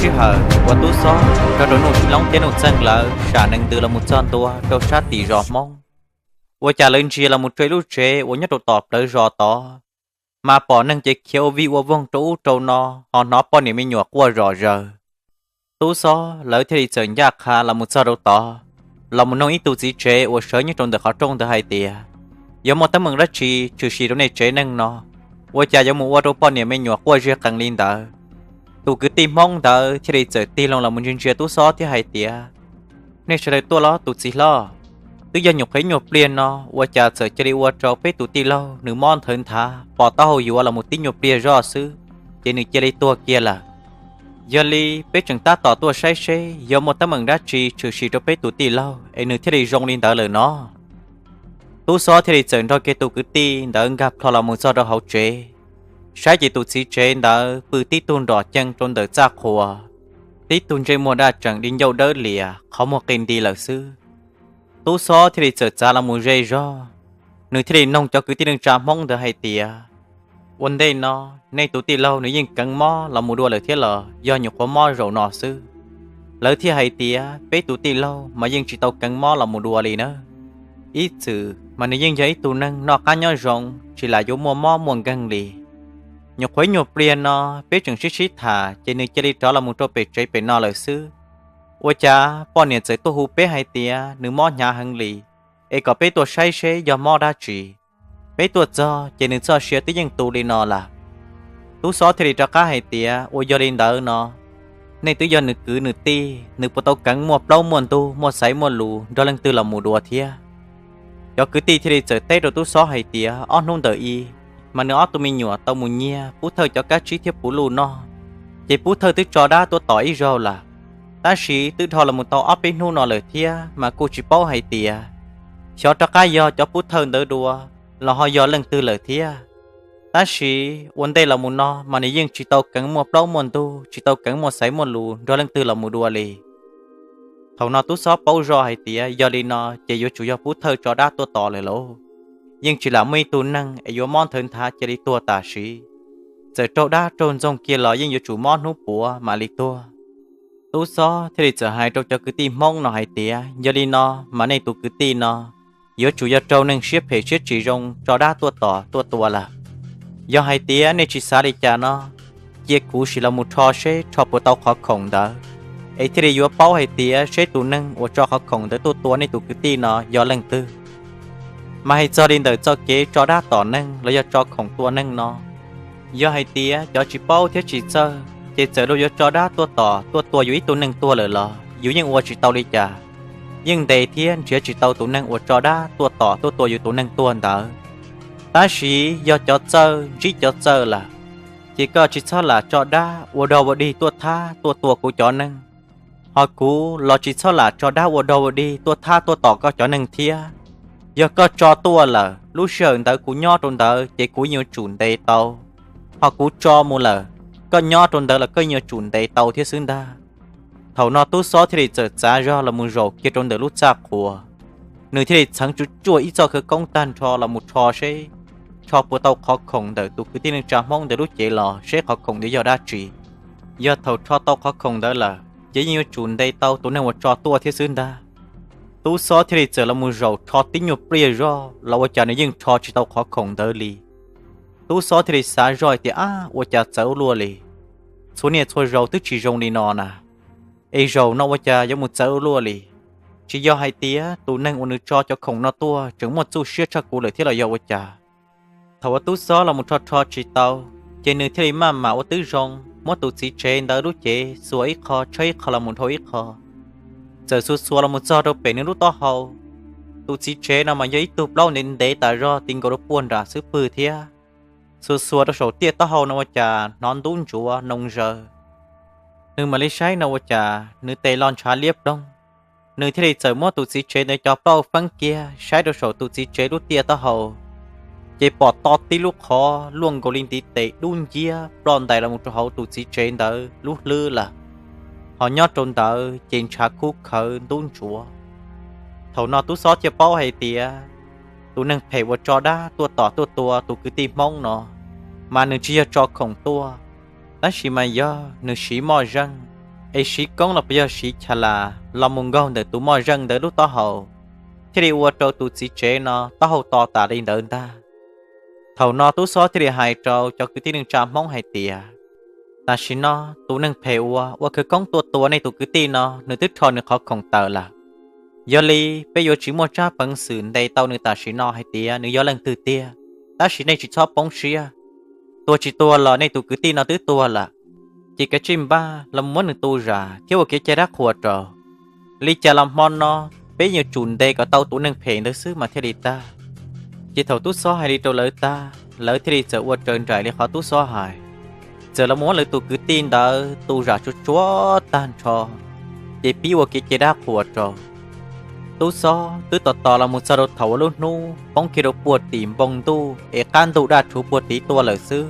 sij hawm uas tub Xob nrog rau Nuj Loob thiab Nuj Txeeg lawv sam nees ntws los mus txog ntua rau sab tim zos Hmoob, ua cas lawv ntsia los mus rau ib lub tsev uas nyob rau tom plawv zos tod, mas pom neeg ces khiav ua vij ua voog rau ub rau no, ho hnov poj niam me nyuam quaj zom zaws. Tub Xob lawv thiaj li txawm ncaj qha los mus txog rau tod, los mus noog ib tug txiv tsev uas sawv nyob rau ntawm qhov rooj ntawd hais tias, yog muaj teeb meem dab tsi tshwm sim rau nej tsev neeg no, ua cas yuav mus ua rau poj niam me nyuam quaj ziag qees li ntawd? Tus kwv tij Hmoob ntawd thiaj li txawm tig loo los mus ntsia ntsia tub Xob thiab hais tias, nej sawv daws tuaj los tus txiv hlob, twb yog nyuam qhuav ib nyuag pliag no ua cas txawm cia li ua rau peb tus tij laug nws mob nthawv nthav, pom taub hau yuav los mus tib nyuag pliag zoj xwb, ces nws cia li tuag kiag lawm. Yog li peb tseem tab tom tuaj saib seb yog muaj teeb meem dab tsi tshwm sim rau peb tus tij laug es nws thiaj li zoo li ntawd lawm no. Tub Xob thiaj li txawm nrog kiag tus kwv tij ntawd nkag plho los mus txog rau hauv tsev, saib ces tus txiv tsev ntawd pw tib tug nrom cees rau ntawm txaj qhua, tib tug ntsej muag daj tseem di ncauj dawb lias, qhov muag qis nti lawm xwb. Tub Xob thiaj li txawm txav los mus ze zog, nws thiaj li noog cov kwv tij neej tsa Hmoob ntawd hais tias, ua ntej no nej tus tij laug nws yeej keev mob los mus dua lawm thiab los yog nyuam qhuav mob zaum no xwb? Lawv thiaj hais tias, peb tus tij laug mas yeej tsis tau keev mob los mus dua li na. Ib txwm mas nws yeej yog ib tug neeg noj qab nyob zoo, tsis lam yuav muaj mob muaj nkeeg li. Nyuam qhuav ib nyuag pliag no peb tseem sib sib tham ces nws cia li rov los mus rau pem tsev pem no lawm xwb. Ua cas poj niam txawm tuaj hu peb hais tias nws mob hnyav heev li, es kom peb tuaj saib seb yog mob dab tsi. Peb tuaj txog ces nws txoj sia twb yeej tu li no lawm. Tub Xob thiaj li rov qab hais tias, ua yog li ntawd no, nej twb yog nws kwv nws tij, nws puas tau keev muaj plaub muaj ntug, muaj xaiv muaj lus nrog leej twg los mus dua thiab? Cov kwv tij thiaj li txawm teb rau tub Xob hais tias, ob hnub ntawm i mas nws ob tug me nyuam tau mus nyiag Pub Thawj cov kab tsib thiab puv luj noj, ces Pub Thawj twb tso dab tuaj tom ib zaug lawm. Tab sis twb dhau los mus tau ob peb hnub no lawm thiab mas kuj tsis paub hais tias xyov rov qab yog cov Pub Thawj ntawd dua los ho yog leej twg lawm thiab. Tab sis ua ntej los mus no mas nws yeej tsis tau keev muaj plaub muaj ntug, tsis tau keev muaj xaiv muaj lus nrog leej twg los mus dua li. Thaum no tub Xob paub zoj hais tias yog li no ces yuav tsum yog Pub Thawj tso dab tuaj tom lawm lauj. Yeej tsis lam muaj ib tug neeg es yuav mob nthawv nthav cia li tuag tam sim, txawm raug dab raug ntxoog kiag los yeej yuav tsum mob hnub puav mam li tuag. Tub Xob thiaj li txawm hais rau cov kwv tij Hmoob no hais tias, yog li no mas nej tus kwv tij no yuav tsum yog raug neeg siab phem siab tsis zoo tso dab tuaj tom tuaj tua lawm. Yog hais tias nej tsis xav li cas no, cia kuv sim los mus rho seb rho puas tau qhov khoom ntawd, es thiaj li yuav paub hais tias seb tus neeg uas tso qhov khoom ntawd tuaj tua nej tus kwv tij no yog leej twg. Mas hais txog li ntawm txoj kev tso dab tom neeg los yog tso khoom tua neeg no, yog hais tias cov tsis paub thiab tsis txawj ces txawm luag yuav tso dab tuaj tom tuaj tua yus ib tug neeg tuag lawm los yus yeej ua tsis tau li cas, yeej ntes thiab nrhiav tsis tau tus neeg uas tso dab tuaj tom tuaj tua yus tus neeg tuag ntawd. Tab sis yog cov txawj ntsib cov txawj lawm, ces koj tsis txhob lam tso dab ua dog ua dig tuaj thab tuaj tua kuv cov neeg, ho kuv los tsis txhob lam tso dab ua dog ua dig tuaj thab tuaj tom koj cov neeg thiab. Yog koj tso tuaj lawm, lub sij hawm ntawd kuv nyob rau ntawd ces kuv yeej yuav tsum ntes tau, ho kuv tso mus lawm, koj nyob rau ntawd los koj yeej yuav tsum ntes tau thiab xwb ntag. Thaum no tub Xob thiaj li txawm txav zog los mus zaum kiag rau ntawm lub txaj qhua, nws thiaj li txheev tsuj tsuaj ib txoj khawv koob tag nrho los mus rho seb rho puas tau qhov khoom ntawm tus kwv tij neej tsa Hmoob ntawd lub cev los seb qhov khoom ntawd yog dab tsi. Yog thaum rho tau qhov khoom ntawd lawm ces yeej yuav tsum ntes tau tus neeg uas tso tuaj thiab xwb ntag. Tub Xob thiaj li txawm los mus zaum rho tib nyuag pliag zog los ua cas nws yeej rho tsis tau qhov khoom ntawd li. Tub Xob thiaj li xav zoj hais tias, ab, ua cas txawv ua luaj li, txhua niaj txhua zaus twb tsis zoo li no na, es zaum no ua cas yuav mus txawv ua luaj li? Tsis yog hais tias tus neeg uas nws tso cov khoom no tuaj tseem muaj txuj siab tshaj kuv lawm thiab los yog ua cas? Thaum uas tub Xob los mus rho rho tsis tau, ces nws thiaj li maj mam ua tib zoo muab tus txiv tsev ntawd lub cev xuas ib qho tshaib ib qho los mus dhau ib qho, txawm xuas xuas los mus txog rau pem nws lub taub hau. Tus txiv tsev no mas yog ib tug plaub ntev ntev tas zog ti nkaus rau puag nram xub pwg thiab. Xuas xuas rau saum tiaj taub hau no ua cas hnov ntub ntsuav noo zaws. Nws mam li saib no ua cas nws tes lo ntshav liab ploog. Nws thiaj li txawm muab tus txiv tsev ntawd cov plaub feeb kiag saib rau saum tus txiv tsev lub tiaj taub hau, ces pom to tib lub qhov luaj nkaus li ntiv tes dub nciab ploj ntais los mus rau hauv tus txiv tsev ntawd lub hlwb lawm. Ho nyob rau ntawd ces ntshav kub khawv ntub ntsuav. Thaum no tub Xob thiaj paub hais tias tus neeg phem uas tso dab tuaj tom tuaj tua tus kwv tij Hmoob no, mas nws tsis yog tso khoom tuaj, tab sis mas yog nws siv moj zeej es siv koob los puas yog siv cha las los mus nkaug ntawm tus moj zeej ntawd lub taub hau, thiaj li ua rau tus txiv tsev no taub hau to tas li ntawd ntag. Thaum no tub xob thiaj li hais rau cov kwv tij neej tsa Hmoob hais tias, tam sim no tus neeg phem uas ua khawv koob tuaj tua nej tus kwv tij no nws twb rho nws qhov khoom tawm lawm. Yog li peb yuav tsis muaj tsab peev xwm ntes tau nws tam sim no hais tias nws yog leej twg tiag, tab sis nej tsis txhob poob siab. Tuag tsis tuag los nej tus kwv tij no twb tuag lawm, ces kav tsij npaj los muab nws tu zam thiab ua kev cai dab qhuas rau. Li cas los hmo no peb yuav tsum ntes kom tau tus neeg phem ntawd xwb mas thiaj li tag. Ces thaum tub xob hais li rau lawv tag, lawv thiaj li txawm ua raws nraim li qhov tub xob hais, txawm los muab lawv tus kwv tij ntawd tu zam tsuag tsuag tag nrho, ces pib ua kev cai dab qhuas rau. Tub xob twb tos tos los mus txog rau thaum uas lub hnub poob kiag rau puag tim npoo ntuj es qab ntuj daj rhuv puag tid tuaj lawm xwb.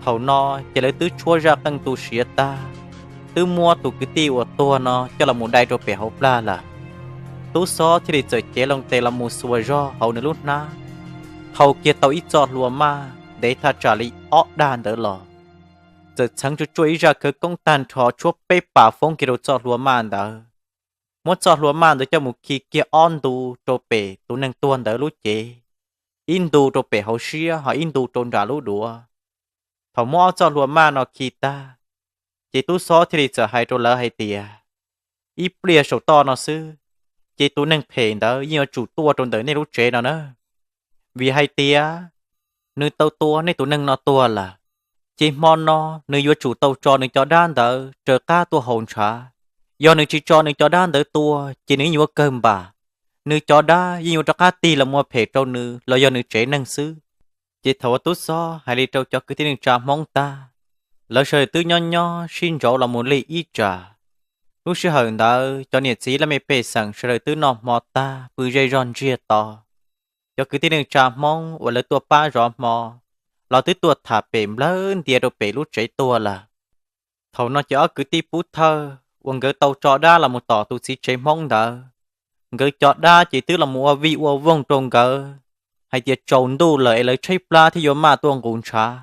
Thaum no ces lawv twb tshuab zaj qeej tu siav tag, twb muab tus kwv tij uas tuag no coj los mus dai rau pem hauv plag lawm. Tub xob thiaj li txawm cev loo tes los mus xuas zog hauv nws lub hnab, thau kiag tau ib txoj hlua maj ntev thaj tsam li ob dag ntawd los, txawm txheev tsuaj tsuaj ib zaj khawv koob tag nrho tshuab peb pas foob kiag rau txoj hlua maj ntawd, muab txoj hlua maj ntawd coj mus khi kiag ob ntu rau pem tus neeg tuag ntawd lub cev, ib ntu rau pem hauv siab ho ib ntu rau nram lub duav. Thaum muab ob txoj hlua maj no khi tag, ces tub xob thiaj li txawm hais rau lawv hais tias, ib pliag saum toj no xwb, ces tus neeg phem ntawd yeej yuav tsum tuaj rau ntawm nej lub tsev no na, vim hais tias nws tau tua nej tus neeg no tuag lawm, ces hmo no nws yuav tsum tau tso nws cov dab ntawd raws qab tuaj haus ntshav. Yog nws tsis tso nws cov dab ntawd tuaj ces nws yuav kawg npam, nws cov dab yeej yuav rov qab tig los mus phem rau nws los yog nws tsev neeg xwb. Ces thaum uas tub xob hais li rau cov kwv tij neej tsa Hmoob tag, lawv sawv daws twb nyob nyob sib ntsauv los mus lig ib tsam. Lub sij hawm ntawd cov niam txiv laj mej pej xeem sawv daws twb noj hmo tag pw zej zog ntsiag to. Cov kwv tij neej tsa Hmoob uas lawv tuaj pab zov hmo los twb tuaj tham pem nplawg ntia rau pem lub tsev tuag lawm. Thaum no ces ob kwv tij pub thawj uas nkawd tau tso dab los mus tom tus txiv tsev Hmoob ntawd, nkawd cov dab ces twb los mus ua vij ua voog rau nkawd hais tias tsaus ntuj lawm es lawv tshaib plab thiab yuav maj tuaj nqus ntshav,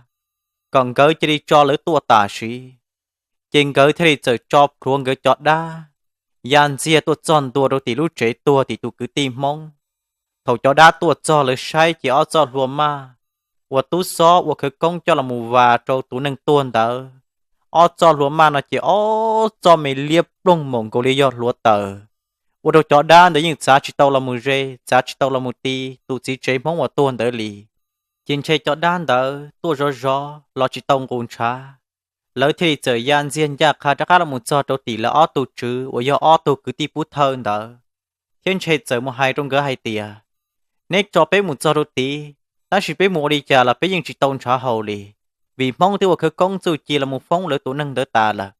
kom nkawd cia li tso lawv tuaj tam sim. Ces nkawd thiaj li txawm tso plhuav nkawd cov dab ya ntxiag tuaj txog ntua rau tim lub tsev tuag tim tus kwv tij Hmoob. Thaum cov dab tuaj txog lawv saib ces ob txoj hlua maj uas tub xob ua khawv koob coj los mus vas rau tus neeg tuag ntawd, ob txoj hlua maj no ces ob txoj me liab ploog mus nkaus li yog hluav taws, ua rau cov dab ntawd yeej txav tsis tau los mus ze, txav tsis tau los mus ti tus txiv tsev Hmoob uas tuag ntawd li. Ces ntshe cov dab ntawd tuaj zov zov los tsis tau nqus ntshav, lawv thiaj li txawm ya ntxiag ncaj qha rov qab los mus txog rau tim lawv ob tug tswv uas yog ob tug kwv tij pub thawj ntawd, thiab ntshe txawm mus hais rau nkawd hais tias, neb tso peb mus txog rau tid, tab sis peb mus ua li cas los peb yeej tsis tau ntshav haus li, vim Hmoob twb ua khawv koob txuj ci los mus foob lawv tus neeg ntawd tas lawm.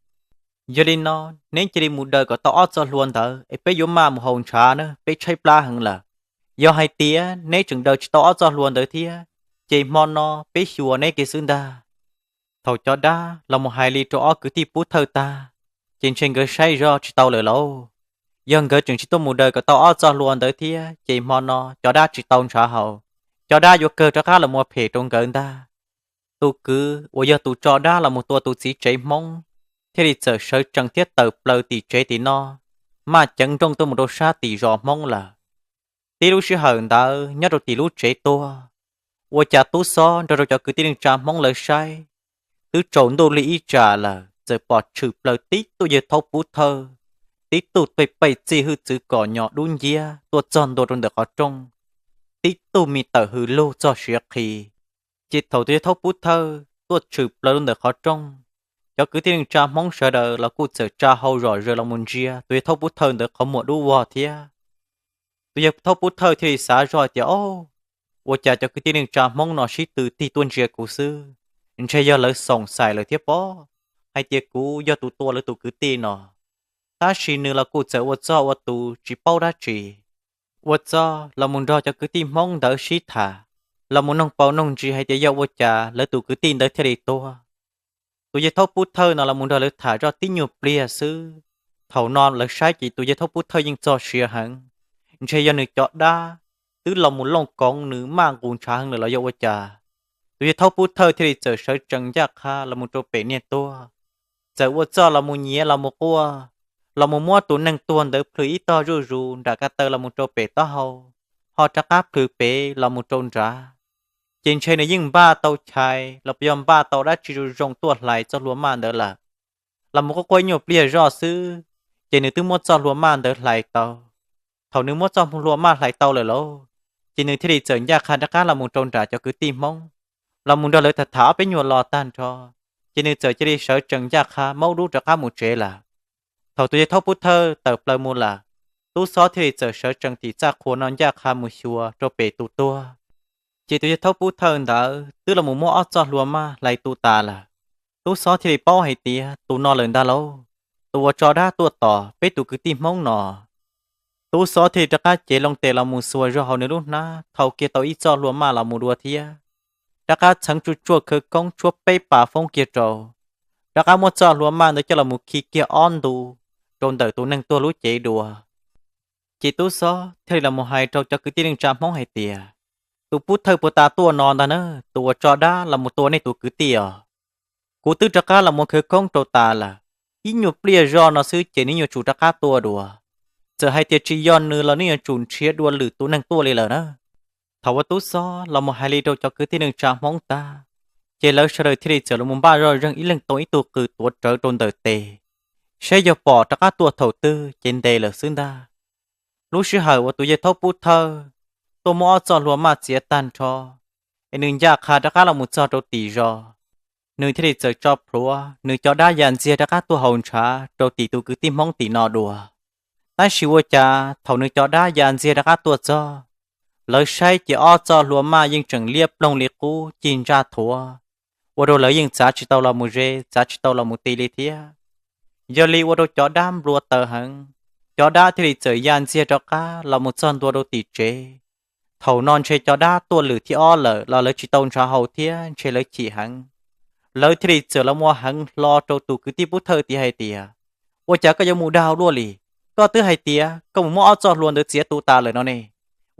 Yog li no, neb cia li mus daws kom tau ob txoj hlua ntawd es peb yuav maj mus haus ntshav na, peb tshaib plab heev lawm. Yog hais tias neb tseem daws tsis tau ob txoj hlua ntawd thiab, ces hmo no peb xyuas neb kiag xwb ntag. Thaum cov dab los mus hais li rau ob kwv tij pub thawj tag, ces ntshe nkawd saib zog tsis tau lawm lauj. Yog nkawd tseem tsis tuaj mus daws kom tau ob txoj hlua ntawd thiab ces hmo no cov dab tsis tau ntshav haus, cov dab yuav kawg rov qab los mus phem rau nkawd ntag. Tus kwv uas yog tus tso dab los mus tua tus txiv tsev Hmoob thiaj li txawm sawv tsees thiab tawm plaws tim tsev tim no, maj ceev nrooj tuaj mus rau sab tim zos Hmoob lawm. Tib lub sij hawm ntawd nyob rau tim lub tsev tuag, ua cas tub xob nrog rau cov kwv tij neej tsa Hmoob lawv saib, twb tsaus ntuj lig ib tsam lawm txawm pom tshwm plaws tib tug yawg thaub pub thawj, tib tug pej pej txij hwj txwv kom nyos dub nciab tuaj txog ntua rau ntawm qhov rooj, tib tug me tawm hws lug txog siav qhi. Ces thaum tus yawg thaub pub thawj tuaj tshwm plaws rau ntawm qhov rooj, cov kwv tij neej tsa Hmoob sawv daws los kuj txawm tsa hau zom zaws los mus ntsia tus yawg thaub pub thawj ntawd qhov muag dub vog thiab. Tus yawg thaub pub thawj thiaj li xav zog tias, o, ua cas cov kwv tij neej tsa Hmoob no sib tw tig tuaj ntsia kuv xwb, ntshe yog lawv xoom xais lawm thiab pob, hais tias kuv yog tus tua lawv tus kwv tij no. Tab sis nws los kuj txawm ua txog ua tus tsis paub dab tsi, ua txog los mus nrog cov kwv tij Hmoob ntawd sib tham, los mus noog paus noog ntsis hais tias yog ua cas lawv tus kwv tij ntawd thiaj li tuag. Tus yawg thaub pub thawj no los mus nrog lawv tham zoj tib nyuag pliag xwb, thaum no lawv saib ces tus yawg thaub pub thawj yeej txog siav heev, ntshe yog nws cov dab twb los mus looj koov nws maj nqus ntshav heev lawm los yog ua cas. Tus yawg thaub pub thawj thiaj li txawm sawv tsees ncaj qha los mus rau pem niag tuag, txawm ua txuj los mus nyiav los mus quaj, los mus muab tus neeg tuag ntawd plhws ib tog zuj zus nram ko taw los mus rau pem taub hau, ho rov qab plhws pem los mus rau nrad. Ces ntshe nws yeej npaj tau chais los puas yog npaj tau dab tsi zoo zoo tuaj hlais txoj hlua maj ntawd lawm. Los mus quaj quaj ib nyuag pliag zoj xwb, ces nws twb muab txoj hlua maj ntawd hlais tau. Thaum nws muab txoj hlua maj hlais tau lawm lauj, ces nws thiaj li txawm ncaj qha rov qab los mus rau nram cov kwv tij Hmoob, los mus nrog lawv tham tham ob peb nyuag lo tag nrho, ces nws txawm cia li sawv tsees ncaj qha maub dub rov qab mus tsev lawm. Thaum tus yawg Thaub Pub Thawj tawm plaws mus lawm, Tub Xob thiaj li txawm sawv tsees tim txaj qhua no ncaj qha mus xyuas rau pem tus tuag. Ces tus yawg Thaub Pub Thawj ntawd twb los mus muab ob txoj hlua maj hlais tu tas lawm. Tub Xob thiaj li paub hais tias tus no lawm ntag lauj, tus uas tso dab tuaj tom peb tus kwv tij Hmoob no. Tub Xob thiaj li rov qab cev loo tes los mus xuas zog hauv nws lub hnab thau kiag tau ib txoj hlua maj los mus dua thiab, rov qab txheev tsuj tsuaj khawv koob tshuab peb pas foob kiag rau, rov qab muab txoj hlua maj ntawd coj los mus khi kiag ob ntu rau ntawm tus neeg tuag lub cev dua. Ces Tub Xob thiaj li los mus hais rau cov kwv tij neej tsa Hmoob hais tias, tus Pub Thawj puag ta tuaj no ntag na, tus uas tso dab los mus tua nej tus kwv tij os. Kuv twb rov qab los mus khawv koob rau tas lawm, ib nyuag pliag zoj no xwb ces nws yuav tsum rov qab tuaj dua. Txawm hais tias tsis yog nws los nws yuav tsum nrhiav dua lwm tus neeg tuaj li lawm na. Thaum uas Tub Xob los mus hais li rau cov kwv tij neej tsa Hmoob tag, ces lawv sawv daws thiaj li txawm los mus npaj zoj zeeg ib leeg tau ib tug qws tuav rawv rau ntawm tes, saib yog pom rov qab tuaj thaum twg ces ntes lawm xwb ntag. Lub sij hawm uas tus yawg Thaub Pub Thawj tuaj muab ob txoj hlua maj txiav tag nrho, es nws ncaj qha rov qab los mus txog rau tim zos, nws thiaj li txawm tso plhuav nws cov dab ya ntxiag rov qab tuaj haus ntshav rau tim tus kwv tij Hmoob tim no dua. Tab sis ua cas thaum nws cov dab ya ntxiag rov qab tuaj txog, lawv saib ces ob txoj hlua maj yeej tseem liab ploog li qub cig ntsaj thuav, ua rau lawv yeej txav tsis tau los mus ze, txav tsis tau los mus ti li thiab. Yog li ua rau cov dab nplua taws heev, cov dab thiaj li txawm ya ntxiag rov qab los mus txog ntua rau tim tsev. Thaum no ntshe cov dab tuaj lwm thib ob lawm los lawv tsis tau ntshav haus thiab ntshe lawv chim heev. Lawv thiaj li txawm los mus ua heev hlo rau tus kwv tij Pub Thawj tias hais tias, ua cas koj yuav mus dag luaj li? Koj twb hais tias koj mus muab ob txoj hlua ntawd txiav tu tas lawm no ne.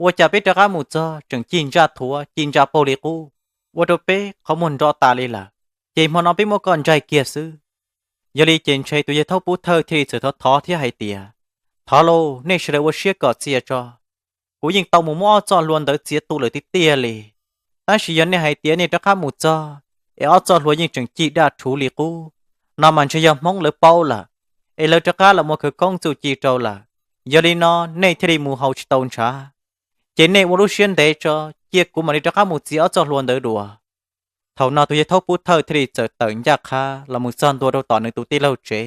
Ua cas peb rov qab mus txog tseem cig ntsaj thuav cig ntsaj paug li qub, ua rau peb qhov muag nro tas li lawm. Ces hmo no peb muab koj ntsaig kiag xwb. Yog li ces ntshe tus yawg Thaub Pub Thawj thiaj li txawm thov thov thiab hais tias, thov lauj, nej sawv daws ua siab kom txias tso. Kuv yeej tau mus muab ob txoj hlua ntawd txiav tu lawm tiag tiag li. Tab sis yog nej hais tias nej rov qab mus txog es ob txoj hlua yeej tseem cig daj rhuv li qub, no mas ntshe yog Hmoob lawv paub lawm, es lawv rov qab los mus khawv koob txuj ci rau lawm. Yog li no nej thiaj li mus haus tsis tau ntshav. Ces nej ua lub siab ntev tso, cia kuv mam li rov qab mus txiav ob txoj hlua ntawd dua. Thaum no tus yawg Thaub Pub Thawj thiaj li txawm tawm ncaj qha los mus txog ntua rau tom nws tus tij laug tsev,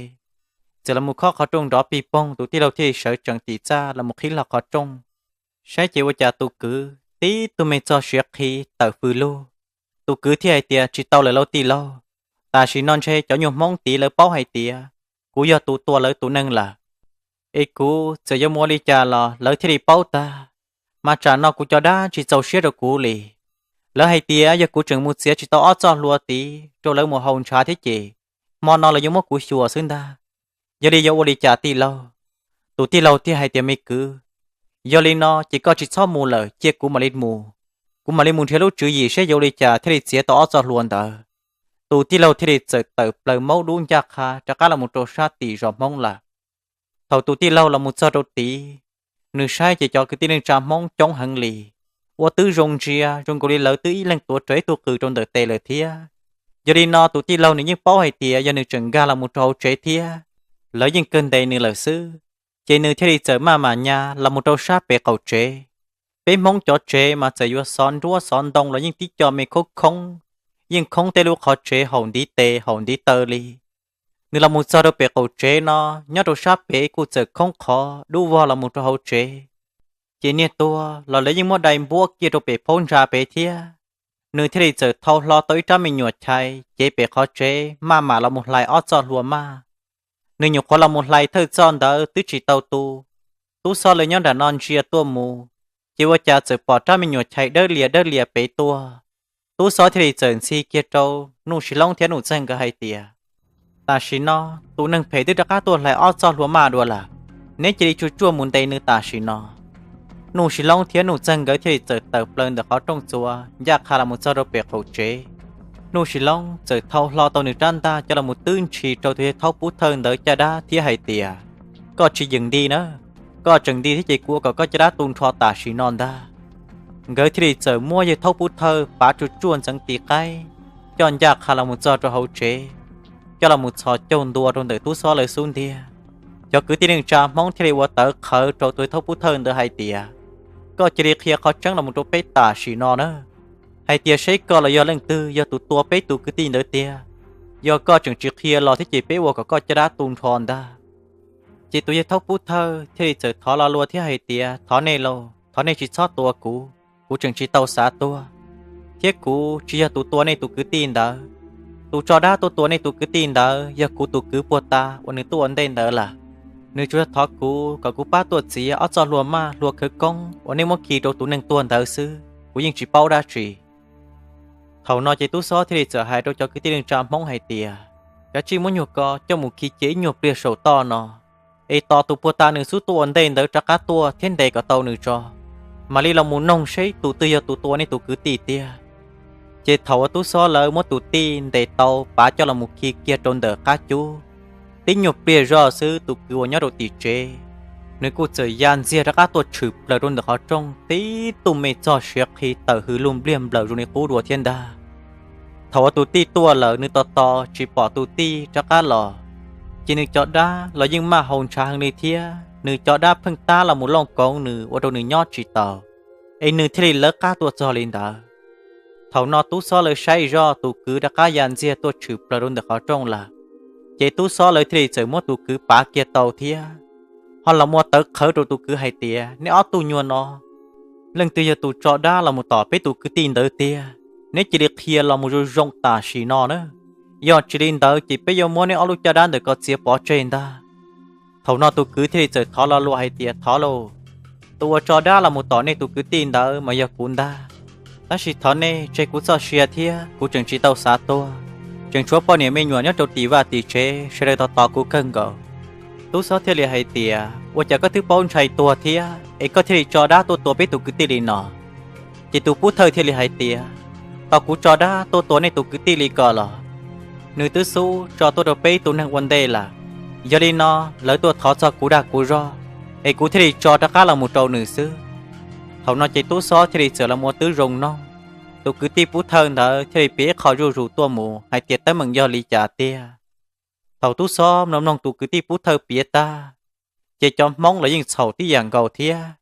txawm los mus khob qhov rooj nrov pig poog, tus tij laug thiaj li sawv tsees tim txaj los mus qhib hlo qhov rooj, saib ces ua cas tus kwv tib tug me txog siav qhi tawm fws lug. Tus kwv thiaj hais tias, tsis tau lawm lauj tij laug, tam sim no ntshe cov nyuag Hmoob tid lawv paub hais tias kuv yog tus tua lawv tus neeg lawm. Es kuv txawm yuav mus ua li cas los lawv thiaj li paub tag, mas tsam no kuv cov dab tsis txaus siab rau kuv li. Lawv hais tias yog kuv tseem mus txiav tsis tau ob txoj hlua tid rau lawv mus haus ntshav thiab ces hmo no lawv yuav muab kuv xyuas xwb ntag. Yog li yuav ua li cas tij laug? Tus tij laug thiaj hais tias, me kwv, yog li no ces koj tsis txhob mus lawm, cia kuv mam li mus. Kuv mam li mus nrhiav lub tswv yim saib yuav ua li cas thiaj li txiav tau ob txoj hlua ntawd. Tus tij laug thiaj li txawm tawm plaws maub dub ncaj qha rov qab los mus rau sab tim zos Hmoob lawm. Thaum tus tij laug los mus txog rau tid, nws saib ces cov kwv tij neej tsa Hmoob coob heev li, ua twb zoo ntsia zoo nkaus li lawv twb ib leeg tuav rawv ib tug qws rau ntawm tes lawm thiab. Yog li no tus tij laug nws yeej paub hais tias yog nws tseem nkag los mus rau hauv tsev thiab, lawv yeej kawg ntes nws lawm xwb. Ces nws thiaj li txawm maj mam nyas los mus rau sab pem qaum tsev. Peb Hmoob cov tsev mas txawm yuav xov nruab xov ntoo los yeej tib co me khoob khoob, yeej khoob tej lub qhov tsev haum ntiv tes haum ntiv taw li. Nws los mus txog rau pem qaum tsev no, nyob rau sab pem kuj txawm khoob qhov dub vog los mus rau hauv tsev. Ces niag tuag los lawv yeej muab dai npuab kiag rau pem phaub ntsa pem thiab. Nws thiaj li txawm thau hlo tau ib rab me nyuam chais cev pem qhov tsev maj mam los mus hlais ob txoj hlua maj. Nws nyuam qhuav los mus hlais thawj txoj ntawd twb tsis tau tu, tub xob lawv nyob nram no ntsia tuaj mus, ces ua cas txawm pom rab me nyuam chais dawb lias dawb lias pem tuaj. Tub xob thiaj li txawm ntxhi kiag rau Nuj Sis Loob thiab Nuj Txeeg nkawd hais tias, tam sim no tus neeg phem twb rov qab tuaj hlais ob txoj hlua maj dua lawm, neb cia li tsuj tsuaj mus ntes nws tam sim no. Nuj Sis Loob thiab Nuj Txeeg nkawd thiaj li txawm tawm plaws ntawm qhov rooj txuas ncaj qha los mus txog rau pem qaum tsev. Nuj Sis Loob txawm thau hlo tau nws rab ntaj coj los mus twb ntshis rau tus yawg thaub pub thawj ntawd caj dab thiab hais tias, Koj tsis yeem nti na, koj tseem nti thiab ces kuv ua kom koj caj dab tu nrho tam sim no ntag. Nkawd thiaj li txawm muab yawg thaub pub thawj pav tsuj tsuaj ntxeev tis qaib, coj ncaj qha los mus txog rau hauv tsev, coj los mus txhos caug ntua rau ntawm tub xob lawv xub ntiag. Cov kwv tij neej tsa Hmoob thiaj li ua tawv qhawv rau tus yawg thaub pub thawj ntawd hais tias, Koj cia li qhia qhov tseeb los mus rau peb tam sim no na, hais tias seb koj los yog leej twg yog tus tua peb tus kwv tij ntawd tiag. Yog koj tseem tsis qhia los thiab ces peb ua kom koj caj dab tu nrho ntag. Ces tus yawg thaub pub thawj thiaj li txawm thov lo lus thiab hais tias, Thov nej lauj, thov nej tsis txhob tua kuv, kuv tseem tsis tau xav tuag, thiab kuv tsis yog tus tua nej tus kwv tij ntawd. Tus tso dab tuaj tua nej tus kwv tij ntawd yog kuv tus kwv puag ta uas nws tuaj ua ntej ntawd lawm. Nws tsuas yog thov kuv kom kuv pab tuaj txiav ob txoj hlua maj hlua khawv koob uas nej muab khi rau tus neeg tuag ntawd xwb, kuv yeej tsis paub dab tsi. Thaum no ces tub xob thiaj li txawm hais rau cov kwv tij neej tsa Hmoob hais tias, Kav tsij muab nyuag ko coj mus khi cia ib nyuag pliag saum toj no, es tos tus puag ta nws xub tuaj ua ntej ntawd rov qab tuaj thiab ntes kom tau nws tso, mam li los mus noog seb tus twg yog tus tua nej tus kwv tij tiag. Ces thaum uas tub xob lawv muab tus tij ntes tau pav coj los mus khi kiag rau ntawm qab cub, tib nyuag pliag zoj xwb tus kwv uas nyob rau tim tsev, nws kuj txawm ya ntxiag rov qab tuaj tshwm plaws rau ntawm qhov rooj tib tug me txog siav qhi tawm hws lug npliag nplaws zoo li qub dua thiab ntag. Thaum uas tus tij tuaj lawm nws tos tos tsis pom tus tij rov qab los, ces nws cov dab los yeej maj hau ntshav heev li thiab nws cov dab pheej tab los mus looj koov nws ua rau nws nyob tsis taus, es nws thiaj li lawv qab tuaj txog li ntawd. Thaum no tub xob lawv saib zoj tus kwv rov qab ya ntxiag tuaj tshwm plaws rau ntawm qhov rooj lawm, ces tub xob lawv thiaj li txawm muab tus kwv pav kiag tau thiab ho los ua tawv qhawv rau tus kwv hais tias, Neb ob tug nyuag no, leej twg yog tus tso dab los mus tom peb tus kwv tij ntawd tiag? Neb cia li qhia los mus zoo zoo tam sim no na, yog tsis li ntawd ces peb yuav muab neb ob lub caj dab ntawm ko txiav pov tseg ntag. Thaum no tus kwv thiaj li txawm thov lo lus hais tias, Thov lauj, tus uas tso dab los mus tom nej tus kwv tij ntawd mas yog kuv ntag. Tab sis thov nej tseg kuv txoj sia thiab, kuv tseem tsis tau xav tuag, tseem tshuav poj niam me nyuam nyob rau tim vaj tim tsev sawv daws tos tos kuv kawg nkaus. Tub xob thiaj li hais tias, Ua cas koj twb paub ntshai tuag thiab es koj thiaj li tso dab tuaj tua peb tus kwv tij li no? Ces tus pub thawj thiaj li hais tias, Tau kuv tso dab tuaj tua nej tus kwv tij li ko los? Nws twb xub tso tuaj rau peb tus neeg ua ntej lawm. Yog li no, lawv tuaj thov txog kuv dag kuv zog, es kuv thiaj li tso rov qab los mus rau nws xwb. Thaum no ces tub xob thiaj li txawm los ua tib zoo noog. Tus kwv tij pub thawj ntawd thiaj li piav ib qho zuj zus tuaj mus hais tias teeb meem yog li cas tiag. Thaum tub xob mloog mloog tus kwv tij pub thawj piav tag, ces cov Hmoob los yeej txhaum tib yam nkaus thiab.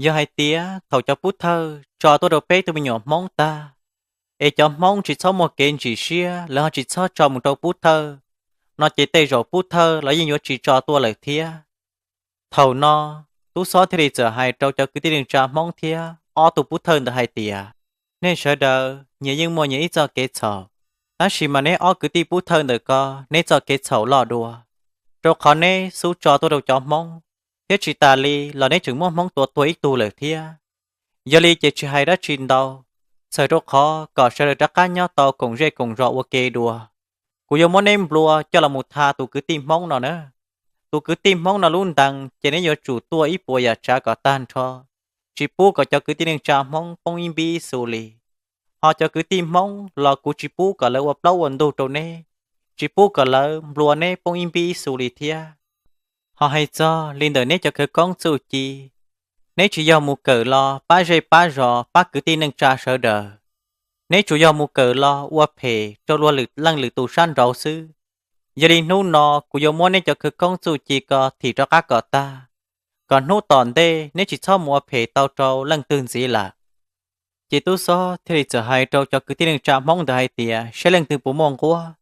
Yog hais tias thaum cov pub thawj tso tuaj rau peb tug me nyuam Hmoob tag, es cov Hmoob tsis txhob muaj kev ntsim siab lawv ho tsis txhob tso mus rau pub thawj, no ces tej zaum pub thawj los yeej yuav tsis tso tuaj lawm thiab. Thaum no, tub xob thiaj li txawm hais rau cov kwv tij neej tsa Hmoob thiab ob tug pub thawj ntawd hais tias, Nej sawv daws nyias yeej muaj nyias ib txoj kev txhaum, tab sis mas neb ob kwv tij pub thawj ntawm ko neb txoj kev txhaum loj dua, rau qhov neb xub tso tuaj rau cov Hmoob, thiab tsis tas li los neb tseem muab Hmoob tua tuag ib tug lawm thiab. Yog li ces tsis hais dab tsi ntau, txhawm rau qhov kom sawv daws rov qab nyob tau koom zej koom zos ua ke dua. Kuv yuav muab neb nplua coj los mus tha tus kwv tij Hmoob no na. Tus kwv tij Hmoob no lub ntees ces neb yuav tsum tuaj ib puas yam tsav kom tag nrho, tsis pub kom cov kwv tij neej tsa Hmoob poob ib npib ib xu li. Ho cov kwv tij Hmoob los kuv tsis pub kom lawv ua plaub ua ntug rau neb, tsis pub kom lawv nplua neb poob ib npib ib xu li thiab. Ho hais txog li ntawm neb cov khawv koob txuj ci, neb tsis yog mus kawm los pab zej pab zos pab kwv tij neej tsa sawv daws. Neb tsuas yog mus kawm los ua phem rau luag lwm leej lwm tus sab nraud xwb. Yog li hnub no kuv yuav muab neb cov khawv koob txuj ci ko thim rov qab kom tag, kom hnub tom ntej neb tsis txhob mus ua phem tau rau leej twg ntxiv lawm. Ces tub xob thiaj li txawm hais rau cov kwv tij neej tsa Hmoob ntawd hais tias, Saib leej twg puas muaj nquab.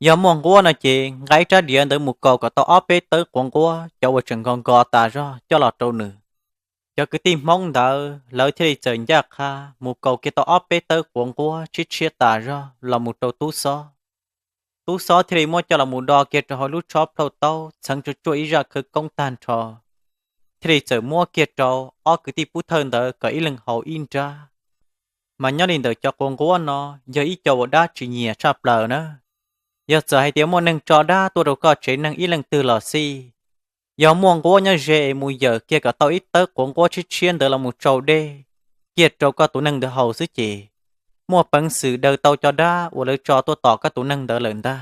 Yog muaj nquab no ces nqa ib rab diav ntawd mus kaus kom tau ob peb tawb quav nquab cov uas tseem nkos nkos tas zog coj los rau nws. Cov kwv tij Hmoob ntawd lawv thiaj li txawm ncaj qha mus kaus kiag tau ob peb tawb quav nquab tshiab tshiab tas zog los mus rau tub xob. Tub xob thiaj li muab coj los mus do kiag rau hauv lub tshob plhauj taub txheev tsuaj tsuaj ib zaj khawv koob tag nrho, thiaj li txawm muab kiag rau ob kwv tij pub thawj ntawd kom ib leeg haus ib nrab. Mas nyob li ntawm cov quav nquab no, yog ib co uas dab tsis nyiam tshaj plaws na. Yog txawm hais tias muaj neeg tso dab tuaj rau koj tsev neeg ib leej twg los xij, yog muaj nquab nyob ze es mus yawm kiag kom tau ib tawb quav nquab tshiab tshiab ntawd los mus tsau dej kiag rau koj tus neeg ntawd haus xwb ces, muaj peev xwm daws tau cov dab uas lawv tso tuaj tom koj tus neeg ntawd lawm ntag.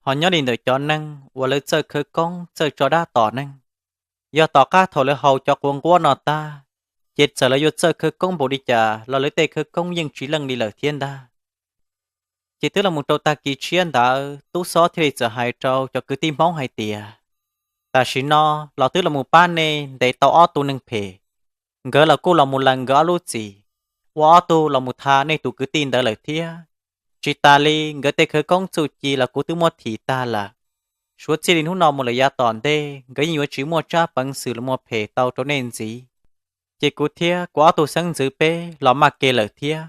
Ho nyob li ntawm cov neeg uas lawv txawj khawv koob txawj tso dab tom neeg, yog tom qab thaum lawv haus cov quav nquab no tag, ces txawm lawv yuav txawj khawv koob npaum li cas los lawv tej khawv koob yeej tsis leej li lawm thiab ntag. Ces twb los mus rau tag kis tshiab ntawd, tub xob thiaj li txawm hais rau cov kwv tij Hmoob hais tias, tam sim no los twb los mus pab nej ntes tau ob tug neeg phem, nkawd los kuj los mus lees nkawd ob lub txim, ua ob tug los mus tha nej tus kwv tij ntawd lawm thiab. Tsis tas li nkawd tej khawv koob txuj ci los kuv twb muab thim tag lawm. Suav txij li hnub no mus lawm yav tom ntej nkawd yeej yuav tsis muaj tsab peev xwm los muaj phem tau rau nej ntxiv. Ces kuv thiab kuv ob tug xeeb ntxwv peb los maj ke lawm thiab.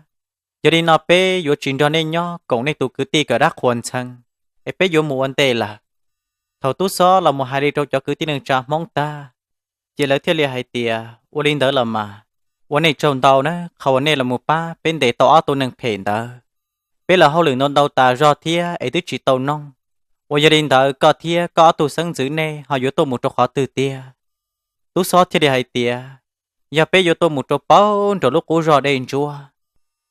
Yog li no peb yuav tsis nrog nej nyob koom nej tus kwv tij kom dab qhuas ntxhee, es peb yuav mus ua ntej lawm. Thaum tub xob los mus hais li rau cov kwv tij neej tsa Hmoob tag, ces lawv thiaj li hais tias, ua li ntawd los mas, ua nej tsaug ntau na, qhov uas nej los mus pab peb ntes tau ob tug neeg phem ntawd. Peb los hauj lwm ntau ntau tas zog thiab es twb tsis tau noog. Uas yog li ntawd koj thiab koj ob tug xeeb ntxwv nej ho yuav tuaj mus rau qhov twg tiag? Tub xob thiaj li hais tias, yog peb yuav tuaj mus rau paub nraum lub qub zog Dej Ntsuab.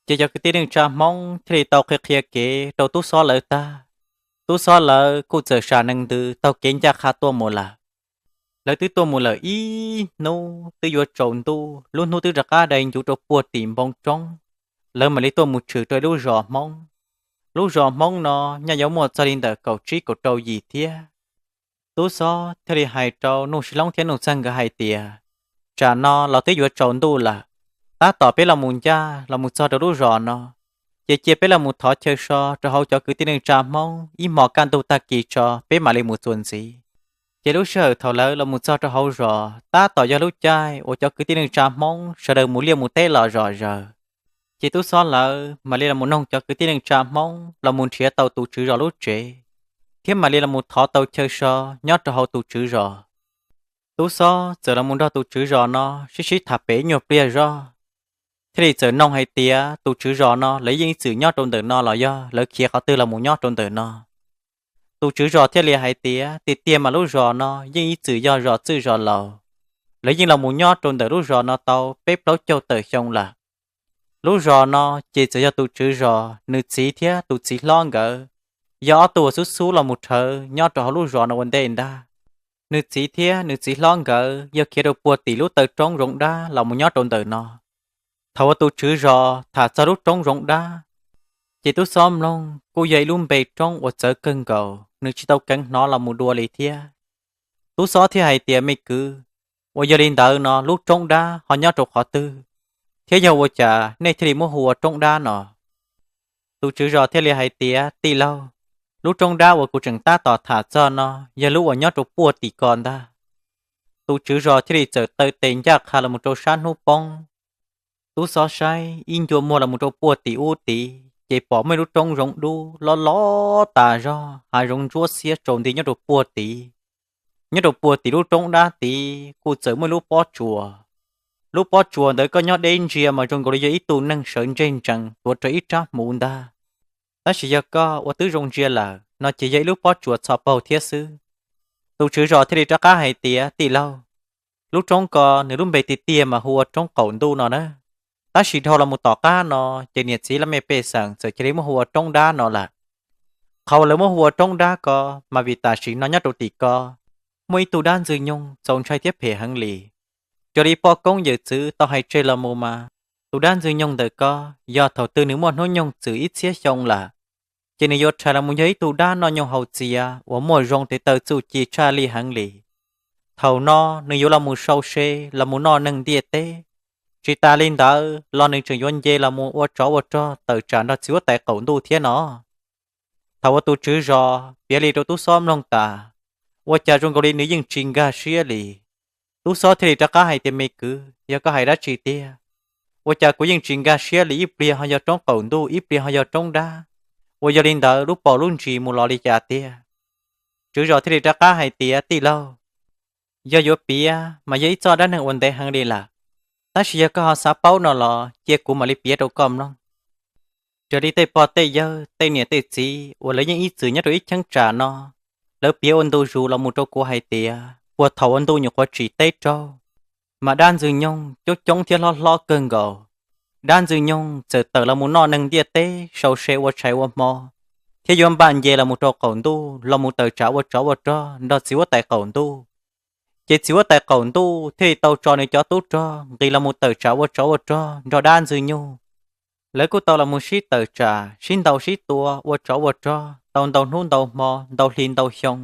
Ces cov kwv tij neej tsa Hmoob thiaj li tau qhia qhia kev rau tub xob lawv tag, tub xob lawv kuj txawm sam nees ntws taug kev ncaj qha tuaj mus lawm. Lawv twb tuaj mus lawm ib hnub twb yuav tsaus ntuj, lub hnub twb rov qab dai ncuv rau puag tim npoo roob, lawv mam li tuaj mus tshwm rau ib lub zos Hmoob. Lub zos Hmoob no nyob yuav muaj txog li ntawm kaum tsib kaum rau yim thiab. Tub xob thiaj li hais rau Nuj Sib Loob thiab Nuj Txeeg nkawd hais tias, tsam no los twb yuav tsaus ntuj lawm, tab tom peb los mus ncaj los mus txog rau lub zos no, ces cia peb los mus thov chaw so rau hauv cov kwv tij neej tsa Hmoob ib hmos kaj ntug tag kis tso peb mam li mus txuas ntxiv. Ces lub sij hawm thaum lawv los mus txog rau hauv zos tab tom yog lub caij uas cov kwv tij neej tsa Hmoob sawv daws mus liaj mus teb los zom zaws. Ces tub xob lawv mam li los mus noog cov kwv tij neej tsa Hmoob los mus nrhiav tau tus tswv zos lub tsev, thiab mam li los mus thov tau chaw so nyob rau hauv tus tswv zos. Tub xob txawm los mus nrog tus tswv zos no sib sib tham pem nyuag pliag zog, thiaj li txawm noog hais tias tus tswv zos no lawv yeej ib txwm nyob rau ntawm no los yog lawv khiav qhov twg los mus nyob rau ntawm no. Tus tswv zos thiaj li hais tias, tiag tiag mas lub zos no yeej ib txwm yog zos txwj zos laus, lawv yeej los mus nyob rau ntawm lub zos no tau peb plaub caug tawm xyoo lawm. Lub zos no ces txawm yog tus tswv zos nws txiv thiab tus txiv hlob nkawd yog ob tug uas xub xub los mus rhawv nyob rau hauv lub zos no ua ntej ntag. Nws txiv thiab nws txiv hlob nkawd yog khiav rau puag tim lub taw roob zoov dab los mus nyob rau ntawm no. Thaum uas tus tswv zos tham txog lub roob zoov dab, ces tub xob mloog kuj yog ib lub npe roob uas txawv kawg nkaus, nws tsis tau keev hnov los mus dua li thiab. Tub xob thiaj hais tias, me kwv, uas yog li ntawd no lub roob dab ho nyob rau qhov twg, thiab yog ua cas nej thiaj li muab hu ua roob dab no? Tus tswv zos thiaj li hais tias, tij laug, lub roob dab uas kuv tseem tab tom tham txog no yog lub uas nyob rau puag tim ko ntag. Tus tswv zos thiaj li txawm taw tes ncaj qha los mus rau sab hnub poob. Tub xob saib ib ncua muag los mus rau puag tim ub tid ces pom muaj ib lub roob zoov dub loj loj tas zog, hav zoov ntsuab xiab tsaus nti nyob rau puag tid. Nyob rau puag tim lub roob dab tid kuj txawm muaj ib lub pob tsuas. Lub pob tsuas ntawd koj nyob deb ntsia mas zoo nkaus li yog ib tug neeg sawv ntseg ntsees tuav rawv ib rab hmuv ntag. Tab sis yog koj ua twb zoo ntsia lawm no ces yog ib lub pob tsuas txho paug thiab xwb. Tus tswv zos thiaj li rov qab hais tias, tij laug, lub roob ko nws lub npe tiag tiag mas hu ua roob qaum ntuj no na. Tab sis dhau los mus tom qab no ces niam txiv laj mej pej xeem txawm cia li muab hu ua roob dab no lawm. Qhov uas lawv muab hu ua roob dab ko mas vim tam sim no nyob rau tim ko muaj ib tug dab ntxwg nyoog txaus ntshai thiab phem heev li. Raws li poj koob yawm txwv tau hais tseg los mus mas, tus dab ntxwg nyoog ntawm ko yog thaum twg nws muaj hnub nyoog txwm ib txhiab xyoo lawm, ces nws yuav rhais los mus yog ib tug dab noj nyoog haus txias uas muaj zoo tes taw txuj ci tshaj lij heev li. Thaum no nws yuav los mus sau se los mus noj neeg ntiaj teb, tsis tas li ntawd los nws tseem yuav nce los mus ua tsov ua rog tawm tsam nrog txiv huab tais qaum ntuj thiab no. Thaum uas tus tswv zos piav li rau tub xob mloog tas, ua cas zoo nkaus li nws yeej tsis nkag siab li. Tub xob thiaj li rov qab hais tias, me kwv, yog koj hais dab tsi tiag? Ua cas kuv yeej tsis nkag siab li, ib pliag ho yog roob qaum ntuj ib pliag ho yog roob dab, uas yog li ntawd lub paus lub ntsis mus los li cas tiag? Tswv zos thiaj li rov qab hais tias, tij laug, yog yuav piav mas yog ib txoj dab neeg uas ntev heev li lawm, tab sis yog koj ho xav paub no los cia kuv mam li piav rau koj mloog. Raws li tej pog tej yawg tej niam tej txiv uas lawv yeej ib txwm nyob rau ib cheeb tsam no, lawv piav ua ntu zus los mus rau kuv hais tias puag thaum uas ntuj nyuam qhuav tsim teb raug, mas dab ntxwg nyoog coob coob thiab hlob hlob kawg nkaus. dab Ntxwg Nyoog txawm tawm los mus noj neeg ntiaj teb, sau se ua tshais ua hmo, thiab yuav npaj nce los mus rau qaum ntuj los mus tawm tsam ua tsov ua rog nrog txiv huab tais qaum ntuj. Ces txiv huab tais qaum ntuj thiaj li tau tso nws cov tub rog nqis los mus tawm tsam ua tsov ua rog nrog dab Ntxwg Nyoog. Lawv kuj tau los mus sib tawm tsam sib ntaus sib tua ua tsov ua rog tau ntau hnub ntau hmo ntau hli ntau xyoo.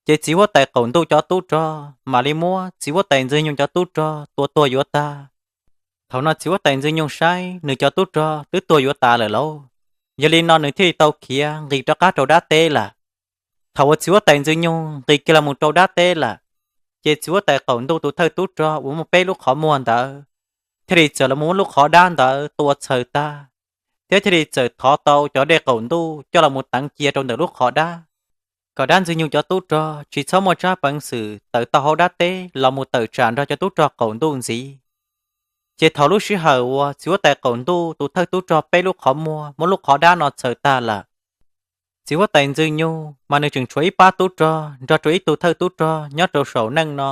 Ces txiv huab tais qaum ntuj cov tub rog mam li muab txiv huab tais Ntxwg Nyoog cov tub rog tua tuag yuav tag. Thaum no txiv huab tais Ntxwg Nyoog saib nws cov tub rog twb tuag yuav tas lawm lauj, yog li no nws thiaj li tau khiav nqis rov qab rau dab teb lawm. Thaum uas txiv huab tais Ntxwg Nyoog nqis kiag los mus rau dab teb lawm, ces txiv huab tais qaum ntuj tus thawj tub rog uas muaj peb lub qhov muag ntawd thiaj li txawm los mus muab lub qhov dab ntawd tua txhaws tag, thiab thiaj li txawm thov tau cov dej qaum ntuj coj los mus teev cia rau ntawm lub qhov dab, kom dab Ntxwg Nyoog cov tub rog tsis txhob muaj tsab peev xwm tawm tau hauv dab teb los mus tawm tsam nrog cov tub rog qaum ntuj ntxiv. Ces thaum lub sij hawm uas txiv huab tais qaum ntuj tus thawj tub rog peb lub qhov muag muab lub qhov dab no txhaws tag lawm, txiv huab tais Ntxwg Nyoog mas nws tseem tshuav ib pab tub rog nrog rau ib tug thawj tub rog nyob rau saum neej no,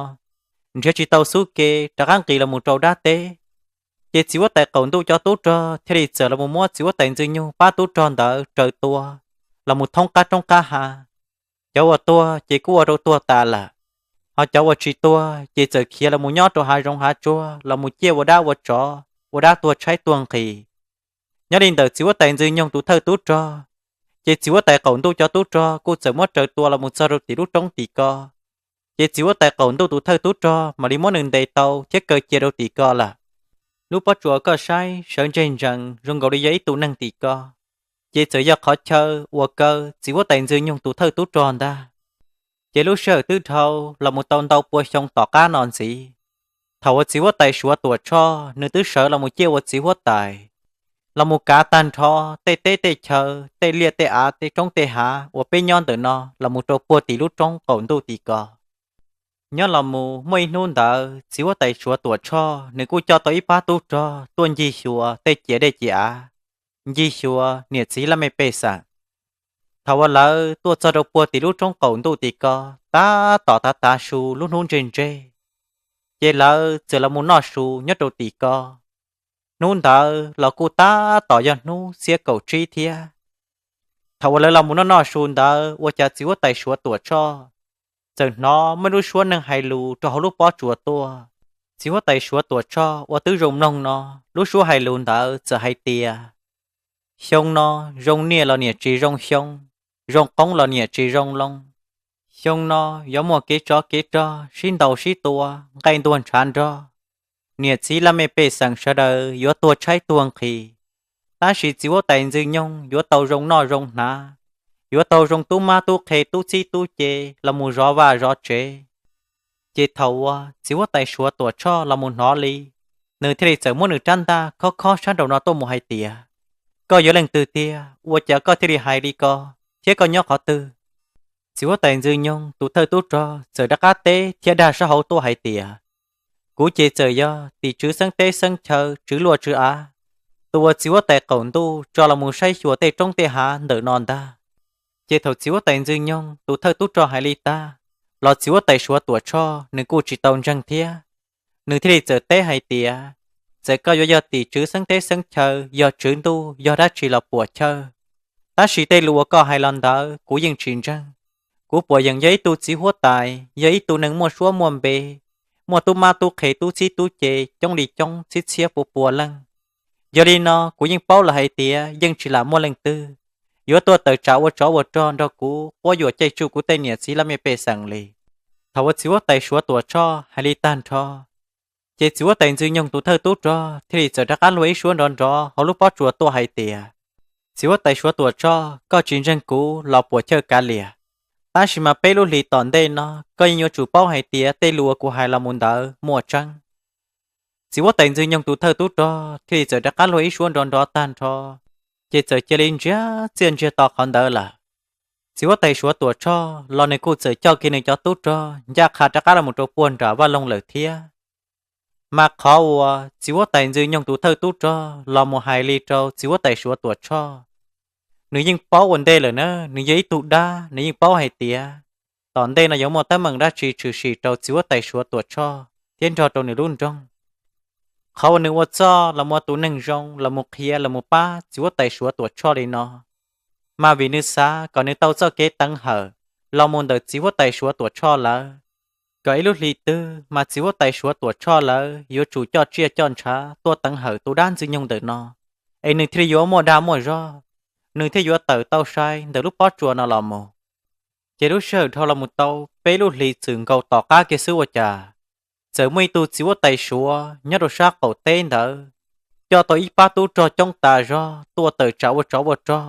nrhiav tsis tau xub ke rov qab nqis los mus rau dab teb. Ces txiv huab tais qaum ntuj cov tub rog thiaj li txawm los mus muab txiv huab tais Ntxwg Nyoog pab tub rog ntawd raws tua, los mus thoob qab roob qab hav. Cov uas tuag ces kuj ua rau tuag tas lawm, ho cov uas tsis tuag ces txawm khiav los mus nyob rau hav zoov hav tsuag los mus ciaj ua dab ua tsov, ua dab tuag tshaib tuag nqhis. Nyob li ntawm txiv huab tais Ntxwg Nyoog tus thawj tub rog, ces txiv huab tais qaum ntuj cov tub rog kuj txawm muab raws tua los mus txog rau tim lub roob tim ko. Ces txiv huab tais qaum ntuj tus thawj tub rog mam li muab nws ntes tau thiab kaw cia rau tim ko lawm. Lub pob tsuas koj saib sawv ntseg ntsees zoo nkaus li yog ib tug neeg tim ko, ces txawm yog qhov chaw uas kaw txiv huab tais Ntxwg Nyoog tus thawj tub rog ntag. Ces lub sij hawm twb dhau los mus tau ntau pua xyoo tom qab no ntxiv, thaum uas txiv huab tais Suav Tuam Tshoj nws twb sawv los mus ciaj ua txiv huab tais, los mus kav tag nrho tej teb tej chaw, tej liaj tej av, tej roob tej hav uas peb nyob ntawm no los mus rau puag tim lub roob qaum ntuj tim ko. Nyob los mus muaj ib hnub ntawd txiv huab tais Suav Tuam Tshoj nws kuj coj tau ib pab tub rog tuaj ncig xyuas tej ciav dej ciav av, ncig xyuas niam txiv laj mej pej xeem. Thaum uas lawv tuaj txog rau puag tim lub roob qaum ntuj tim ko, tab tom tav tav su lub hnub ntseg ntseg, ces lawv txawm los mus noj su nyob rau tim ko. Hnub ntawd los kuj tab tom yog hnub xiab kaum tsib thiab. Thaum uas lawv los mus noj noj su ntawd ua cas txiv huab tais Suav Tuam Tshoj txawm hnov muaj lub suab neeg hais lus rau hauv lub pob tsuas tuaj. Txiv huab tais Suav Tuam Tshoj uas twb zoo mloog no, lub suab hais lus ntawd txawm hais tias, xyoo no zoo niaj los niam tsis zoo xyoo, zoo qoob los niam tsis zoo loo. Xyoo no yuav muaj kev tsov kev rog sib ntaus sib tua, nqaij ntuag ntshav nrog, niam txiv laj mej pej xeem sawv daws yuav tuag tshaib tuag nqhis. Tab sis txiv huab tais Ntxwg Nyoog yuav tau zoo noj zoo hnav, yuav tau zoo tub mab tub qhe tub txib tub ce los mus zov vaj zov tsev. Ces thaum uas txiv huab tais Suav Tuam Tshoj los mus hnov li, nws thiaj li txawm muab nws rab ntaj khob khob sab nraum no tuaj mus hais tias, koj yog leej twg tiag ua cas koj thiaj li hais li ko, thiab koj nyob qhov twg? Txiv huab tais Ntxwg Nyoog tus thawj tub rog txawm rov qab teb thiab dag sab hauv tuaj hais tias, kuv ces txawm yog tim tswv xeeb teb xeeb chaw, tswv luaj tswv av, tus uas txiv huab tais qaum ntuj tso los mus saib xyuas tej roob tej hav ntawm no ntag. Ces thaum txiv huab tais Ntxwg Nyoog tus thawj tub rog hais li tag, los txiv huab tais Suav Tuam Tshoj nws kuj tsis tau ntseeg thiab. Nws thiaj li txawm teb hais tias, txawm koj yuav yog tim tswv xeeb teb xeeb chaw, yog tswv ntuj yog dab tsi los puam chawj, tab sis tej lus uas koj hais los ntawd kuv yeej tsis ntseeg. Kuv puas yeem yog ib tug txiv huab tais, yog ib tug neeg muaj suab muaj npe, muaj tub mab tub qhe tub txib tub ce coob li coob txhiab txhiab pua pua leej. Yog li no kuv yeej paub lawm hais tias yeej tsis lam muaj leej twg yuav tuaj tawm tsam ua tsov ua rog nrog kuv quab yuam caij tsuj kuv tej niam txiv laj mej pej xeem li. Thaum uas txiv huab tais Suav Tuam Tshoj hais li tag nrho, ces txiv huab tais Ntxwg Nyoog tus thawj tub rog thiaj li txawm rov qab luag ib suab nrov nrov hauv lub pob tsuas tuaj hais tias, txiv huab tais Suav Tuam Tshoj, koj tsis ntseeg kuv los puam chawj kav liam, tab sis mas peb lub hlis tom ntej no koj yeej yuav tsum paub hais tias tej lus uas kuv hais los mus ntawd muaj tseeb. Txiv huab tais Ntxwg Nyoog tus thawj tub rog thiaj li txawm rov qab luag ib suab nrov nrov tag nrho, ces txawm cia li ntsiag txiaj ntsiag to qhov ntawd lawm. Txiv huab tais Suav Tuam Tshoj los nws kuj txawm coj kiag nws cov tub rog ncaj qha rov qab los mus rau puag nram vaj loog lawm thiab. Mas qhov uas txiv huab tais Ntxwg Nyoog tus thawj tub rog los mus hais li rau txiv huab tais Suav Tuam Tshoj, nws yeej paub ua ntej lawm na, nws yog ib tug dab, nws yeej paub hais tias tom ntej no yuav muaj teeb meem dab tsi tshwm sim rau txiv huab tais Suav Tuam Tshoj thiab nrog rau nws lub nroog. Qhov uas nws ua txuj los mus ua tus neeg zoo los mus qhia los mus pab txiv huab tais Suav Tuam Tshoj li no, mas vim nws xav kom nws tau txoj kev teev hawm los mus ntawm txiv huab tais Suav Tuam Tshoj lawv, kom ib lub hli twg mas txiv huab tais Suav Tuam Tshoj lawv yuav tsum coj tsiaj coj ntshav tuaj teev hawm tus dab Ntxwg Nyoog ntawm no, es nws thiaj li yuav muaj dag muaj zog, nws thiaj yuav tawm tau sai ntawm lub pob tsuas no los mus. Ces lub sij hawm dhau los mus tau peb lub hlis txwm nkaus tom qab kiag xwb ua cas, txawm muaj ib tug txiv huab tais Suav nyob rau sab qaum teb ntawd coj tau ib pab tub rog coob tas zog tuaj tawm tsam ua tsov ua rog,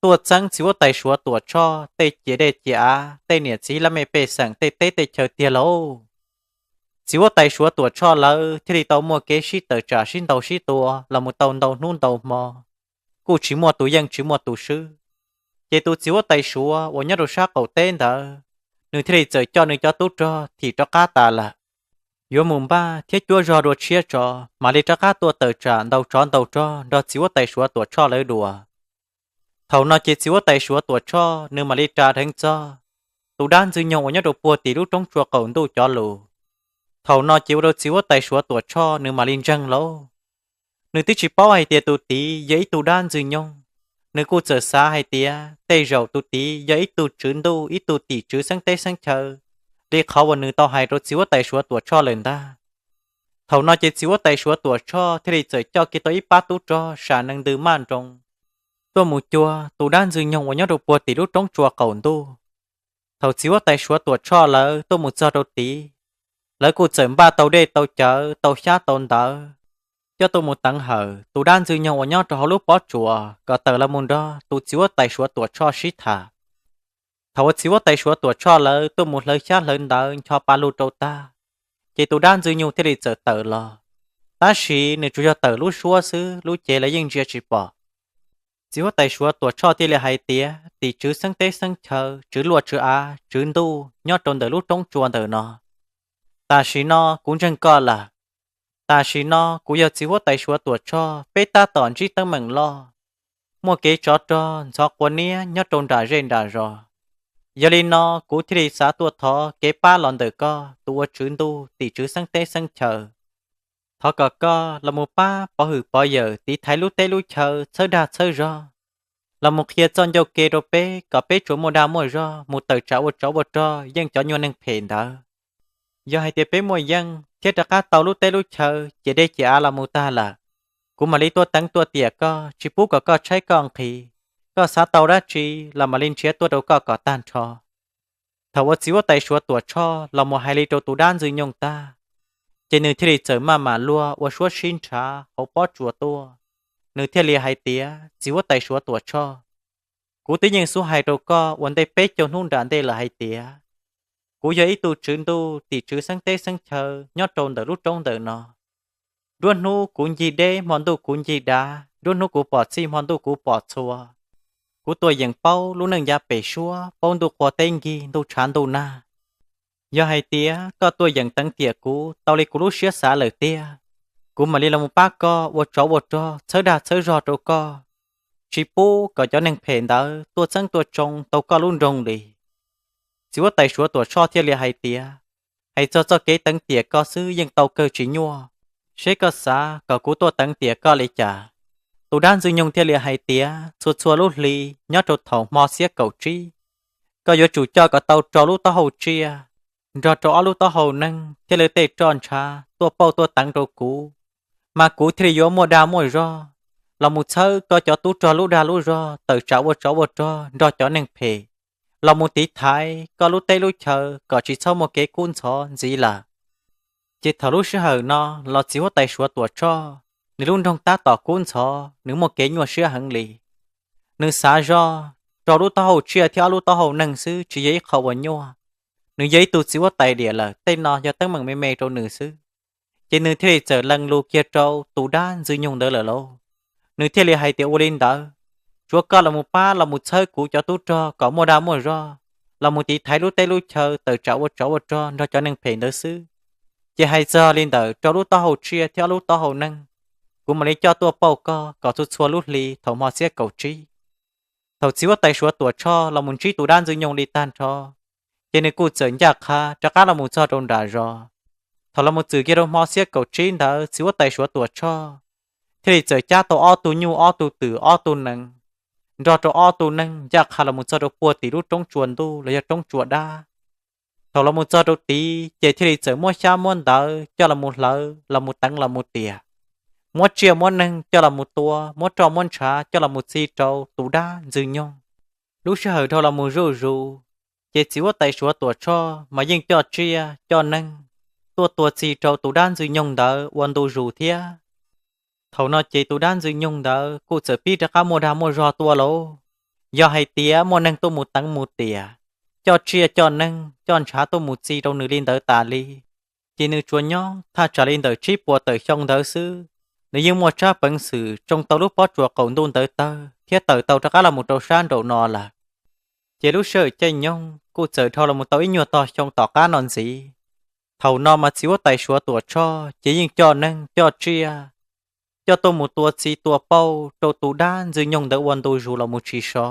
tuaj txeeb txiv huab tais Suav Tuam Tshoj tej ciam dej ciam av, tej niam txiv laj mej pej xeem, tej teb tej chaw tiag lauj. Txiv huab tais Suav Tuam Tshoj lawv thiaj li tau muaj kev sib tawm tsam sib ntaus sib tua los mus tau ntau hnub ntau hmo, kuj tsis muaj tus yeej tsis muaj tus swb. Ces tus txiv huab tais Suav uas nyob rau sab qaum teb ntawd, nws thiaj li txawm coj nws cov tub rog thim rov qab tas lawm, yuav mus npaj thiab cuab zog dua tshiab tso, mam li rov qab tuaj tawm tsam ntaus tsov ntaus rog nrog txiv huab tais Suav Tuam Tshoj lawv dua. Thaum no ces txiv huab tais Suav Tuam Tshoj nws mam li ras dheev txog tus dab Ntxwg Nyoog uas nyob rau puag tim lub roob tsua qaum ntuj cov lus. Thaum no ces ua rau txiv huab tais Suav Tuam Tshoj nws mam li ntseeg lauj. Nws twb tsis paub hais tias tus tid yog ib tug dab Ntxwg Nyoog, nws kuj txawm xav hais tias tej zaum tus tid yog ib tug tswv ntuj ib tug tim tswv xeeb teb xeeb chaw, li qhov uas nws tau hais rau txiv huab tais Suav Tuam Tshoj lawm ntag. Thaum no ces txiv huab tais Suav Tuam Tshoj thiaj li txawm coj kiag tau ib pab tub rog sam nees ntws maj nroos tuaj mus cuag tus dab Ntxwg Nyoog uas nyob rau puag tim lub roob tsua qaum ntuj. Thaum txiv huab tais Suav Tuam Tshoj lawv tuaj mus txog rau tid, lawv kuj txawm npaj tau dej tau cawv tau xyab tau ntawv, coj tuaj mus teev hawm tus dab Ntxwg Nyoog uas nyob rau hauv lub pob tsuas kom tawm los mus nrog tus txiv huab tais Suav Tuam Tshoj sib tham. Thaum uas txiv huab tais Suav Tuam Tshoj lawv tuaj mus hlawv xyab hlawv ntawv ncho pa lug rau tag, ces tus dab Ntxwg Nyoog thiaj li txawm tawm los. Tab sis nws tsuas yog tawm lub suab xwb, lub cev lawv yeej ntsia tsis pom. Txiv huab tais Suav Tuam Tshoj thiaj li hais tias, tim tswv xeeb teb xeeb chaw, tswv luaj tswv av, tswv ntuj nyob rau ntawm lub roob tsua ntawm no, tam sim no kuv ntseeg koj lawm. Tam sim no kuv yog txiv huab tais Suav Tuam Tshoj, peb tab tom ntsib teeb meem loj, muaj kev tsov rog ntxhov quav niab nyob rau nram zej nram zos. Yog li no kuv thiaj li xav tuaj thov kev pab los ntawm koj tus ua tswv ntuj tim tswv xeeb teb xeeb chaw. Thov kom koj los mus pab pov hwm pov yawm tiv thaiv lub teb lub chaw txhawb dag txhawb zog, los mus qhia txoj ncauj ke rau peb kom peb tsuas muaj dag muaj zog mus tawm tsam ua tsov ua rog yeej cov nyuag neeg phem ntawd. Yog hais tias peb muaj yeej thiab rov qab tau lub teb lub chaw ciam dej ciam av los mus tag lawm, kuv mam li tuaj teev tuaj tiam koj, tsis pub kom koj tshaib koj nqhis. Koj xav tau dab tsi los mam li nrhiav tuaj rau koj kom tag nrho. Thaum uas txiv huab tais Suav Tuam Tshoj los mus hais li rau tus dab Ntxwg Nyoog tag, ces nws thiaj li txawm maj mam luag ua suab sib nrhav hauv pob tsuas tuaj. Nws thiaj li hais tias, txiv huab tais Suav Tuam Tshoj, kuv twb yeej xub hais rau koj ua ntej peb caug hnub nram ntej lawm hais tias, kuv yog ib tug tswv ntuj tim tswv xeeb teb xeeb chaw nyob rau ntawm lub roob ntawm no. Nruab hnub kuv ncig deb, hmo ntuj kuv ncig dav, nruab hnub kuv pom txhij, hmo ntuj kuv pom txhua. Kuv tuaj yeem paub lub neej yav pem suab, paub ntuj qua teb nkig, ntuj tshav ntuj nag. Yog hais tias koj tuaj yeem teev tiam kuv tau li kuv lub siab xav lawm tiag, kuv mam li los mus pab koj ua tsov ua rog txhawb dag txhawb zog rau koj, tsis pub kom cov neeg phem ntawd tuaj txeeb tuaj tsoo tau koj lub nroog li. Txiv huab tais Suav Tuam Tshoj thiaj li hais tias, hais txog txoj kev teev tiam koj xwb yeej tau kawg tsis nyuaj, seb koj xav kom kuv tuaj teev tiam koj li cas? Tus dab Ntxwg Nyoog thiaj li hais tias, txhua txhua lub hli nyob rau thaum hmo xiab kaum tsib, koj yuav tsum coj kom tau rau lub taub hau tsiaj nrog rau ob lub taub hau neeg thiab lawv tej roj ntshav tuaj pauj tuaj teev rau kuv, mas kuv thiaj li yuav muaj dag muaj zog los mus txhawb koj cov tub rog lub dag lub zog tawm tsam ua tsov ua rog nrog cov neeg phem, los mus tiv thaiv koj lub teb lub chaw kom tsis txhob muaj kev kub ntxhov ntxiv lawm. Ces thaum lub sij hawm no los txiv huab tais Suav Tuam Tshoj, nws lub nroog tab tom kub ntxhov, nws muaj kev nyuaj siab heev li. Nws xav zog rau lub taub hau tsiaj thiab ob lub taub hau neeg xwb tsis yog ib qho uas nyuaj. Nws yog ib tug txiv huab tais diam lawm, tej no yog teeb meem me me rau nws xwb. Ces nws thiaj li txawm lees lus kiag rau tus dab Ntxwg Nyoog ntawd lawm lauj. Nws thiaj li hais tias, ua li ntawd, tsuav koj los mus pab los mus txhawb kuv cov tub rog kom muaj dag muaj zog, los mus tiv thaiv lub teb lub chaw tawm tsam ua tsov ua rog nrog cov neeg phem ntawd xwb. Ces hais txog li ntawm rau lub taub hau tsiaj thiab ob lub taub hau neeg, kuv mam li coj tuaj pauj koj kom txhua txhua lub hli thaum hmo xiab kaum tsib. Thaum txiv huab tais Suav Tuam Tshoj los mus ntsib tus dab Ntxwg Nyoog li tag nrho, ces nws kuj txawm ncaj qha rov qab los mus txog rau nram zos. Thaum los mus txwm kiag rau hmo xiab kaum tsib ntawd txiv huab tais Suav Tuam Tshoj thiaj li txawm cab tau ob tug nyuj ob tug twm ob tug nees nrog rau ob tug neeg ncaj qha los mus txog rau puag tim lub roob tsua ntuj los yog roob tsua dab. Thaum los mus txog rau tid ces thiaj li txawm muab xyab muab ntawv coj los mus hlawv los mus teev los mus tiam, muab tsiaj muab neeg coj los mus tua, muab roj muab ntshav coj los mus txi rau tus dab Ntxwg Nyoog. Lub sij hawm dhau los mus zuj zus, ces txiv huab tais Suav Tuam Tshoj mas yeej coj tsiaj coj neeg tuaj tua txi rau tus dab Ntxwg Nyoog ntawd ua ntu zus thiab. Thaum no ces tus dab Ntxwg Nyoog ntawd kuj txawm pib rov qab muaj dag muaj zog tuaj lauj. Yog hais tias muaj neeg tuaj mus teev mus tiam, coj tsiaj coj neeg coj ntshav tuaj mus txi rau nws li ntawd tas li, ces nws tsuas nyob thaj tsam li ntawm tsib puas tawm xyoo ntawd xwb, nws yeej muaj tsab peev xwm tsoo tau lub pob tsuas qaum ntuj ntawd tawg thiab tawm tau rov qab los mus rau sab nraum no lawm. Ces lub sij hawm caij nyoog kuj txawm dhau los mus tau ib nyuag tog xyoo tom qab no ntxiv. Thaum no mas txiv huab tais Suav Tuam Tshoj ces yeej coj neeg coj tsiaj coj tuaj mus tua txi tua pauj rau tus dab Ntxwg Nyoog ntawd ua ntu zus los mus tsis so.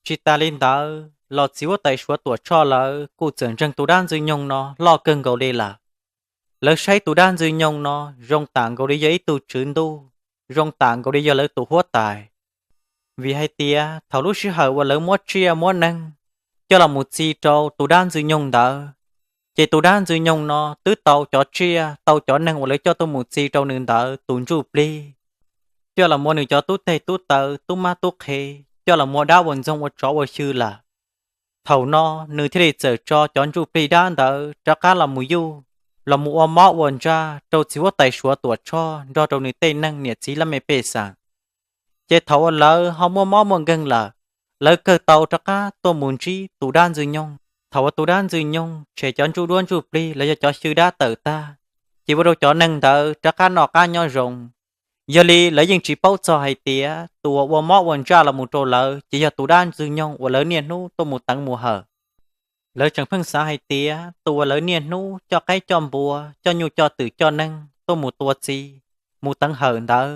Tsis tas li ntawd los txiv huab tais Suav Tuam Tshoj lawv kuj txawm ntseeg tus dab Ntxwg Nyoog no loj kawg nkaus li lawm. Lawv saib tus dab Ntxwg Nyoog no zoo tam nkaus li yog ib tug tswv ntuj, zoo tam nkaus li yog lawv tus huab tais. Vim hais tias thaum lub sij hawm uas lawv muab tsiaj muab neeg coj los mus txi rau tus dab Ntxwg Nyoog ntawd, ces tus dab Ntxwg Nyoog no twb tau cov tsiaj tau cov neeg uas lawv coj tuaj mus txi rau nws ntawd tus ntsuj plig coj los muab nws cov tub teg tub taw tub mab tub qhe coj los muab dab ua ntxoog ua tsov ua xyw lawm. Thaum no nws thiaj li txawm tso cov ntsuj plig dab ntawd rov qab los mus yuj, los mus ua mob ua ntsaj rau txiv huab tais Suav Tuam Tshoj nrog rau nws tej neeg niam txiv laj mej pej xeem. Ces thaum uas lawv ho muaj mob muaj nkeeg lawm, lawv kawg tau rov qab tuaj mus ntsib tus dab Ntxwg Nyoog. Thaum uas tus dab Ntxwg Nyoog tshem cov ntsuj duab ntsuj plig los yog cov xyw dab tawm tag, ces ua rau cov neeg ntawd rov qab noj qab nyob zoo. Yog li lawv yeej tsis paub txog hais tias tus uas ua mob ua ntsaj los mus rau lawv ces yog tus dab Ntxwg Nyoog uas lawv niaj hnub tuaj mus teev mus hawm. Lawv tseem pheej xav hais tias tus uas lawv niaj hnub coj qaib coj npua coj nyuj coj twm coj neeg tuaj mus tua txi mus teev hawm ntawd,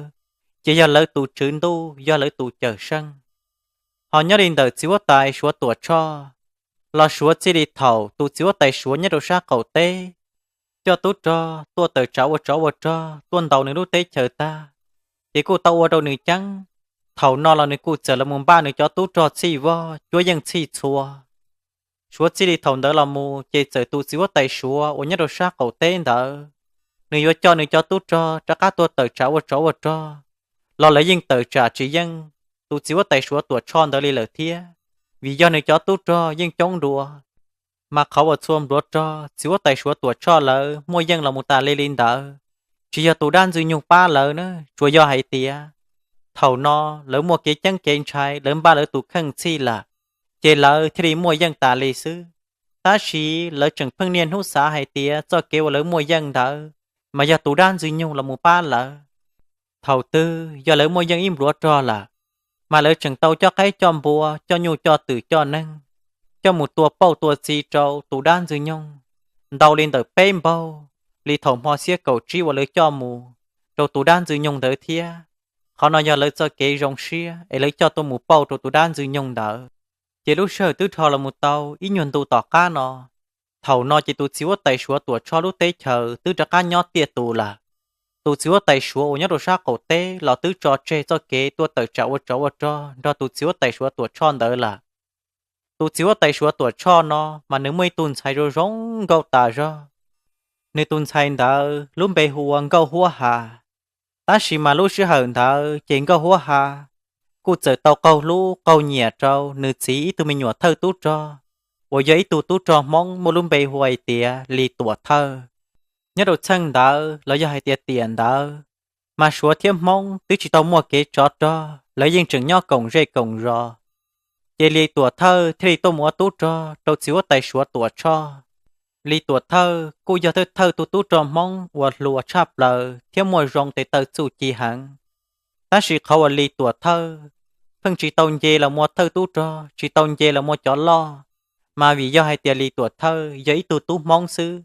ces yog lawv tus tswv ntuj yog lawv tus cawm seej. Ho nyob li ntawm txiv huab tais Suav Tuam Tshoj los suav txij li thaum tus txiv huab tais Suav nyob rau sab qaum teb coj tub rog tuaj tawm tsam ua tsov ua rog tuaj ntaus nws lub teb chaws tag, ces kuj tau ua rau nws ceeb. Thaum no los nws kuj txawm los mus npaj nws cov tub rog txhij vog cuab yeej txhij txhua. Suav txij li thaum ntawd los mus ces txawm tus txiv huab tais Suav uas nyob rau sab qaum teb ntawd, nws yuav coj nws cov tub rog rov qab tuaj tawm tsam ua tsov ua rog los lawv yeej tawm tsam tsis yeej tus txiv huab tais Suav Tuam Tshoj ntawd li lawm thiab, vim yog nws cov tub rog yeej coob dua. Mas qhov uas txhua npluav rog txiv huab tais Suav Tuam Tshoj lawv muaj yeej los mus tas li li ntawd, tsis yog tus dab Ntxwg Nyoog pab lawv na, tsuas yog hais tias thaum no lawv muaj kev ceeb kev ntshai, lawv npaj lawv tus kheej txhij lawm, ces lawv thiaj li muaj yeej tas li xwb. Tab sis lawv tseem pheej niaj hnub xav hais tias txoj kev uas lawv muaj yeej ntawd mas yog tus dab Ntxwg Nyoog los mus pab lawv. Thaum twg yog lawv muaj yeej ib npluav rog lawm, mas lawv tseem tau coj qaib coj npua coj nyuj coj twm coj neeg coj mus tua pauj tua txi rau tus dab Ntxwg Nyoog ntau li ntawm peb npaug li thaum hmo xiab kaum tsib uas lawv coj mus rau tus dab Ntxwg Nyoog ntawd thiab. Qhov no yog lawv txoj kev zoo siab es lawv coj tuaj mus pauj rau tus dab Ntxwg Nyoog ntawd. Ces lub sij hawm twb dhau los mus tau ib nyuag ntu tom qab no, thaum no ces tus txiv huab tais Suav Tuam Tshoj lub teb chaws twb rov qab nyob tiaj tus lawm. Tus txiv huab tais Suav uas nyob rau sab qaum teb los twb tso tseg txoj kev tuaj tawm tsam ua tsov ua rog nrog tus txiv huab tais Suav Tuam Tshoj ntawd lawm. Tus txiv huab tais Suav Tuam Tshoj no mas nws muaj ib tug ntxhais zoo zoo nkauj tas zog. Nws tus ntxhais ntawd lub npe hu ua Nkauj Huab Ha. Tab sis mas lub sij hawm ntawd ces Nkauj Huab Ha kuj txawm tau qaug hlub qaug nyiam rau nws txiv ib tug me nyuam thawj tub rog, uas yog ib tug tub rog Hmoob muaj lub npe hu hais tias Lis Tuam Thawj. Nyob rau txheej ntawd los yog hais tias tiam ntawd, mas Suav thiab Hmoob twb tsis tau muaj kev tsov rog, lawv yeej tseem nyob koom zej koom zos. Ces Lis Tuam Thawj thiaj li tuaj mus ua tub rog rau txiv huab tais Suav Tuam Tshoj. Lis Tuam Thawj kuj yog thawj thawj tug tub rog Hmoob uas hluas tshaj plaws thiab muaj zoo tes taw txuj ci heev. Tab sis qhov uas Lis Tuam Thawj pheej tsis tau nce los muaj thawj tub rog, tsis tau nce los muaj cov loj, mas vim yog hais tias Lis Tuam Thawj yog ib tug tub Hmoob xwb,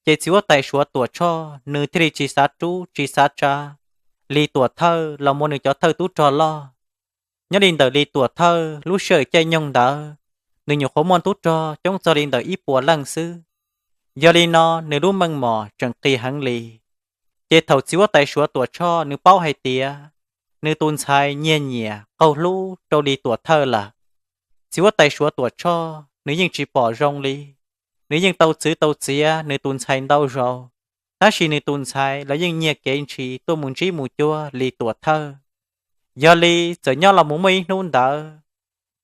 ces txiv huab tais Suav Tuam Tshoj nws thiaj li tsis xav rub tsis xav tsa Lis Tuam Thawj los muaj nws cov thawj tub rog loj. Nyob li ntawm Lis Tuam Thawj lub sij hawm caij nyoog ntawd, nws nyuam qhuav muaj tub rog coob txog li ntawm ib puas leej xwb. Yog li no nws lub meej mom tseem qis heev li. Ces thaum txiv huab tais Suav Tuam Tshoj nws paub hais tias nws tus ntxhais nyiag nyiam qaug hlub rau Lis Tuam Thawj lawm, txiv huab tais Suav Tuam Tshoj nws yeej tsis pom zoo li. Nws yeej tau txwv tau txiav nws tus ntxhais ntau zaus, tab sis nws tus ntxhais los yeej nyiag kev ntshis tuaj mus ntsib mus cuag Lis Tuam Thawj. Yog li txawm nyob los mus muaj ib hnub ntawd,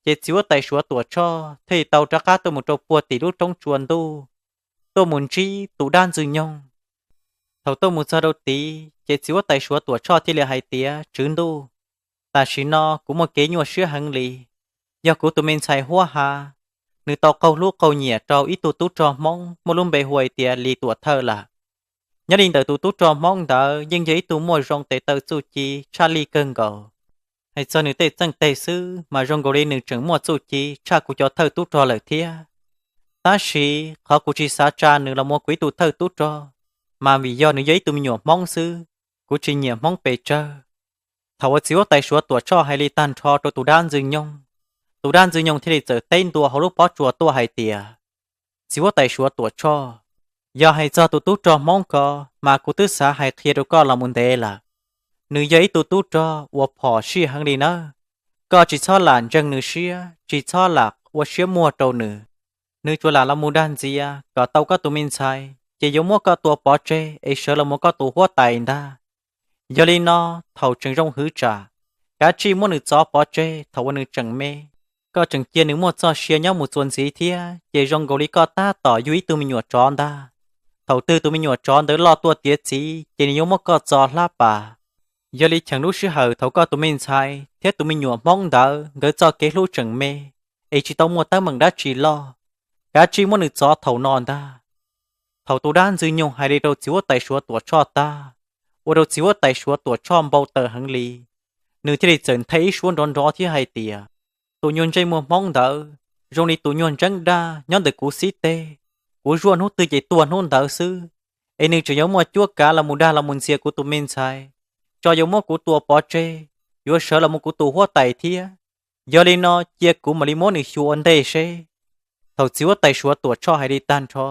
ces txiv huab tais Suav Tuam Tshoj thiaj li tau rov qab tuaj mus rau puag tim lub roob tsua ntuj, tuaj mus ntsib tus dab Ntxwg Nyoog. Thaum tuaj mus txog rau tid ces txiv huab tais Suav Tuam Tshoj thiaj li hais tias, Tswv Ntuj, tam sim no kuv muaj kev nyuaj siab heev li. Yog kuv tus me ntxhais Huab Ha, nws tau qaug hlub qaug nyiam rau ib tug tub rog Hmoob muaj lub npe hu hais tias Lis Tuam Thawj lawm. Nyob li ntawm tus tub rog Hmoob ntawd yeej yog ib tug muaj zoo tes taw txuj ci tshaj lij kawg nkaus. Hais txog nws tej txeej teg xwb mas zoo nkaus li nws tseem muaj txuj ci tshaj kuv cov thawj tub rog lawm thiab. Tab sis qhov kuv tsis xav tsa nws los mus ua kuv ib tug thawj tub rog, mas vim yog nws yog ib tug me nyuam Hmoob xwb, kuv tsis nyiam Hmoob pes tsawg. Thaum uas txiv huab tais Suav Tuam Tshoj hais li tag nrho rau tus dab Ntxwg Nyoog, tus dab Ntxwg Nyoog thiaj li txawm teb ntua hauv lub pob tsuas tuaj hais tias, Txiv huab tais Suav Tuam Tshoj, yog hais txog tus tub rog Hmoob ko, mas kuv twb xav hais qhia rau koj los mus ntev lawm. Nws yog ib tug tub rog uas phom sij heev li nawb. Koj tsis txhob lam ntseeg nws siab, tsis txhob lam ua siab muag rau nws. Nws tsuas lam los mus dag ntxias kom tau koj tus me ntxhais ces yuav muab koj tua pov tseg es sawv los mus koj tus huab tais ntag. Yog li no, thaum tseem zoo hwv tsam, kav tsij muab nws txov pov tseg thaum uas nws tseem me. Koj tseem cia nws muaj txoj sia nyob mus txuas ntxiv thiab ces zoo nkaus li koj tab tom yug ib tug me nyuam tsov ntag. Thaum twg tus me nyuam tsov ntawd loj tuaj tiav txiv ces nws yuav muab koj txo hlab pas. Yog li cheem lub sij hawm thaum koj tus me ntxhais thiab tus me nyuam Hmoob ntawd nkawd txoj kev hlub tseem me, es tsis tau muaj teeb meem dab tsi loj, kav tsij muab nws txov thaum no ntag. Thaum tus dab Ntxwg Nyoog hais li rau txiv huab tais Suav Tuam Tshoj tag, ua rau txiv huab tais Suav Tuam Tshoj npau taws heev li. Nws thiaj li txawm nthe ib suab nrov nrov thiab hais tias, Tus nyuag ntsej muag Hmoob ntawd zoo li tus nyuag ntseeb daj nyob ntawm kuv xib teg. Kuv zuaj hnub twg ces tuag hnub ntawd xwb, es nws tseem yuav muaj cuab kav los mus dag los mus ntxias kuv tus me ntxhais, tso yuav muab kuv tua pov tseg, yuav sawv los mus kuv tus huab tais thiab. Yog li no cia kuv mam li muab nws xyuas ua ntej seb. Thaum txiv huab tais Suav Tuam Tshoj hais li tag nrho,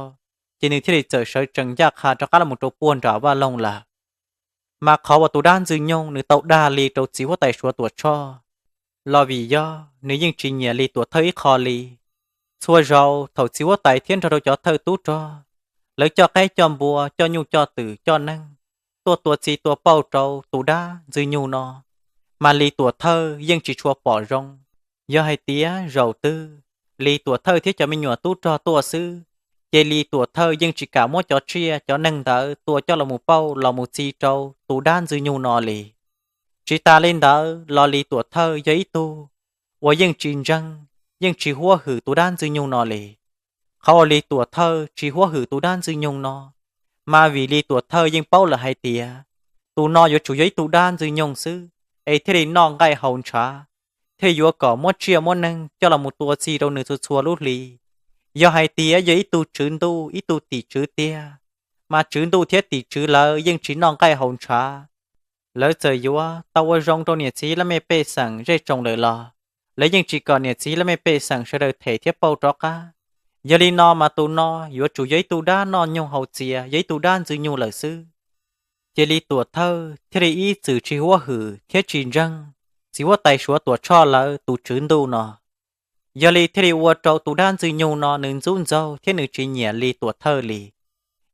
ces nws thiaj li txawm sawv tsees ncaj qha rov qab los mus rau puag nram vaj loog lawm. Mas qhov uas tus dab Ntxwg Nyoog nws tau dag li rau txiv huab tais Suav Tuam Tshoj los vim yog nws yeej tsis nyiam Lis Tuam Thawj ib qho li. Txhua zaus thaum txiv huab tais thiab nrog rau cov thawj tub rog, lawv coj qaib coj npua, coj nyuj coj twm coj neeg tuaj tua txi tua pauj rau tus dab Ntxwg Nyoog no, mas Lis Tuam Thawj yeej tsis tshua pom zoo. Yog hais tias zaum twg Lis Tuam Thawj thiab cov me nyuam tub rog tuaj xwb, ces Lis Tuam Thawj yeej tsis kam muab cov tsiaj cov neeg ntawd tua coj los mus pauj los mus txi rau tus dab Ntxwg Nyoog no li. Tsis tas li ntawd los Lis Tuam Thawj yog ib tug uas yeej tsis ntseeg, yeej tsis huab hwm tus dab Ntxwg Nyoog no li. Qhov uas Lis Tuam Thawj tsis huab hwm tus dab Ntxwg Nyoog no, mas vim Lis Tuam Thawj yeej paub lawm hais tias tus no yuav tsum yog ib tug dab Ntxwg Nyoog xwb, es thiaj li noj nqaij haus ntshav, thiaj yuav kom muab tsiaj muab neeg coj los mus tua txi rau nws txhua txhua lub hli. Yog hais tias yog ib tug tswv ntuj ib tug tim tswv tiag, mas tswv ntuj thiab tim tswv lawv yeej tsis noj nqaij haus ntshav. Lawv txawm yuav tau ua zoo rau niam txiv laj mej pej xeem zej tsoom lawm los lawv yeej tsis kom niam txiv laj mej pej xeem sawv daws them thiab pauj rov qab. Yog li no mas tus no yuav tsum yog ib tug dab noj nyoog haus txias, yog ib tug dab Ntxwg Nyoog lawm xwb. Ces Lis Tuam Thawj thiaj li ib txwm tsis huab hwm thiab tsis ntseeg txiv huab tais Suav Tuam Tshoj lawv tus tswv ntuj no. Yog li thiaj li ua rau tus dab Ntxwg Nyoog no nws ntxub ntxaug thiab nws tsis nyiam Lis Tuam Thawj li.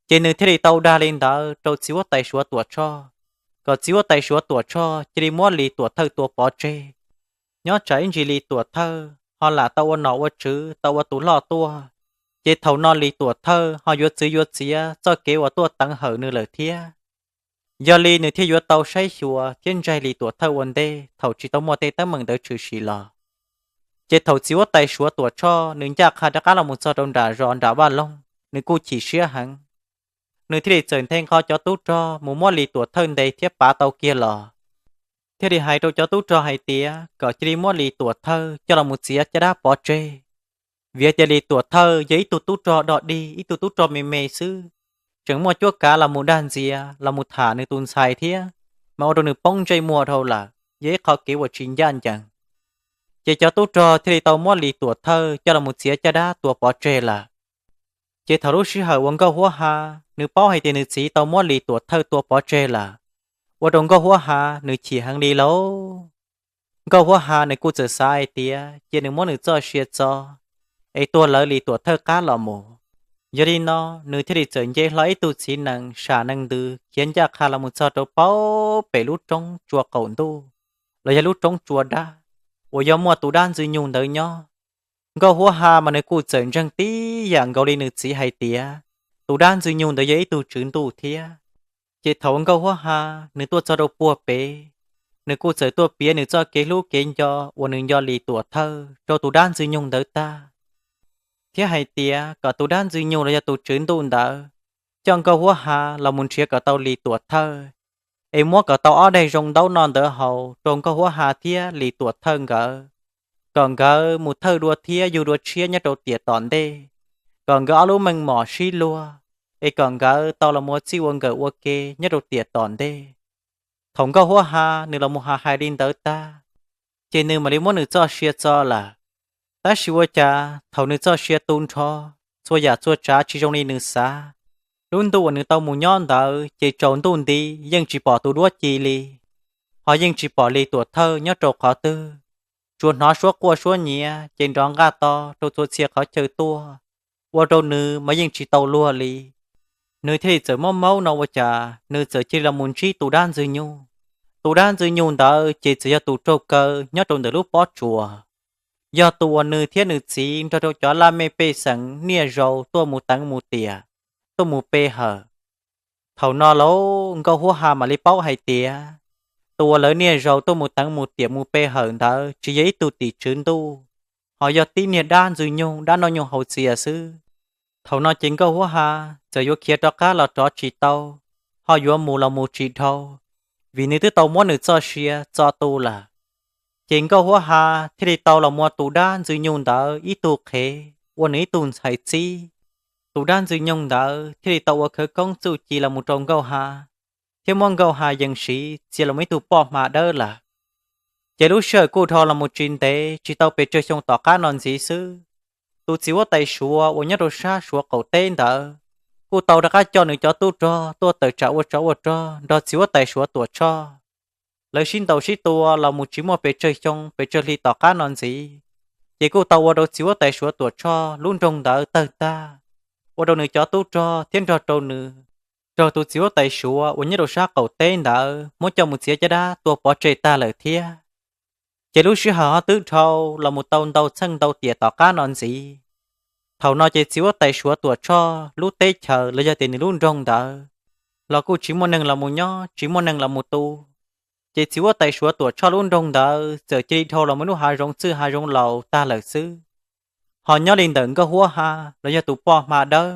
Ces nws thiaj li tau dag li ntawd rau txiv huab tais Suav Tuam Tshoj, kom txiv huab tais Suav Tuam Tshoj cia li muab Lis Tuam Thawj tua pov tseg. Nyob tsam ib ntsis Lis Tuam Thawj ho lam tau ua nom ua tswv tau ua tus loj tuaj, ces thaum no Lis Tuam Thawj ho yuav txwv yuav txiav txoj kev uas tuaj teev hawm nws lawm thiab. Yog li nws thiaj yuav tau saib xyuas thiab ntsaig Lis Tuam Thawj ua ntej thaum tsis tau muaj tej teeb meem ntawd tshwm sim los. Ces thaum txiv huab tais Suav Tuam Tshoj nws ncaj qha rov qab los mus txog rau nram zos nram vaj loog, nws kuj chim siab heev. Nws thiaj li txawm nthe nqho cov tub rog mus muab Lis Tuam Thawj ntes thiab pav tau kiag los, thiaj li hais rau cov tub rog hais tias kom cia li muab Lis Tuam Thawj coj los mus txiav caj dab pov tseg. Vim tias Lis Tuam Thawj yog ib tug tub rog dog dig, ib tug tub rog me me xwb, tseem muaj cuab kav los mus dag ntxias los mus tham nws tus ntxhais thiab, mas ua rau nws poob ntsej muag dhau lawm, yog ib qho kev uas tsis ncaj ncees. Ces cov tub rog thiaj li tau muab Lis Tuam Thawj coj los mus txiav caj dab tua pov tseg lawm. Ces thaum lub sij hawm uas Nkauj Huab Ha nws paub hais tias nws txiv tau muab Lis Tuam Thawj tua pov tseg lawm, ua rau Nkauj Huab Ha nws chim heev li lauj. Nkauj Huab Ha nws kuj txawm xav hais tias cia nws muab nws txoj sia txo es tuag lawv Lis Tuam Thawj qab los mus. Yog li no nws thiaj li txawm nce hlo ib tug txiv nees sam nees ntws khiav ncaj qha los mus txog rau paub pem lub roob tsua qaum ntuj los yog lub roob tsua dab uas yog muaj tus dab Ntxwg Nyoog ntawd nyob. Nkauj Huab Ha mas nws kuj txawm ntseeg tib yam nkaus li nws txiv hais tias tus dab Ntxwg Nyoog ntawd yog ib tug tswv ntuj thiab. Ces thaum Nkauj Huab Ha nws tuaj txog rau puag pem, nws kuj txawm tuaj piav nws txoj kev hlub kev nco uas nws nco Lis Tuam Thawj rau tus dab Ntxwg Nyoog ntawd tag, thiab hais tias kom tus dab Ntxwg Nyoog los yog tus tswv ntuj ntawd coj Nkauj Huab Ha los mus nrhiav kom tau Lis Tuam Thawj, es muab kom tau ob daig zoo ntaub noj ntawd haus rau Nkauj Huab Ha thiab Lis Tuam Thawj nkawd, kom nkawd mus thawj dua thiab yug dua tshiab nyob rau tiam tom ntej, kom nkawd ob lub meej mom sib luag, es kom nkawd tau los mus ua txij ua nkawm ua ke nyob rau tiam tom ntej. Thaum Nkauj Huab Ha nws los mus hais hais li ntawd tag, ces nws mam li muab nws txoj sia txo lawm. Tab sis ua cas thaum nws txoj sia tu nrho, txhua yam txhua tsav tsis zoo li nws xav. Lub ntuj uas nws tau mus nyob ntawd ces tsaus ntuj nti yeej tsis pom tus duab ci li, ho yeej tsis pom Lis Tuam Thawj nyob rau qhov twg. Tsuas hnov suab quaj suab nyiav ces nrov nqaj to rau txhua txhia qhov chaw tuaj, ua rau nws mas yeej tsis tau luag li. Nws thiaj li txawm mob maub no ua cas nws txawm cia li los mus ntsib tus dab Ntxwg Nyoog. Tus dab Ntxwg Nyoog ntawd ces txawm yog tus raug kaw nyob rau ntawm lub pob tsuas, yog tus uas nws thiab nws txiv nrog rau cov laj mej pej xeem niaj zaus tuaj mus teev mus tiam, tuaj mus pe hawm. Thaum no lauj Nkauj Huab Ha mam li paub hais tias tus uas lawv niaj zaus tuaj mus teev mus tiam mus pe hawm ntawd tsis yog ib tug tim tswv ntuj, ho yog tib niag dab Ntxwg Nyoog dab noj nyoog haus txias xwb. Thaum no ces Nkauj Huab Ha txawm yuav khiav rov qab los rov tsis tau, ho yuav mus los mus tsis dhau, vim nws twb tau muab nws txoj sia txo tu lawm. Ces Nkauj Huab Ha thiaj li tau los mus ua tus dab Ntxwg Nyoog ntawd ib tug qhev, ua nws ib tug ntxhais txib. Tus dab Ntxwg Nyoog ntawd thiaj li tau ua khawv koob txuj ci los mus rau Nkauj Ha, thiab muab Nkauj Ha yees siv txia los mus ib tug poj hma dawb lawm. Ces lub sij hawm kuj dhau los mus tsis ntev tsis tau pes tsawg xyoo tom qab no ntxiv xwb, tus txiv huab tais Suav uas nyob rau sab Suav qaum teb ntawd kuj tau rov qab coj nws cov tub rog tuaj tawm tsam ua tsov ua rog nrog txiv huab tais Suav Tuam Tshoj. Lawv sib ntaus sib tua los mus tsis muaj pes tsawg xyoo pes tsawg hli tom qab no ntxiv, ces kuj tau ua rau txiv huab tais Suav Tuam Tshoj lub nroog ntawd tawg tag, ua rau nws cov tub rog thiab nrog rau nws, nrog tus txiv huab tais Suav uas nyob rau sab qaum teb ntawd muab coj mus txiav caj dab tua pov tseg tag lawm thiab. Ces lub sij hawm ho twb dhau los mus tau ntau txheej ntau tiam tom qab no ntxiv. Thaum no ces txiv huab tais Suav Tuam Tshoj lub teb chaws los yog tias nws lub nroog ntawd los kuj tsis muaj neeg los mus nyob tsis muaj neeg los mus tu. Ces txiv huab tais Suav Tuam Tshoj lub nroog ntawd txawm cia li dhau los mus lub hav zoov txwj hav zoov laus tag lawm xwb. Ho nyob li ntawm Nkauj Huab Ha los yog tus poj hma dawb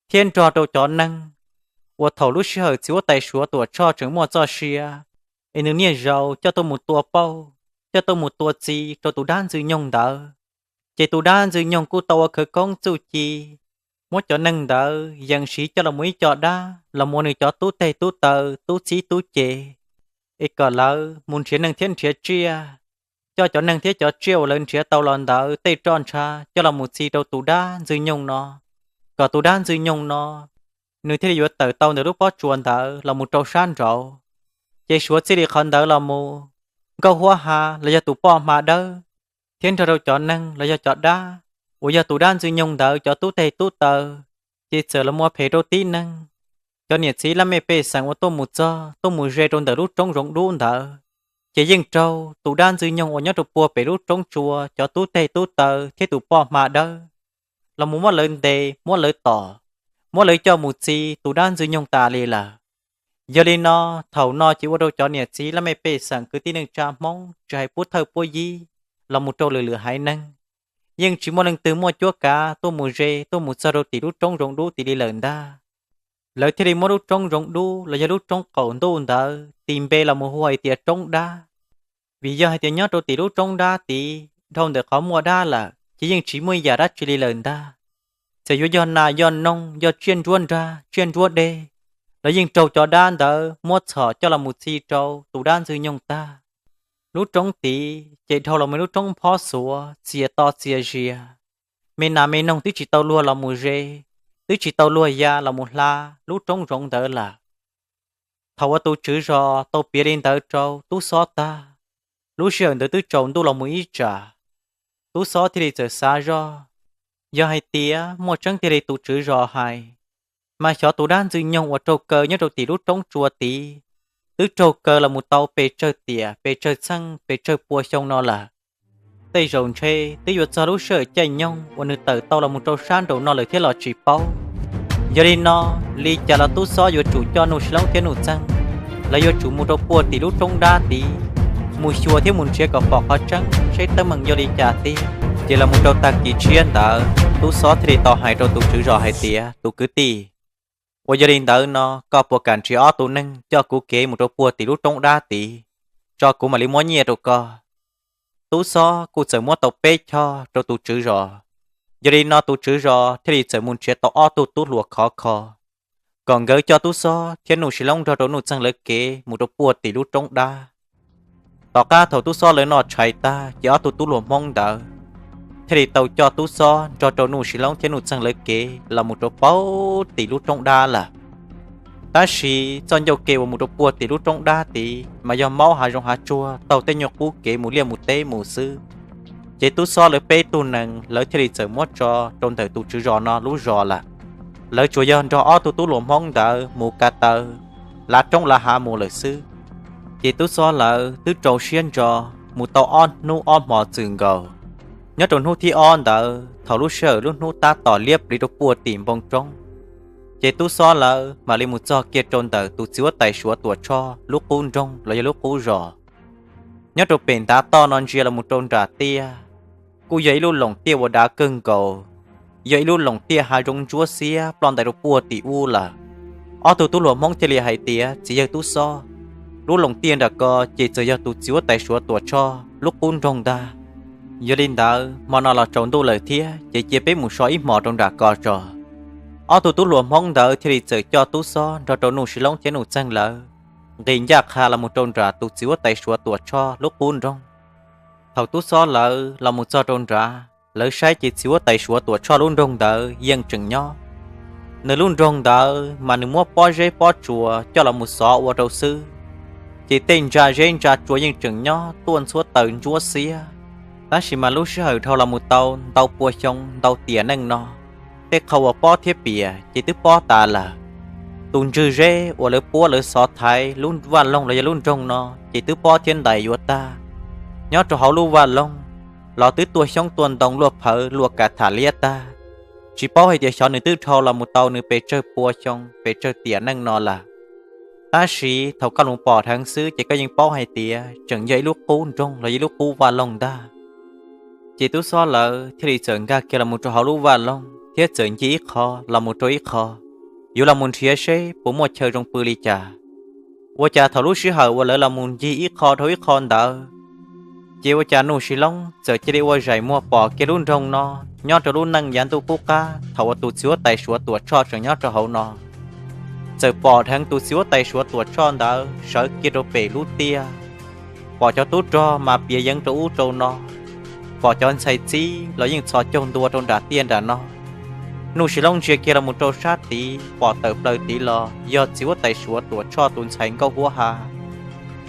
thiab nrog rau cov neeg uas thaum lub sij hawm txiv huab tais Suav Tuam Tshoj tseem muaj txoj sia, es nws niaj zaus coj tuaj mus tua pauj, coj tuaj mus tua txi rau tus dab Ntxwg Nyoog ntawd. Ces tus dab Ntxwg Nyoog kuj tau ua khawv koob txuj ci, muab cov neeg ntawd yees siv coj los mus ib co dab los mus ua nws cov tub teg tub taw tub txib tub ce, es kom lawv mus nrhiav neeg thiab nrhiav tsiaj, coj cov neeg thiab cov tsiaj uas lawv nrhiav tau los ntawd tej roj ntsha coj los mus txi rau tus dab Ntxwg Nyoog no, kom tus dab Ntxwg Nyoog no nws thiaj li yuav tawm tau ntawm lub pob tsuas ntawd los mus rau sab nraud. Ces suav txij li qhov ntawd los mus, Nkauj Huab Ha los yog tus poj hma dawb thiab nrog rau cov neeg los yog cov dab uas yog tus dab Ntxwg Nyoog ntawd cov tub teg tub taw, ces txawm los mus ua phem rau tib neeg. Cov niam txiv laj mej pej xeem uas tuaj mus txog tuaj mus ze rau ntawm lub roob zoov dub ntawd, ces yeej raug tus dab Ntxwg Nyoog uas nyob rau puag pem lub roob tsua cov tub teg tub taw thiab tus poj hma dawb los mus muab lawv ntes muab lawv tom, muab lawv coj mus txi tus dab Ntxwg Nyoog tas li lawm. Yog li no, thaum no ces ua rau cov niam txiv laj mej pej xeem kwv tij neej tsa Hmoob tsis hais puab thawj puab yib los mus rau lwm lwm haiv neeg, yeej tsis muaj leej twg muaj cuab kav tuaj mus ze tuaj mus txog rau tim lub roob zoov dub tid li lawm ntag. Lawv thiaj li muab lub roob zoov dub los yog lub roob qaum ntuj ntawd tis npe los mus hu hais tias roob dab. Vim yog hais tias nyob rau tim lub roob dab tid dhau ntawm qhov muaj dab lawm ces yeej tsis muaj ib yam dab tsi li lawm ntag. Txawm yuav yog nas yog noog yog tsiaj nruab nrag tsiaj nruab deg, los yeej raug cov dab ntawd muab txhom coj los mus txi rau tus dab Ntxwg Nyoog tag. Lub roob tid ces dhau los mus lub roob phob xuav txias to txias zias, me nas me noog twb tsis tau luag los mus ze, twb tsis tau luag ya los mus hla lub roob zoov ntawd lawm. Thaum uas tus tswv zos tau piav li ntawd rau tub xob tag, lub sij hawm ntawd twb tsaus ntuj los mus ib tsam. Tub xob thiaj li txawm xav zog, yog hais tias muaj tseeb thiaj li tus tswv zos hais, mas xyov tus dab ntxwg nyoog uas raug kaw nyob rau tim lub roob tsua tid, twb raug kaw los mus tau pes tsawg tiam, pes tsawg txheej, pes tsawg pua xyoo no lawm. Tej zaum ntshe twb yuav txog lub sij hawm caij nyoog uas nws tawm tau los mus rau sab nraum no lawm thiab los tsis paub. Yog li no, li cas los tub xob yuav tsum coj Nuj Sis Loob thiab Nuj Txeeg, lawv yuav tsum mus rau puag tim lub roob dab tid, mus xyuas thiab mus nrhiav kom pom qhov tseeb seb teeb meem yog li cas tiag. Ces los mus rau tag kis tshiab ntawd, tub xob thiaj li tau hais rau tus tswv zos hais tias, tus kwv tij, uas yog li ntawd no koj puas kam nrhiav ob tug neeg coj kuv kev mus rau puag tim lub roob dab tid, tso kuv mam li muab nyiaj rau koj. Tub xob kuj txawm muab tau peb choj rau tus tswv zos. Yog li no tus tswv zos thiaj li txawm mus nrhiav tau ob tug tub hluas khov kho, kom nkawd coj tub xob thiab Nuj Sis Loob nrog rau Nuj Txeeg lawv kev mus rau puag tim lub roob dab. Tom qab thaum tub xob lawv noj tshais tag ces ob tug tub hluas Hmoob ntawd thiaj li tau coj tub xob nrog rau Nuj Sis Loob thiab Nuj Txeeg lawv kev los mus rau puag tim lub roob dab lawm. Tab sis txoj ncauj ke uas mus rau puag tim lub roob dab tid mas yog maub hav zoov hav tsuag taug tej nyuag qub kev mus liaj mus teb mus xwb. Ces tub xob lawv peb tug nees lawv thiaj li txawm muab tso rau ntawm tus tswv zos no lub zos lawm. Lawv tsuas yog nrog ob tug tub hluas Hmoob ntawd mus ka taw, lav roob lav hav mus lawm xwb. Ces tub xob lawv twb rau siab ntso mus tau ob hnub ob hmo txwm nkaus. Nyob rau hnub thib ob ntawd, thaum lub sij hawm lub hnub tab tom liab pliv rau puag tim npoo roob, ces tub xob lawv mam li mus txog kiag rau ntawm tus txiv huab tais Suav Tuam Tshoj lub qub nroog los yog lub qub zos. Nyob rau pem ntav toj no ntsia los mus rau nram tiaj, kuj yog ib lub loos tiaj uas dav kawg nkaus, yog ib lub loos tiaj hav zoov ntsuab xiab ploj ntais rau puag tim ub lawm. Ob tug tub hluas Hmoob thiaj li hais tias, txiv yawg tub xob, lub loos tiaj nram ko ces txawm yog tus txiv huab tais Suav Tuam Tshoj lub qub nroog ntag. Yog li ntawd hmo no los tsaus ntuj lawm thiab ces cia peb mus so ib hmos rau nram ko tso. Ob tug tub hluas Hmoob ntawd thiaj li txawm coj tub xob nrog rau Nuj Sis Loob thiab Nuj Txeeg lawv nqis ncaj qha los mus rau nram tus txiv huab tais Suav Tuam Tshoj lub qub nroog. Thaum tub xob lawv los mus txog rau nrad, lawv saib ces txiv huab tais Suav Tuam Tshoj lub nroog ntawd yeej tseem nyob. Nws lub nroog ntawd mas nws muab pob zeb pob tsuas coj los mus xov ua rau xwb, ces tej ntsa zeb ntsa tsua yeej tseem nyob tuaj ntxhuab taws ntsuab xiab, tab sis mas lub sij hawm dhau los mus tau ntau pua xyoo ntau tiam neej no, tej qhov uas pob thiab piam ces twb pob tas lawm. Tus ntswg zeb uas lawv puab lawv xov thaiv lub vaj loog los yog lub nroog no ces twb pob thiab ntais yuav tag. Nyob rau hauv lub vaj loog los twb tuaj xyoob tuaj ntoo luaj phawv luaj kav tham liab tag, tsis paub hais tias xyov nws twb dhau los mus tau nws pes tsawg pua xyoo pes tsawg tiam neej no lawm. Tab sis thaum koj mus pom dheev xwb ces koj yeej paub hais tias tseem yog ib lub qub nroog los yog ib lub qub vaj loog ntag. Ces tub xob lawv thiaj li txawm nkag kiag los mus rau hauv lub vaj loog thiab txawm ncig ib qho los mus rau ib qho, yuav los mus nrhiav seb puas muaj chaw zoo pw li cas. Ua cas thaum lub sij hawm uas lawv los mus ncig ib qho dhau ib qho ntawd, ces ua cas Nuj Sis Loob txawm cia li ua zaim muag pom kiag lub nroog no nyob rau lub neej yav ntuj qub qab thaum uas tus txiv huab tais Suav Tuam Tshoj tseem nyob rau hauv no. Txawm pom dheev tus txiv huab tais Suav Tuam Tshoj ntawd sawv kiag rau pem lub tiaj, pom cov tub rog mas piav yeev rau ub rau no, pom cov ntxhais txib los yeej txhos caug ntua rau nram tiaj nram no. Nuj Sis Loob ntsia kiag los mus rau sab tid pom tawm plaws tid los yog txiv huab tais Suav Tuam Tshoj tus ntxhais nkauj huab ha,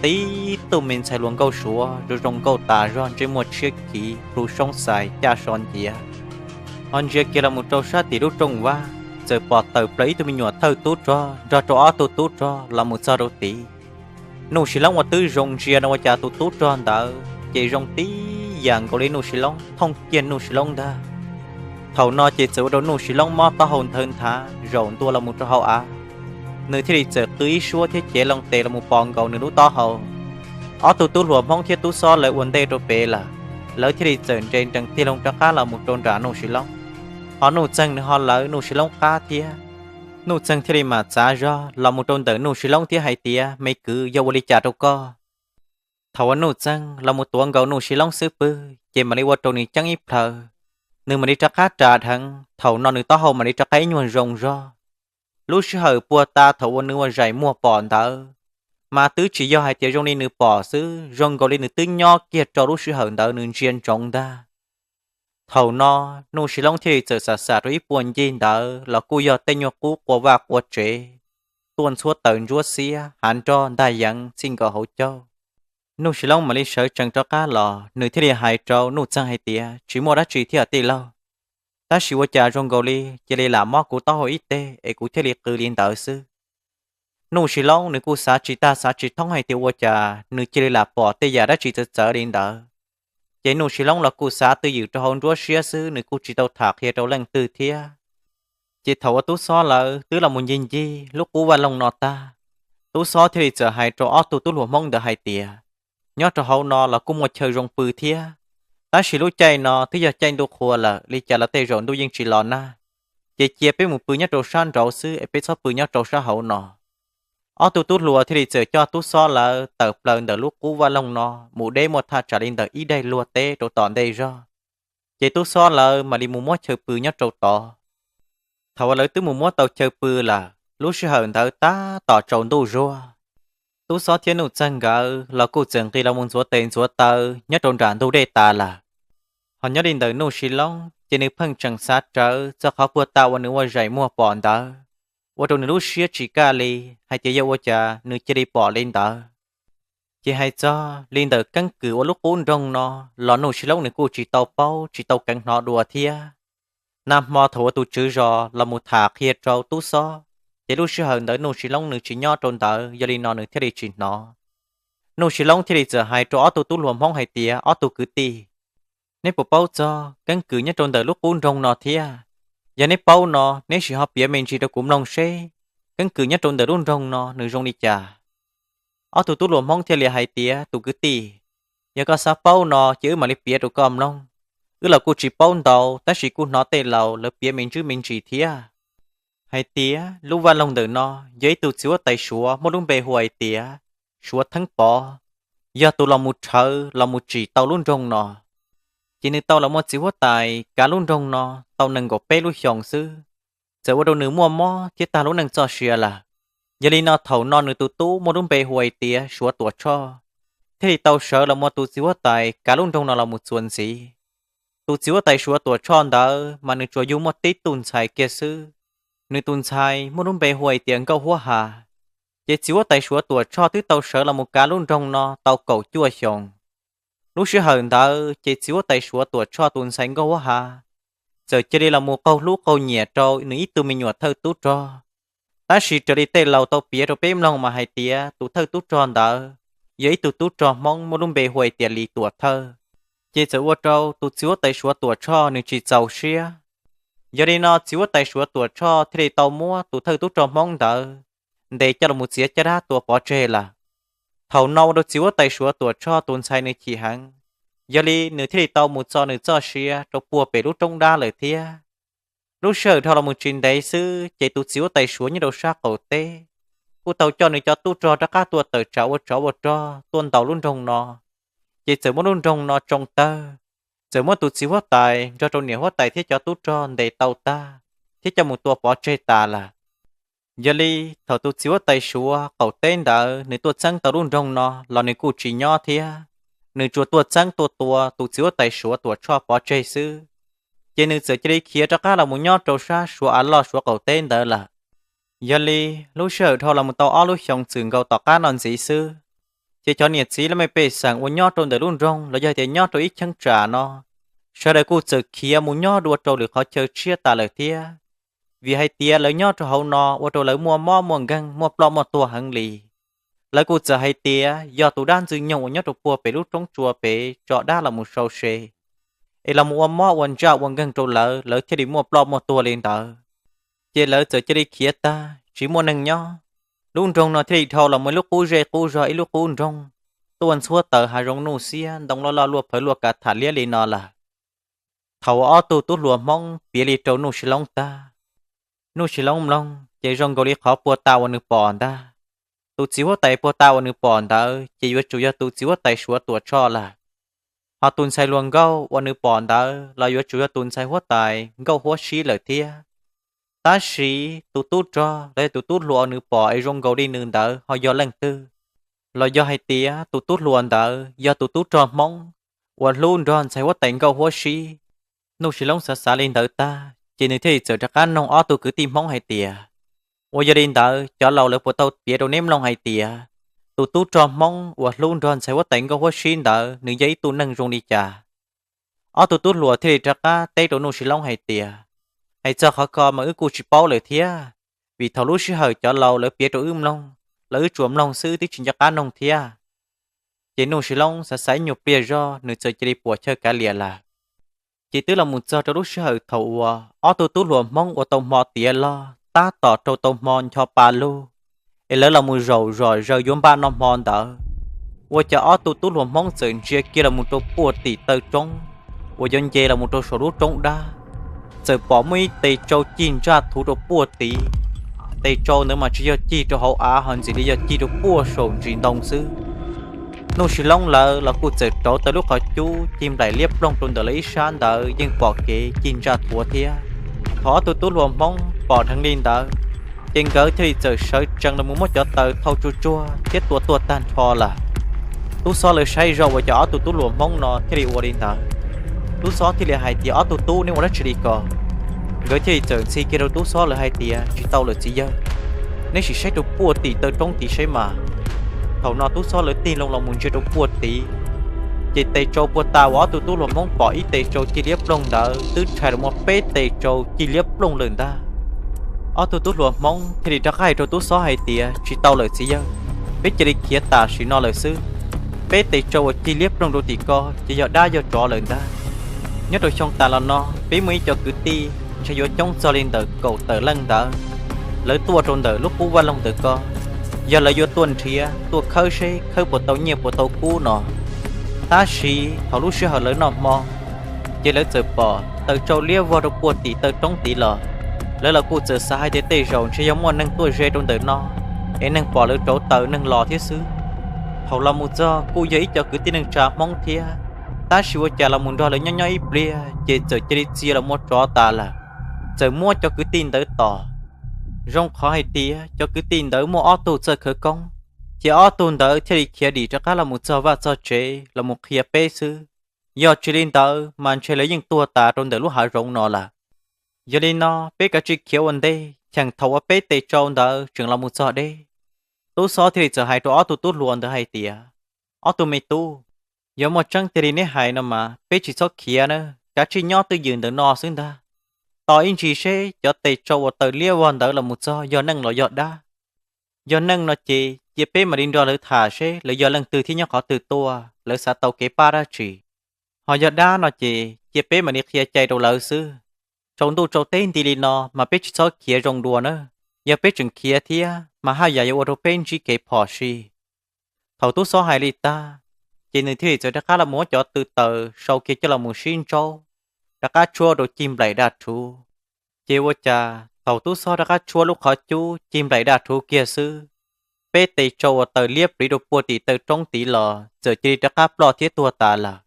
tib tug me ntxhais hluas nkauj Suav zoo zoo nkauj tas zog ntsej muag tshiab khiv plhu soob xais caj so nciav. Ho ntsia kiag los mus rau sab tim lub rooj vag, txawm pom tawm plaws ib tug me nyuam thawj tub rog nrog rau ob tug tub rog los mus txog rau tid. Nuj Sis Loob ua twb zoo ntsia no ua cas tus tub rog ntawd ces zoo tib yam nkaus li Nuj Sis Loob thooj kiag Nuj Sis Loob ntag. Thaum no ces txawm ua rau Nuj Sis Loob mob taub hau nthawv nthav zaum ntua los mus rau hauv av. Nws thiaj li txawm qw ib suab thiab cev loo tes los mus pos nkaus nws lub taub hau. Ob tug tub hluas Hmoob thiab tub xob lawv ua ntej rau pem lawm, lawv thiaj li txawm nres nrees tiag loo rov qab los mus rau nram Nuj Sis Loob. Ho Nuj Txeeg nws ho lawv Nuj Sis Loob qab thiab. Nuj Txeeg thiaj li mam txav zog los mus rau ntawm Nuj Sis Loob thiab hais tias, me kwv, yog ua li cas rau koj? Thaum uas Nuj Txeeg los mus tuav nkaus Nuj Sis Loob xub pwg ces mam li ua rau nws ceeb ib plhaw. Nws mam li rov qab ras dheev, thaum no nws taub hau mam li rov qab ib nyuag zoo zog. Lub sij hawm puag ta thaum uas nws ua zaim muag pom ntawd, mas twb tsis yog hais tias zoo li nws pom xwb, zoo nkaus li nws twb nyob kiag rau lub sij hawm ntawd nws ntsia ntsoov ntag. Thaum no Nuj Sis Loob thiaj li txawm xam xam rau ib puag ncig ntawd los kuj yog tej nyuag qub qua vaj qua tsev, tuaj ntxhuab taws ntsuab xiab hav nroj ntag yeev txij nkaus hauv caug. Nuj Sis Loob mam li sawv tsees rov qab los, nws thiaj li hais rau Nuj Txeeg hais tias, Tsis muaj dab tsi thiab tij laug, tab sis ua cas zoo nkaus li cia li lam mob kuv taub hau ib teg es kuv thiaj li qw li ntawd xwb. Nuj Sis Loob nws kuj xav tsis tag xav tsis thoob hais tias ua cas nws cia li lam pom tej yam dab tsi txawv txawv li ntawd. Ces Nuj Sis Loob los kuj xav twj ywm rau hauv nruab siab xwb, nws kuj tsis tau tham qhia rau leej twg thiab. Ces thaum uas tub Xob lawv twb los mus ncig ncig lub qub vaj loog no tag, tub Xob thiaj li txawm hais rau ob tug tub hluas Hmoob ntawd hais tias, Nyob rau hauv no los kuj muaj chaw zoo pw thiab, tab sis lub caij no twb yog caij ntuj qhua lawm, li cas los tej zaum ntuj yeej tsis los nag. Ces cia peb mus pw nyob rau sab nraud xwb es peb txhob pw nyob rau sab hauv no. Ob tug tub hluas thiaj li txawm coj tub Xob lawv tawm plaws ntawm lub qub vaj loog no mus deb muaj thaj tsam li ntawm ib daim luag teb rau tom ntej zog. Ces tub Xob lawv mam li mus muab chaw pw nyob rau tod. Thaum uas lawv twb mus muab tau chaw pw lawm, lub sij hawm ntawd tab tom tsaus ntuj zuag. Tub Xob thiab Nuj Txeeg nkawd los kuj txawm nqis los mus ntxuav tes ntxuav taw nyob rau nram ntug dej tas lawm. Ho nyob li ntawm Nuj Sis Loob ces nws pheej tseem xav rawv txog qhov puag ta uas nws ua zaim muag pom ntawd, ua rau nws lub siab tsis kaj li, hais tias yog ua cas nws cia li pom li ntawd. Ces hais txog li ntawm keeb kwm ua lub qub nroog no los Nuj Sis Loob nws kuj tsis tau paub tsis tau keev hnov dua thiab. Nag hmo thaum uas tus tswv zos los mus tham qhia rau tub Xob, ces lub sij hawm ntawd Nuj Sis Loob nws tsis nyob rau ntawd, yog li no nws thiaj li tsis hnov. Nuj Sis Loob thiaj li txawm hais rau ob tug tub hluas Hmoob hais tias, Ob tug kwv tij, neb puas paub txog keeb kwm nyob rau ntawm lub qub nroog no thiab? Yog neb paub no neb sim ho piav me ntsis rau kuv mloog seb keeb kwm nyob rau ntawm lub nroog no nws zoo li cas. Ob tug tub hluas Hmoob thiaj li hais tias, Tus kwv tij, yog koj xav paub no ces wb mam li piav rau koj mloog. Wb los kuj tsis paub ntau tab sis kuj hnov tej laus lawv piav me ntsis me ntsis thiab, hais tias lub vaj loog ntawm no yog ib tug txiv huab tais Suav muaj lub npe hu hais tias Suav Theeb Pov, yog tus los mus rhawv los mus tsim tau lub nroog no. Ces nws tau los muaj txiv huab tais kav lub nroog no tau nees nkaum peb lub xyoos xwb, txawm ua rau nws muaj mob thiab tag lub neej txoj sia lawm. Yog li no thaum no nws tus tub muaj lub npe hu hais tias Suav Tuam Tshoj thiaj li tau sawv los muaj tus txiv huab tais kav lub nroog no los mus txuas ntxiv. Tus txiv huab tais Suav Tuam Tshoj ntawd mas nws tsuas yug muaj tib tug ntxhais kiag xwb. Nws tus ntxhais muaj lub npe hu hais tias Nkauj Huab Has. Ces txiv huab tais Suav Tuam Tshoj twb tau sawv los mus kav lub nroog no tau kaum cuaj xyoos. Lub sij hawm ntawd ces txiv huab tais Suav Tuam Tshoj tus ntxhais Nkauj Huab Has txawm cia li los mus qaug hlub qaug nyiam rau nws ib tug me nyuam thawj tub rog. Tab sis raws li tej laus tau piav rau peb mloog mas hais tias tus thawj tub rog ntawd yog ib tug tub rog Hmoob muaj lub npe hu hais tias Lis Tuam Thawj. Ces txawm ua rau tus txiv huab tais Suav Tuam Tshoj nws tsis txaus siab. Yog li no txiv huab tais Suav Tuam Tshoj thiaj li tau muab tus thawj tub rog Hmoob ntawd ntes coj los mus txiav caj dab tua pov tseg lawm. Thaum no ua rau txiv huab tais Suav Tuam Tshoj tus ntxhais nws chim heev, yog li nws thiaj li tau mus txo nws txoj sia rau puag pem lub roob dab lawm thiab. Lub sij hawm dhau los mus tsis ntev xwb ces tus txiv huab tais Suav nyob rau sab qaum teb kuj tau coj nws cov tub rog rov qab tuaj tawm tsam ua tsov ua rog tuaj ntaus lub nroog no. Ces txawm muab lub nroog no tsoo tawg, txawm muab tus txiv huab tais nrog rau niam huab tais thiab cov tub rog ntes tau tag thiab coj mus tua pov tseg tas lawm. Yog li thaum tus txiv huab tais Suav qaum teb ntawd nws tuaj txeeb tau lub nroog no los nws kuj tsis nyob thiab, nws tsuas tuaj txeeb tuaj tua tus txiv huab tais Suav Tuam Tshoj pov tseg xwb. Ces nws txawm cia li khiav rov qab los mus nyob rau sab Suav av loj Suav qaum teb ntawd lawm. Yog li lub sij hawm dhau los mus tau ob lub xyoos txwm nkaus tom qab no ntxiv xwb, ces cov niam txiv laj mej pej xeem uas nyob rau ntawm lub nroog los yog tias nyob rau ib cheeb tsam no, sawv daws kuj txawm khiav mus nyob dua rau lwm qhov chaw tshiab tas lawm thiab. Vim hais tias lawv nyob rau hauv no ua rau lawv muaj mob muaj nkeeg muaj ploj muaj tuag heev li. Lawv kuj txawm hais tias yog tus dab ntxwg nyoog uas nyob rau puag pem lub roob tsua pem tso dab los mus sau se, es los mus ua mob ua ntsaj ua nkeeg rau lawv, lawv thiaj li muaj ploj muaj tuag li ntawd. Ces lawv txawm cia li khiav tag tsis muaj neeg nyob. Lub nroog no thiaj li dhau los mus ib lub qub zej qub zog ib lub qub nroog, tuaj ntxhuab taws hav zoov nuj xiab ntoo loj loj luaj phawv luaj kav tham liab li no lawm. Thaum uas ob tug tub hluas Hmoob piav li rau Nuj Sis Loob tag, Nuj Sis Loob mloog ces zoo nkaus li qhov puag ta uas nws pom ntag. Tus txiv huab tais puag ta uas nws pom ntawd ces yuav tsum yog tus txiv huab tais Suav Tuam Tshoj lawm. Ho tus ntxhais hluas nkauj uas nws pom ntawd los yuav tsum yog tus ntxhais huab tais Nkauj Huab Sib lawm thiab. Tab sis tus tub rog los yog tus tub hluas uas nws pom es zoo nkaus li nws ntawd ho yog leej twg? Los yog hais tias tus tub hluas ntawd yog tus tub rog Hmoob uas hlub nrog ntxhais huab tais Nkauj Huab Sib, Nuj Sis Loob xav xav li ntawd tag ces nws thiaj li txawm rov qab noog ob tug kwv tij Hmoob hais tias, ua yog li ntawd cov laus lawv puas tau piav rau neb mloog hais tias tus tub rog Hmoob uas hlub nrog ntxhais huab tais Nkauj Huab Sib ntawd nws yog ib tug neeg zoo li cas? Ob tug tub hluas thiaj li rov qab teb rau Nuj Sis Loob hais tias, hais txog qhov ko mas wb kuj tsis paub lawm thiab, vim thaum lub sij hawm cov laus lawv piav rau wb mloog los wb tsuas mloog xwb wb twb tsis nco qab noog thiab. Ces Nuj Sis Loob xav xav ib nyuag pliag zog nws txawm cia li puas chawj kav liam lawm. Ces twb los mus txog rau lub sij hawm thaum uas ob tug tub hluas Hmoob ua tau hmo tiav loj tab tom rau tau hmo ncho pa lug, es lawv los mus zaum zom zaws yuav npaj noj hmo ntawd, ua cas ob tug tub hluas Hmoob txawm ntsia kiag los mus rau puag tim taw roob uas yuav nce los mus rau saum lub roob dab, txawm pom muaj ib tes tsau cig ntsaj thuv rau puag tid. Tes tsau ntawd mas tsis yog cig rau hauv av ho ntxim li yog cig rau puag saum ntsis ntoo xwb. Nuj Sis Loob lawv los kuj txawm rauv taws lub qhov cub cig nplaim liab ploog rau ntawm lawv ib sab ntawd yeej pom kev cig ntsaj thuav thiab. Thaum ob tug tub hluas Hmoob pom dheev li ntawd, ces nkawd thiaj li txawm sawv tsees los mus muab cov taws thau tsuj tsuag thiab tua tuag tag nrho lawm. Tub Xob lawv saib zoj ua cas ob tug tub hluas Hmoob no thiaj li ua li ntawd. Tub Xob thiaj li hais tias, ob tug tub, neb ua dab tsi li ko? Nkawd thiaj li txawm ntxhi kiag rau Tub Xob lawv hais tias, tsis tau lawm txiv yawg, neb sim saib rau puag tim taw roob tid saib mas. Thaum no Tub Xob lawv tig loo los mus ntsia rau puag tid, ces tes tsau puag ta uas ob tug tub hluas Hmoob pom ib tes tsau cig liab ploog ntawd twb rhais los muaj peb tes tsau cig liab ploog lawm ntag. Ob tug tub hluas Hmoob thiaj li rov qab hais rau Tub Xob hais tias, tsis tau lawm txiv yawg, peb cia li khiav tam sim no lawm xwb. Peb tes tsau uas cig liab ploog rau tim ko ces yog dab yog tsov lawm ntag. Nyob rau xyoo tas los no peb muaj ib co kwv tij ntshe yuav coob txog li ntawm kaum tawm leej ntawd, lawv tuaj rau ntawm lub qub vaj loog ntawm ko, yog lawv yuav tuaj nrhiav tuaj khawb seb khawb puas tau nyiaj puas tau kub no. Tab sis thaum lub sij hawm lawv noj hmo, ces lawv txawm pom taws tsau liab vog rau puag tim taw roob tid los. Lawv los kuj txawm xav hais tias tej zaum ntshe yog muaj neeg tuaj ze rau ntawm no, es neeg pom lawv rauv taws neeg los thiab xwb. Thaum los mus txog kuj yog ib co kwv tij neej tsa Hmoob thiab, tab sis ua cas los mus nrog lawv nyob nyob ib pliag ces txawm cia li txia los muaj tsov tas lawm, txawm muab cov kwv tij ntawd tom. Zoo qhov hais tias cov kwv tij ntawd muaj ob tug txawj khawv koob, ces ob tug ntawd thiaj li khiav dim rov qab los mus txog vaj txog tsev los mus qhia peb xwb. Yog tsis li ntawd mas ntshe lawv yeej tuag tas rau ntawm lub hav zoov no lawm. Yog li no peb kav tsij khiav ua ntej cheem thaum uas peb tes tsau ntawd tseem los mus txog deb. Tub Xob thiaj li txawm hais rau ob tug tub hluas ntawd hais tias, ob tug me tub, yog muaj tseeb tiag li neb hais no mas peb tsis txhob khiav na, kav tsij nyob twj ywm ntawm no xwb ntag. Tos ib ntsis seb cov tes tsau uas taws liab vog ntawd los mus txog yog neeg los yog dab. Yog neeg no ces cia peb mam li nrog lawv tham seb lawv yog leej twg thiab nyob qhov twg tuaj, lawv xav tau kev pab dab tsi. Ho yog dab no ces cia peb mam li qhia cai rau lawv xwb. Tsaus ntuj tsaus teb nti li no mas peb tsis txhob khiav zoo dua na, yog peb tseem khiav thiab mas haj yam yuav ua rau peb ntsib kev phom sij. Thaum Tub Xob hais li tag, ces nws thiaj li txawm rov qab los mus muab cov tw taws sau kiag coj los mus sib ntsaub, rov qab tshuab rau cig nplaim daj rhuv. Ces ua cas thaum Tub Xob rov qab tshuab lub qhov cub cig nplaim daj rhuv kiag xwb, peb tes tsau uas taws liab pliv rau puag tim taw roob tid los txawm cia li rov qab ploj thiab tuag tas lawm.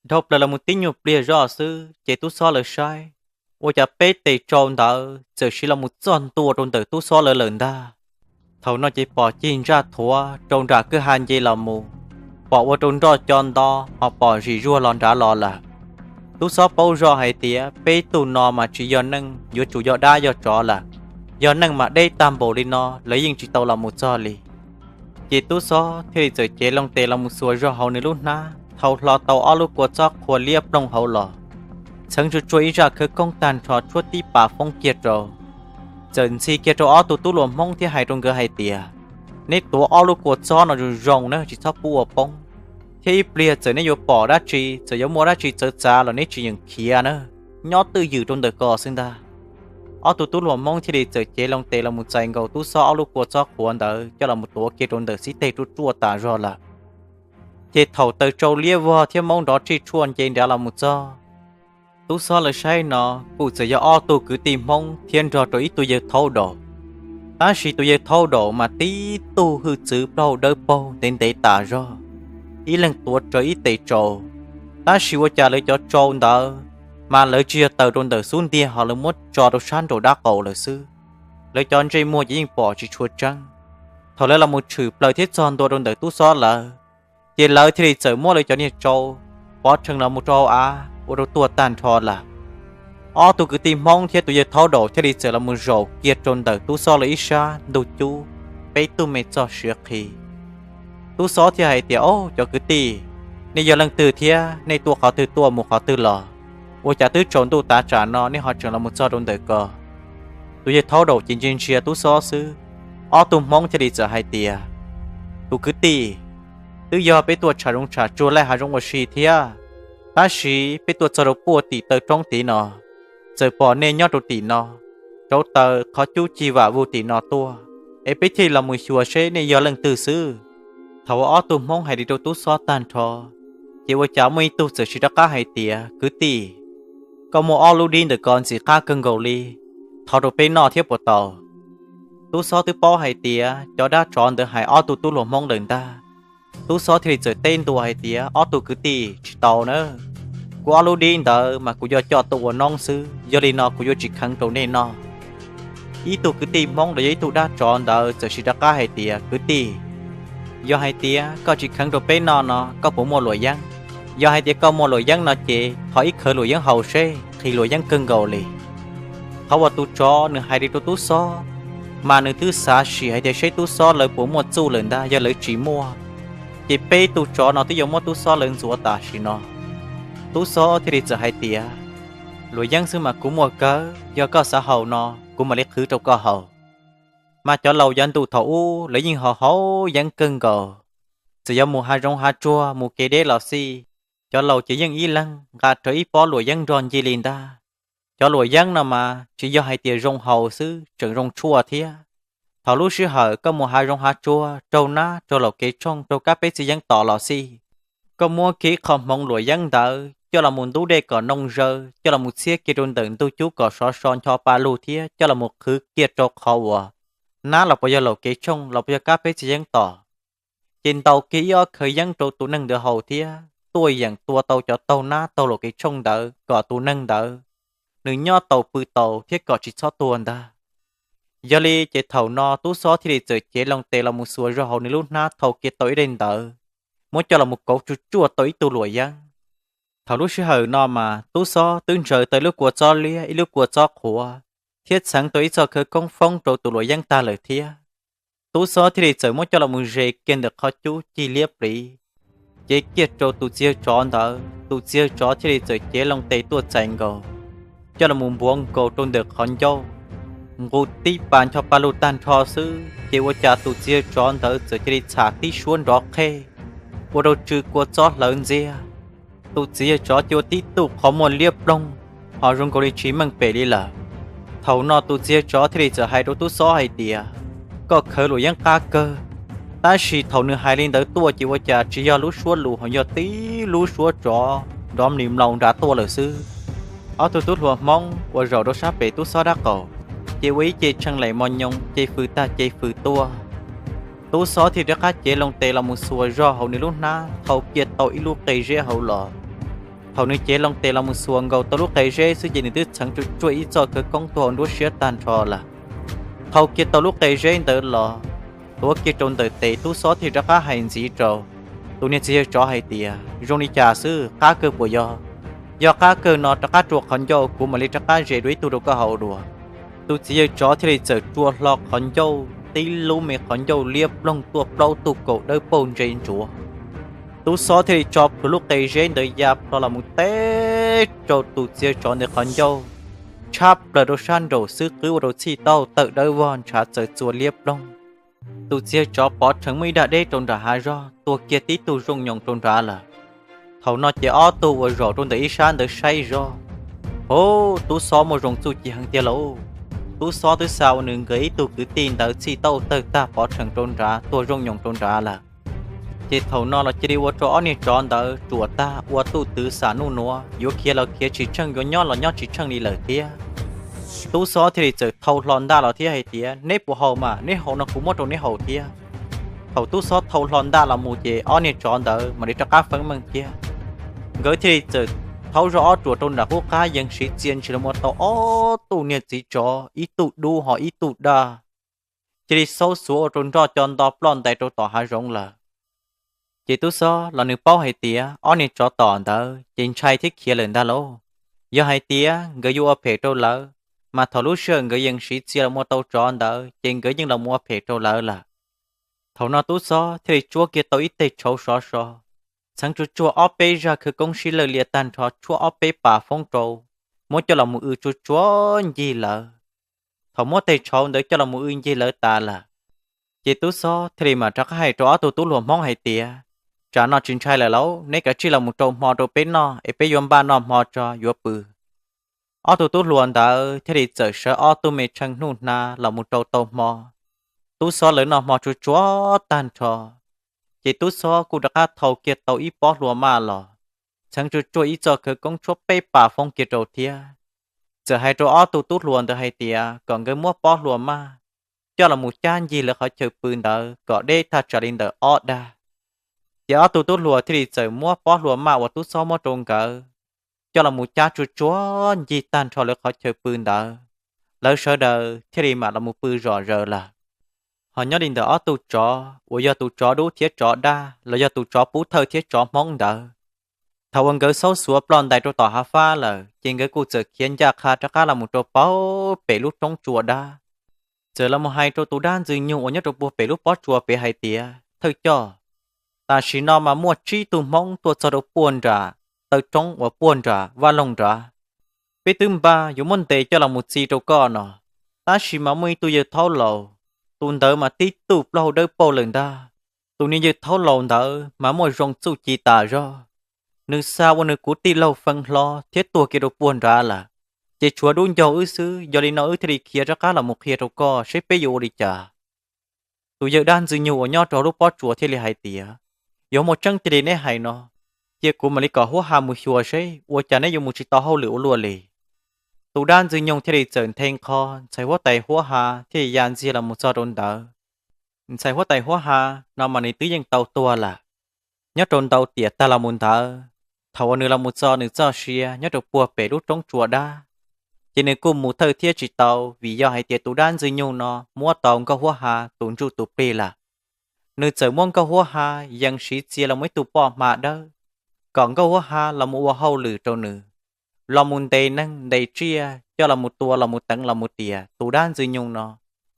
Dhau plaws los mus tib nyuag pliag zoj xwb ces Tub Xob lawv saib, ua cas peb tes tsau ntawd txawm siv los mus txog ntua rau ntawm Tub Xob lawv lawm ntag. Thaum no ces pom cig ntsaj thuav rau nram kwj ha nce los mus, pom ua rau nroj co nto ho pom zim zuag los nrad los lawm. Tub Xob paub zoj hais tias peb tug no mas tsis yog neeg, yuav tsum yog dab yog tsov lawm. Yog neeg mas deb tag npaum li no lawv yeej tsis tau los mus txog li. Ces Tub Xob thiaj li txawm cev loo tes los mus xuas zog hauv nws lub hnab, thau hlo tau ob lub kua txob qhua liab ploog hauv los, txheev tsuag tsuag ib zaj khawv koob tag nrho tshuab tib pas foob kiag rau. Txawm ntxhi kiag rau ob tug tub hluas Hmoob thiab hais rau nkawd hais tias, neb tuav ob lub kua txob no zoo zoo na, tsis txhob pub ua poob, thiab ib pliag txawm neb yuav pom dab tsi, txawm yuav muaj dab tsi txawv txav los neb tsis yeem khiav na, nyob twj ywm rau ntawm ko xwb ntag. Ob tug tub hluas Hmoob thiaj li txawm cev loo tes los mus txais nkaus Tub Xob ob lub kua txob qhuav ntawd coj los mus tuav kiag rau ntawm xib teg ruaj ruaj tas zog lawm. Ces thaum taws tsau liab vog thiab maub nrov tsij tshuaj nce nrad los mus txog, Tub Xob lawv saib no kuj txawm yog ob tug kwv tij Hmoob thiab nrog rau ib tug yawg thaub daum. Tab sis tus yawg thaub daum mas tib tug hwj txwv plaub hau dawb paug ntev ntev tas zog, ib leeg tuav rawv ib tes tsau. Tab sis ua cas lawv cov tsau ntawd mas lawv tsis yog taws rau ntawm xub ntiag ho lawv muab tso rau sab nraum dab qaum lawm xwb. Lawv cov ntsej muag ces yeej pom tsis tshua tseeb. Thaum lawv los mus tshwm plaws thiab txog ntua rau ntawm Tub Xob lawv, ces lawv thiaj li txawm muab lawv cov niag tsau pov rhees los mus rau hauv av ua rau tuag tag nrho lawm. Ob tug kwv tij Hmoob thiab tus yawg Thaub Daum thiaj li txawm los mus zaum kiag rau ntawm Tub Xob lawv ib sab ntug cub, peb tug me txoj siav qhi. Tub Xob thiaj hais tias, Au, cov kwv tij, nej yog leej twg thiab nej tuaj qhov twg tuaj mus qhov twg los? Ua cas twb tsaus ntuj tav tsam no nej ho tseem los mus txog rau ntawm ko? Tus yawg Thaub Daum ces ntsia ntsia Tub Xob xwb. Ob tug Hmoob thiaj li txawm hais tias, Tus kwv tij, twb yog peb tuaj tsham zoov tsham tsuag laij hav zoov ua si thiab, tab sis peb tuaj txog rau puag tim taw roob tid no, txawm pom nej nyob rau tim no, rauv taws qhov cub cig vam vug tim no tuaj, es peb thiaj los mus xyuas seb nej yog leej twg xwb. Thaum uas ob tug Hmoob hais li rau Tub Xob tag nrho, ces ua cas muaj ib tug txawm sis rov qab hais tias, Kwv tij, koj muaj ob lub dib ntawm ko ntxim qab kawg nkaus li, thov rau peb noj thiab puas tau? Tub Xob twb paub hais tias cov dab tsov ntawd hais ob tug tub hluas Hmoob lawm ntag. Tub Xob thiaj li txawm teb ntua hais tias, Ob tug kwv tij, tsis tau na. Kuv ob lub dib ntawd mas kuv yuav coj tuaj ua noob xwb, yog li no kuv yuav tsis kheev rau nej noj. Ib tug kwv tij Hmoob los yog ib tug dab tsov ntawd txawm sis rov qab hais tias, Kwv tij, yog hais tias koj tsis kheev rau peb noj no koj puas muaj luam yeeb? Yog hais tias koj muaj luam yeeb no ces thov ib khawv luam yeeb haus seb, qhis luam yeeb kawg nkaus li. Qhov uas tus tsov nws hais li rau Tub Xob, mas nws twb xav sim hais tias seb Tub Xob lawv puas muaj txuj lawm ntag, yog lawv tsis muaj, ces peb tug tsov no twb yuav muab Tub Xob lawv ntxuav tam sim no. Tub Xob thiaj li txawm hais tias, Luam yeeb xwb mas kuv muaj kawg, yog koj xav haus no kuv mam li qhwv rau koj haus. Mas cov laus yav ntuj thaum ub lawv yeej haus haus yeeb kawg nkaus, txawm yuav mus hav zoov hav tsuag mus kev deb los xij, cov laus ces yeej ib leeg nqa rawv ib pob luam yeeb nrog ncig li ntag. Cov luam yeeb no mas tsis yog hais tias zoo haus xwb, tseem zoo tshuaj thiab. Thaum lub sij hawm koj mus hav zoov hav tsuag, raug nab raug laum kev tshooj, raug kab peb txiv yeeb tom los xij, koj muab kiag ib qho hmoov luam yeeb ntawd coj los mus ntub dej kom noo zaws, coj los mus txhiab kiag rau ntawm ntug cub kom sov so ncho pa lug thiab coj los mus qhwv kiag rau qhov uas nab los puas yog laum kev tshooj los puas yog kab peb txiv yeeb tom, ces ntaus kiag ib ob khawv yeeb rau tus neeg ntawd haus thiab tuaj yeem tua tau cov taug nab taug laum kev tshooj ntawd kom tus neeg ntawd nws nyob taus pw taus thiab kom tsis txhob tuag ntag. Yog li ces thaum no Tub Xob thiaj li txawm cev loo tes los mus xuas zog hauv nws lub hnab thau kiag tau ib daim ntawv, muab coj los mus kauv tsuj tsuaj tau ib tug luam yeeb. Thaum lub sij hawm no mas Tub Xob twb ntsaws tau ib lub kua txob liab, ib lub kua txob qhuav, thiab txheev tau ib txoj khawv koob foob rau tus luam yeeb tag lawm thiab. Tub Xob thiaj li txawm muab coj los mus zes kiag ntawm qhov cub cig liab pliv, cev kiag rau tus txiv yawg tsov ntawd. Tus txiv yawg tsov thiaj li txawm cev loo tes tuaj txais nkaus, coj los mus npuav nkaus rau ntawm qhov ncauj, nqus tib pas ncho pa lug tag nrho xwb ces ua cas tus txiv yawg tsov ntawd txawm cia li txham tib suab nrov qhej, ua rau tsw kua txob hlawv ntxiag. Tus txiv yawg tsov cia ua tib tug qhov muag liab ploog, ho zoo nkaus li tsis meej pem li lawm. Thaum no tus txiv yawg tsov thiaj li txawm hais rau Tub Xob hais tias, Koj khawv luam yeeb qab kawg. Tab sis thaum nws hais li ntawd tuaj ces ua cas tsis yog lub suab lus, ho yog tib lub suab tsov nrov mlis mlaus nrad tuaj lawm xwb. Ob tug tub hluas Hmoob uas zaum rau sab pem Tub Xob dab qaum, ces ua ib ce tsheej laim mos nyoos, ce fws tag ce fws tuaj. Tub Xob thiaj rov qab cev loo tes los mus xuas zog hauv nws lub hnab thau kiag tau ib lub qe zeb hauv los. Thaum nws cev loo tes los mus xuas nkaus tau lub qe zeb xwb ces nws twb txheev tsuj tsuaj ib txoj khawv koob tuaj hauv nruab siab tag nrho lawm. Thau kiag tau lub qe zeb ntawd los, tuav kiag rau ntawm tes, Tub Xob thiaj rov qab hais ntxiv rau tus niag txiv yawg tsov hais tias, Zoo li cas xwb, qab kawg puas yog? Yog qab kawg no rov qab rua qhov ncauj, kuv mam li rov qab zes dua ib tug rau koj haus dua. Tus txiv yawg tsov thiaj li txawm rua hlo qhov ncauj, tib lub me qhov ncauj liab ploog tuaj plaub tug kaus dawb paug ntse ntsuav. Tub Xob thiaj li tso plhuav lub qe zeb ntawd ya plho los mus teb rau tus txiv yawg tsov ntawd qhov ncauj, tshab plaws rau sab nraum xwb qwb ua rau txhij tauj tawm dawb vog ntshav txawv txua liab ploog. Tus txiv yawg tsov pov rhees muaj ib dag deb rau nram hav zog tuag kiag tib tug zooj nyoos rau nrad lawm. Thaum no ces ob tug uas zaum rau ntawm ib sab ntawd saib zog, Hub, Tub Xob muaj zoo txuj ci heev tiag lauj. Tub Xob twb xa ua nws nkawd ib tug kwv tij ntawd txhij tauj tawg tag pov rhees rau nrad tuag zooj nyoos rau nrad lawm. Ces thaum no los cia li ua rau ob niag tsov ntawd ruam tag, ua tuj twv xam nuj nuav, yuav khiav los khiav tsis tsheej, yuav nyob los nyob tsis tsheej li lawm thiab. Tub Xob thiaj li txawm thau hlo ntaj los thiab hais tias, Neb puas haus mas, neb haus no kuv muab rau neb haus thiab. Thaum Tub Xob thau hlo ntaj los mus ces ob niag tsov ntawd mam li rov qab feeb meej kiag. Nkawd thiaj li txawm thaub zog ob ruam rau nram qub qab yees siv txia ntshis los ua tau ob tug niag txiv tsov, ib tug dub ho ib tug daj, cia li xaub xuav ua rau nroj co nto ploj ntais rau tom hav zoov lawm. Ces Tub Xob los nws paub hais tias ob niag tsov tom ntawd ces ntshai thiab khiav lawm ntag lauj. Yog hais tias nkawd yuav ua phem rau lawv, mas thaum lub sij hawm nkawd yees siv txia los ua tau tsov ntawd ces nkawd yeej los ua phem rau lawv lawm. Thaum no tub xob thiaj li tsuab kiag tau ib teg tshauv sov so, txheev tsuag tsuag ob peb zaj khawv koob sib lawj lias tag nrho tshuab ob peb pas foob rau, muab coj los mus w tsuag tsuag ncig lawv. Thaum muab teg tshauv ntawd coj los mus w ncig lawv tas lawm, ces tub xob thiaj li mam rov qab hais rau ob tug tub hluas hmoob hais tias, tsam no tsis ntshai lawm lauj, neb kav tsij los mus rau hmo rau peb noj es peb yuav npaj noj hmo tso yuav pw. Ob tug tub hluas ntawd thiaj li txawm sawv ob tug me tsheej hnub hnav los mus rau tau hmo. Tub xob lawv noj hmo tsuag tsuag tag nrho, ces tub xob kuj rov qab thau kiag tau ib pob hlua maj los, txheev tsuag tsuag ib txoj khawv koob tshuab peb pas foob kiag rau thiab. Txawm hais rau ob tug tub hluas ntawd hais tias kom nkawd muab pob hlua maj coj los mus cab ncig lawv qhov chaw pw ntawd kom deb thaj tsam li ntawm ob dag. Ces ob tug tub hluas thiaj li txawm muab pob hlua maj uas tub xob muab rau nkawd coj los mus cab tsuag tsuag ncig tag nrho lawv qhov chaw pw ntawd, lawv sawv daws thiaj li mam los mus pw zom zaws lawm. Ho nyob li ntawm ob tug tsov uas yog tus tsov dub thiab tsov dab los yog tus tsov pub thawj thiab tsov hmoob ntawd, thaum uas nkawd xaub xuav ploj ntais rau tom hav fab lawm ces nkawd kuj txawm khiav ncaj qha rov qab los mus rau pem lub roob tsua dab. Txawm los mus hais rau tus dab ntxwg nyoog uas nyob rau puag pem lub pob tsuas pem hais tias, thawj coj, tam sim no mas muaj tsib tug hmoob tuaj txog rau puag nram taw roob uas puag nram vaj loog nrad. Peb twb npaj yuav muab ntes coj los mus txi rau koj no, tab sis mas muaj ib tug yawg thaub laus, tus ntawd mas tib tug plaub hau dawb paug lawm ntag. Tus niag yawg thaub laus ntawd mas muaj zoo txuj ci tas zog, nws xa ua nws kuv tij laug fee hlo thiab tuag kiag rau puag nrad lawm, ces tshuav dub ncaug wb xwb. Yog li no wb thiaj li khiav rov qab los mus qhia rau koj seb peb yuav ua li cas. Tus yawg dab ntxwg nyoog uas nyob rau lub pob tsuas thiaj li hais tias, yog muaj tseeb cia li neb hais no, cia kuv mam li kom huab ha mus xyuas seb ua cas neb yuav mus tsis tau hauj lwm ua luaj li. Tus dab ntxwg nyoog thiaj li txawm nthe nqho ntxhais huab tais huab ha thiaj li ya ntxiag los mus txog rau ntawd. Ntxhais huab tais huab ha no mas nws twb yeej tau tuag lawm. Nyob rau ntau tiam tag los mus ntawd, thaum uas nws los mus txog nws txoj sia nyob rau puag pem lub roob tsua dab, ces nws kuj mus thawj thiab tsis tau vim yog hais tias tus dab ntxwg nyoog no muab tau nkauj huab ha tus ntsuj tus plig lawm. Nws txawm muab nkauj huab ha yees siv txia los mus ib tug poj hma dawb, kom nkauj huab ha los mus ua hauj lwm rau nws, los mus ntes neeg ntes tsiaj coj los mus tua los mus teev los mus tiam tus dab ntxwg nyoog no,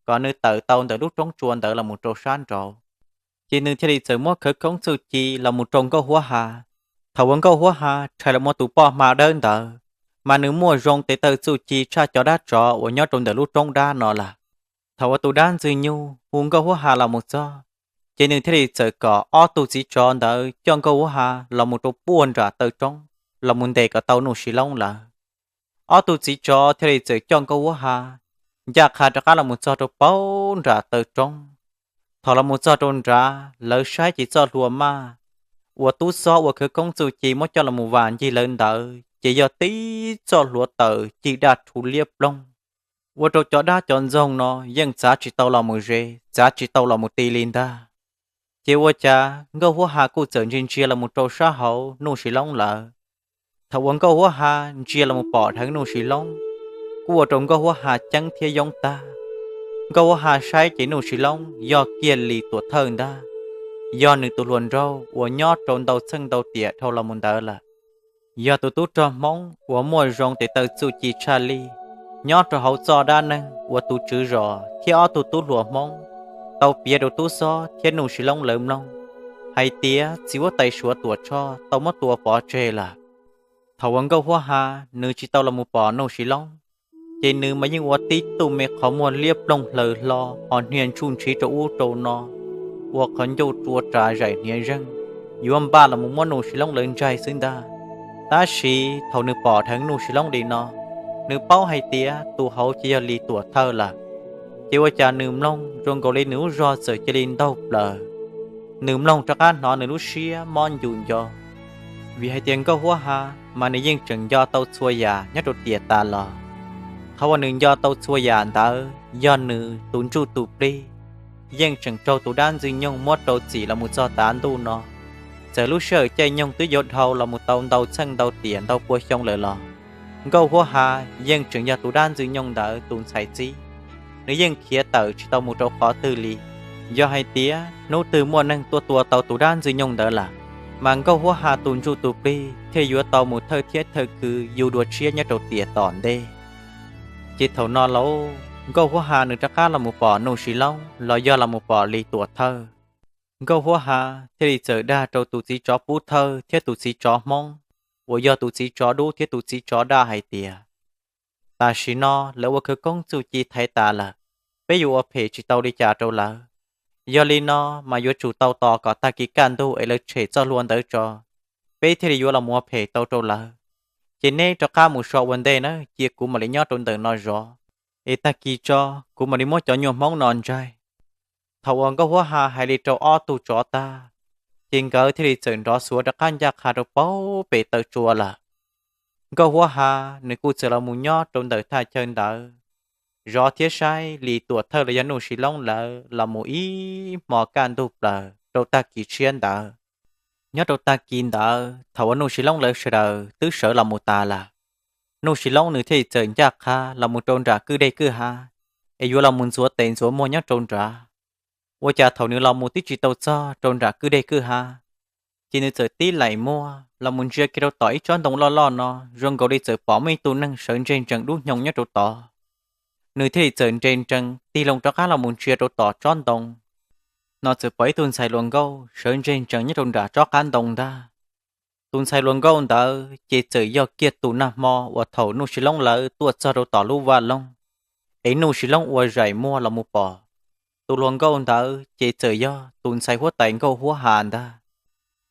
kom nws tawm tau ntawm lub roob tsua ntawd los mus rau sab nraud. Ces nws thiaj li txawm muab khawv koob txuj ci los mus rau nkauj huab ha. Thaum uas nkauj huab ha rhais los mus tus poj hma dawb ntawd, mas nws muaj zoo tes taw txuj ci tshaj cov dab tsov uas nyob rau ntawm lub roob dab no lawm. Thaum uas tus dab ntxwg nyoog hu nkauj huab ha los mus txog, ces nws thiaj li txawm kom ob tug txiv tsov ntawd coj nkauj huab ha los mus rau puag nram taw roob, los mus ntes kom tau Nuj Sis Loob lawm. Ob tug txiv tsov thiaj li txawm coj nkauj huab ha ncaj qha rov qab los mus txog rau puag nram taw roob. Thaum los mus txog rau nrad, lawv saib ces txoj hlua maj uas tub xob ua khawv koob txuj ci muab coj los mus vam ncig lawv ntawd ces yog tib txoj hlua taws cig daj rhuv liab ploog, ua rau cov dab cov ntxoog no yeej txav tsis tau los mus ze, txav tsis tau los mus ti li ntag. Ces ua cas nkauj huab ha kuj txawm ntsia ntsia los mus rau sab hauv Nuj Sis Loob lawm. Thaum uas nkauj huab ha ntsia los mus pom dheev Nuj Sis Loob, kuj ua rau nkauj huab ha ceeb thiab yoob tag. Nkauj huab ha saib ces Nuj Sis Loob yog kiag Lis Tuam Thawj ntag, yog nws tus hluas nraug uas nyob rau ntau txheej ntau tiam dhau los mus ntawd lawm. Yog tus tub rog Hmoob uas muaj zoo tes taw txuj ci tshaj lij nyob rau hauv txoj dab neeg uas tus tswv zos thiab ob tug tub hluas Hmoob tau piav rau tub xob thiab Nuj Sis Loob lawv mloog, hais tias txiv huab tais Suav Tuam Tshoj tau muab tua pov tseg lawm. Thaum uas nkauj huab ha nws tsis tau los mus pom Nuj Sis Loob, ces nws mas yeej ua tib tug me qhov muag liab ploog hlaws hlo ho hnia ntshuj ntshiv rau ub rau no, ua qhov ncauj rua ras zaim hniav zeeg, yuav npaj los mus muab Nuj Sis Loob lawv ntsaig xwb ntag. Tab sis thaum nws pom dheev Nuj Sis Loob li no, nws paub hais tias tus hauv ces yog Lis Tuam Thawj lawm, ces ua cas nws mloog zoo nkaus li nws lub zog txawm cia li ntaug plaws. Nws mloog rov qab hnov nws lub siab mob ncu nco, vim hais tias nkauj huab ha mas nws yeej tseem nco tau txhua yam nyob rau tiam tas los. Qhov uas nws nco tau txhua yam ntawd yog nws tus ntsuj tus plig yeej tseem raug tus dab ntxwg nyoog muab rau txim los mus txog tav ntuj no, txawm lub sij hawm caij nyoog twb yuav dhau los mus tau ntau txheej ntau tiam ntau pua xyoo lawm los nkauj huab ha yeej tseem yog tus dab ntxwg nyoog ntawd tus ntxhais txib. Nws yeej khiav tawm tsis tau mus rau qhov twg li. Yog hais tias hnub twg muaj neeg tuaj tua tau tus dab ntxwg nyoog ntawd lawm, mas Nkauj Huab Ha tus ntsuj tus plig thiaj yuav tau mus thawj thiab thawj kws yug dua tshiab nyob rau tiam tom ntej. Ces thaum no lauj, Nkauj Huab Ha nws rov qab los mus pom Nuj Sis Loob los yog los mus pom Lis Tuam Thawj. Nkauj Huab Ha thiaj li txawm dag rau tus txiv tsov pub thawj thiab tus txiv tsov hmoob, uas yog tus txiv tsov dub thiab tus txiv tsov daj hais tias, tam sim no lawv ua khawv koob txuj ci thaiv tas lawm, peb yuav ua phem tsis tau li cas rau lawv. Yog li no mas yuav tsum tau tos kom tag kis kaj ntug es lawv tshem txoj hlua ntawd tso, peb thiaj li yuav los mus ua phem tau rau lawv. Ces neb rov qab mus so ua ntej na, cia kuv mam li nyob rau ntawm no zov, es tag kis tso kuv mam li muab cov nyuag hmoob no ntsaig. Thaum uas Nkauj Huab Ha hais li rau ob tug tsov tag, ces nkawd thiaj li txawm nrov xuav rov qab ncaj qha rau pem taw tsua lawm. Nkauj Huab Ha nws kuj txawm los mus nyob rau ntawm thaj chaw ntawd, zov thiab saib Lis Tuam Thawj los yog Nuj Sis Loob lawv los mus ib hmo kaj ntug plaws rau tag kis tshiab ntawd. Nyob rau tag kis ntawd thaum uas Nuj Sis Loob lawv sawv daws twb sawv los mus tas lawm, Nuj Sis Loob nws thiaj li txawm ncaj qha los mus rau nram kwj deg kwj ha, es yuav los mus ntxuav tes ntxuav muag nyob rau nrad. Ua cas thaum nws los mus tib tsis tau txog rau nram kwj deg kwj ha, ces nws txawm tib laim muag los mus ntsia kiag rau tom ib tsob ntoo loj loj no, zoo nkaus li txawm pom muaj ib tug neeg sawv ntseg ntsees dub hnyoo nyob rau tod. Nws thiaj li txawm nres nrees tig loo rov qab los mus ntsia rau tom tsob ntoo no, txawm pom ib tug ntxhais hluas nkauj sawv ntseg ntsees nyob rau nram tsob qab ntoo ntag. Tus ntxhais hluas nkauj ntawd ces txawm yog kiag tus nag hmo uas thaum Nuj Sis Loob lawv tuaj txog rau tom lub vaj loog, es Nuj Sis Loob ua zaim muag los mus pom. Tus hluas nkauj ntawd ces txawm yog tus ntxhais huab tais Nkauj Huab Ha ntag.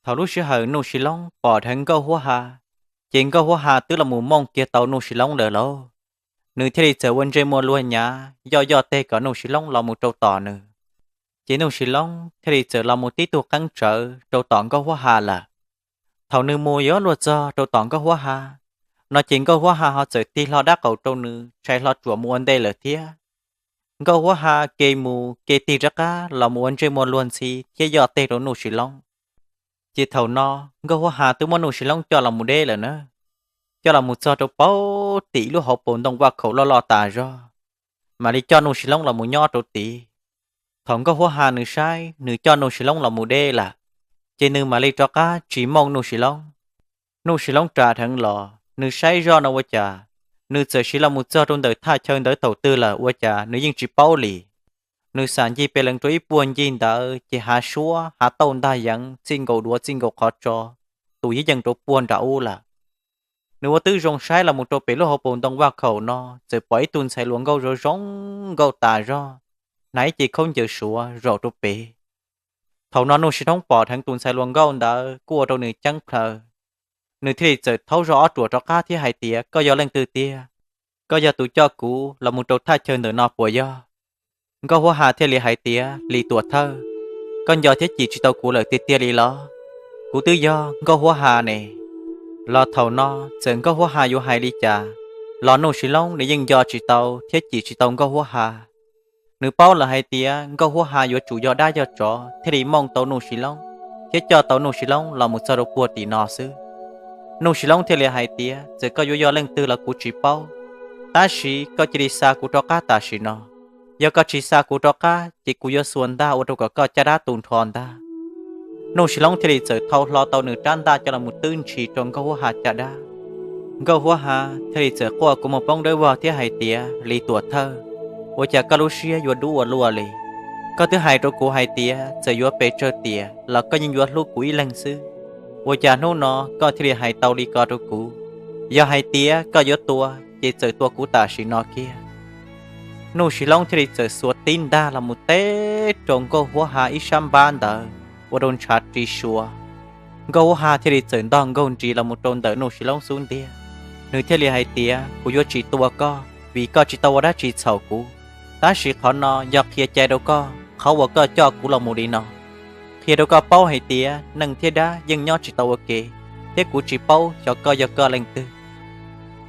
Thaum lub sij hawm Nuj Sis Loob pom dheev Nkauj Huab Ha, ces Nkauj Huab Ha twb los mus mooj kiag tau Nuj Sis Loob lawm lauj. Nws thiaj li txawm ua ntsej muag luag nyav yoj yoj teg kom Nuj Sis Loob los mus rau tom nws. Ces Nuj Sis Loob thiaj li txawm los mus tib tug qeeb tsawv rau tom Nkauj Huab Ha lawm. Thaum nws mus yuav luag txog rau tom Nkauj Huab Ha no, ces Nkauj Huab Ha ho txawm tig hlo dab qaum rau nws tshais hlo tsuam mus ua ntej lawm thiab. Nkauj Huab Ha ke mus ke tig rov qab los mus ua ntsej muag luag ntxhi thiab yoj teg rau Nuj Sis Loob. Ces thaum no Nkauj Huab Ha twb muab Nuj Sis Loob coj los mus deb lawm na, coj los mus txog rau paub tim lub hauv paus ntoo vaj khaum loj loj tas zog, mam li coj Nuj Sis Loob los mus nyob rau tid. Thaum Nkauj Huab Ha nws saib nws coj Nuj Sis Loob los mus deb lawm, ces nws mam li rov qab tsis mooj Nuj Sis Loob. Nuj Sis Loob ras dheev los nws saib zoj no ua cas nws txawm siv los mus txog rau ntawm thaj chaw ntawd thaum twg lawm ua cas nws yeej tsis paub li. Nws xam ncig pes lees rau ib puag ncig ntawd ces hav suab hav tauj ntag yeev txij nkaus duav txij nkaus qhov tso, tus yeej yeej rau puag nram ub lawm. Nws ua twb zoo saib los mus rau pem lub hauv paus ntoo vaj khaum no txawm pom ib tug ntxhais hluas nkauj zoo zoo nkauj tas zog, hnav ib ce khaub ncaws suav zaum rau pem. Thaum no Nuj Sis Loob pom dheev tus ntxhais hluas nkauj ntawd kuj ua rau nws ceeb plhaw. Nws thiaj li txawm thaub zog ob ruam rov qab thiab hais tias, koj yog leej twg tiag? Koj yog tus coj kuv los mus rau thaj chaw ntawm no puas yog? Nkauj Huab Ha thiaj li hais tias, Lis Tuam Thawj, koj nco thiab cim tsis tau kuv lawm tiag tiag li los? Kuv twb yog Nkauj Huab Ha ne. Los thaum no txawm Nkauj Huab Ha yuav hais li cas los Nuj Sis Loob nws yeej nco tsis tau thiab cim tsis tau Nkauj Huab Ha. Nws paub lawm hais tias Nkauj Huab Ha yuav tsum yog dab yog tsov thiaj li mooj tau Nuj Sis Loob thiab coj tau Nuj Sis Loob los mus txog rau puag tim no xwb. Nuj Sis Loob thiaj li hais tias, txawm koj yuav yog leej twg los kuv tsis paub, tab sis koj cia li xa kuv rov qab tam sim no. Yog koj tsis xa kuv rov qab ces kuv yuav xuas ntaj ua rau kom koj caj dab tu nrho ntag. Nuj Sis Loob thiaj li txawm thau hlo tau nws rab ntaj coj los mus twb ntshis rau Nkauj Huab Ha caj dab. Nkauj Huab Ha thiaj li txawm quaj kua muag poob dawb vog thiab hais tias, Lis Tuam Thawj, ua cas koj lub siab yuav dub ua luaj li? Koj twb hais rau kuv hais tias txawm yuav pes tsawg tiam los koj yeej yuav hlub kuv ib leeg xwb, ua cas hnub no koj thiaj li hais tau li ko rau kuv? Yog hais tias koj yuav tua ces txawm tua kuv tam sim no kiag. Nuj Sis Loob thiaj li txawm xuas tib ntaj los mus teb rau Nkauj Huab Ha ib sab npab ntawd ua rau ntshav ri sua. Nkauj Huab Ha thiaj li txawm ntog nkaug nris los mus rau ntawm Nuj Sis Loob xub ntiag. Nws thiaj li hais tias, kuv yuav tsis tua koj vim koj tsis tau ua dab tsi txhaum kuv, tab sis qhov no yog qhia cai rau koj qhov uas koj coj kuv los mus li no. Qhia rau koj paub hais tias neeg thiab dab yeej nyob tsis tau ua ke, thiab kuv tsis paub xyov koj yog koj leej twg.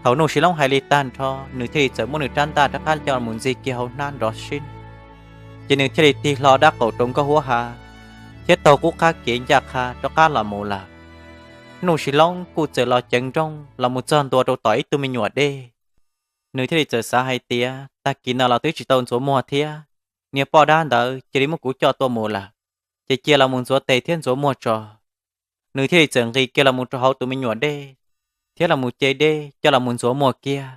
Thaum Nuj Sis Loob hais li tag nrho, nws thiaj li txawm muab nws rab ntaj rov qab coj mus ntxig kiag hauv hnab nrov sib, ces nws thiaj li tig hlo dab qaum rau Nkauj Huab Ha, thiab taug qub qab kev ncaj qha rov qab los mus lawm. Nuj Sis Loob kuj txawm los ceev nrooj los mus txog ntua rau tom ib tug me nyuam dej. Nws thiaj li txawm xav hais tias, tag kis no los twb tsis tau ntxuav muag thiab, niag poj dab ntawd cia li muab kuv coj tuaj mus lawm, ces cia los mus ntxuav tes thiab ntxuav muag tso. nws thiaj li txawm nqis kiag los mus rau hauv tus me nyuam dej thiab los mus ce dej coj los mus ntxuav muag kiag.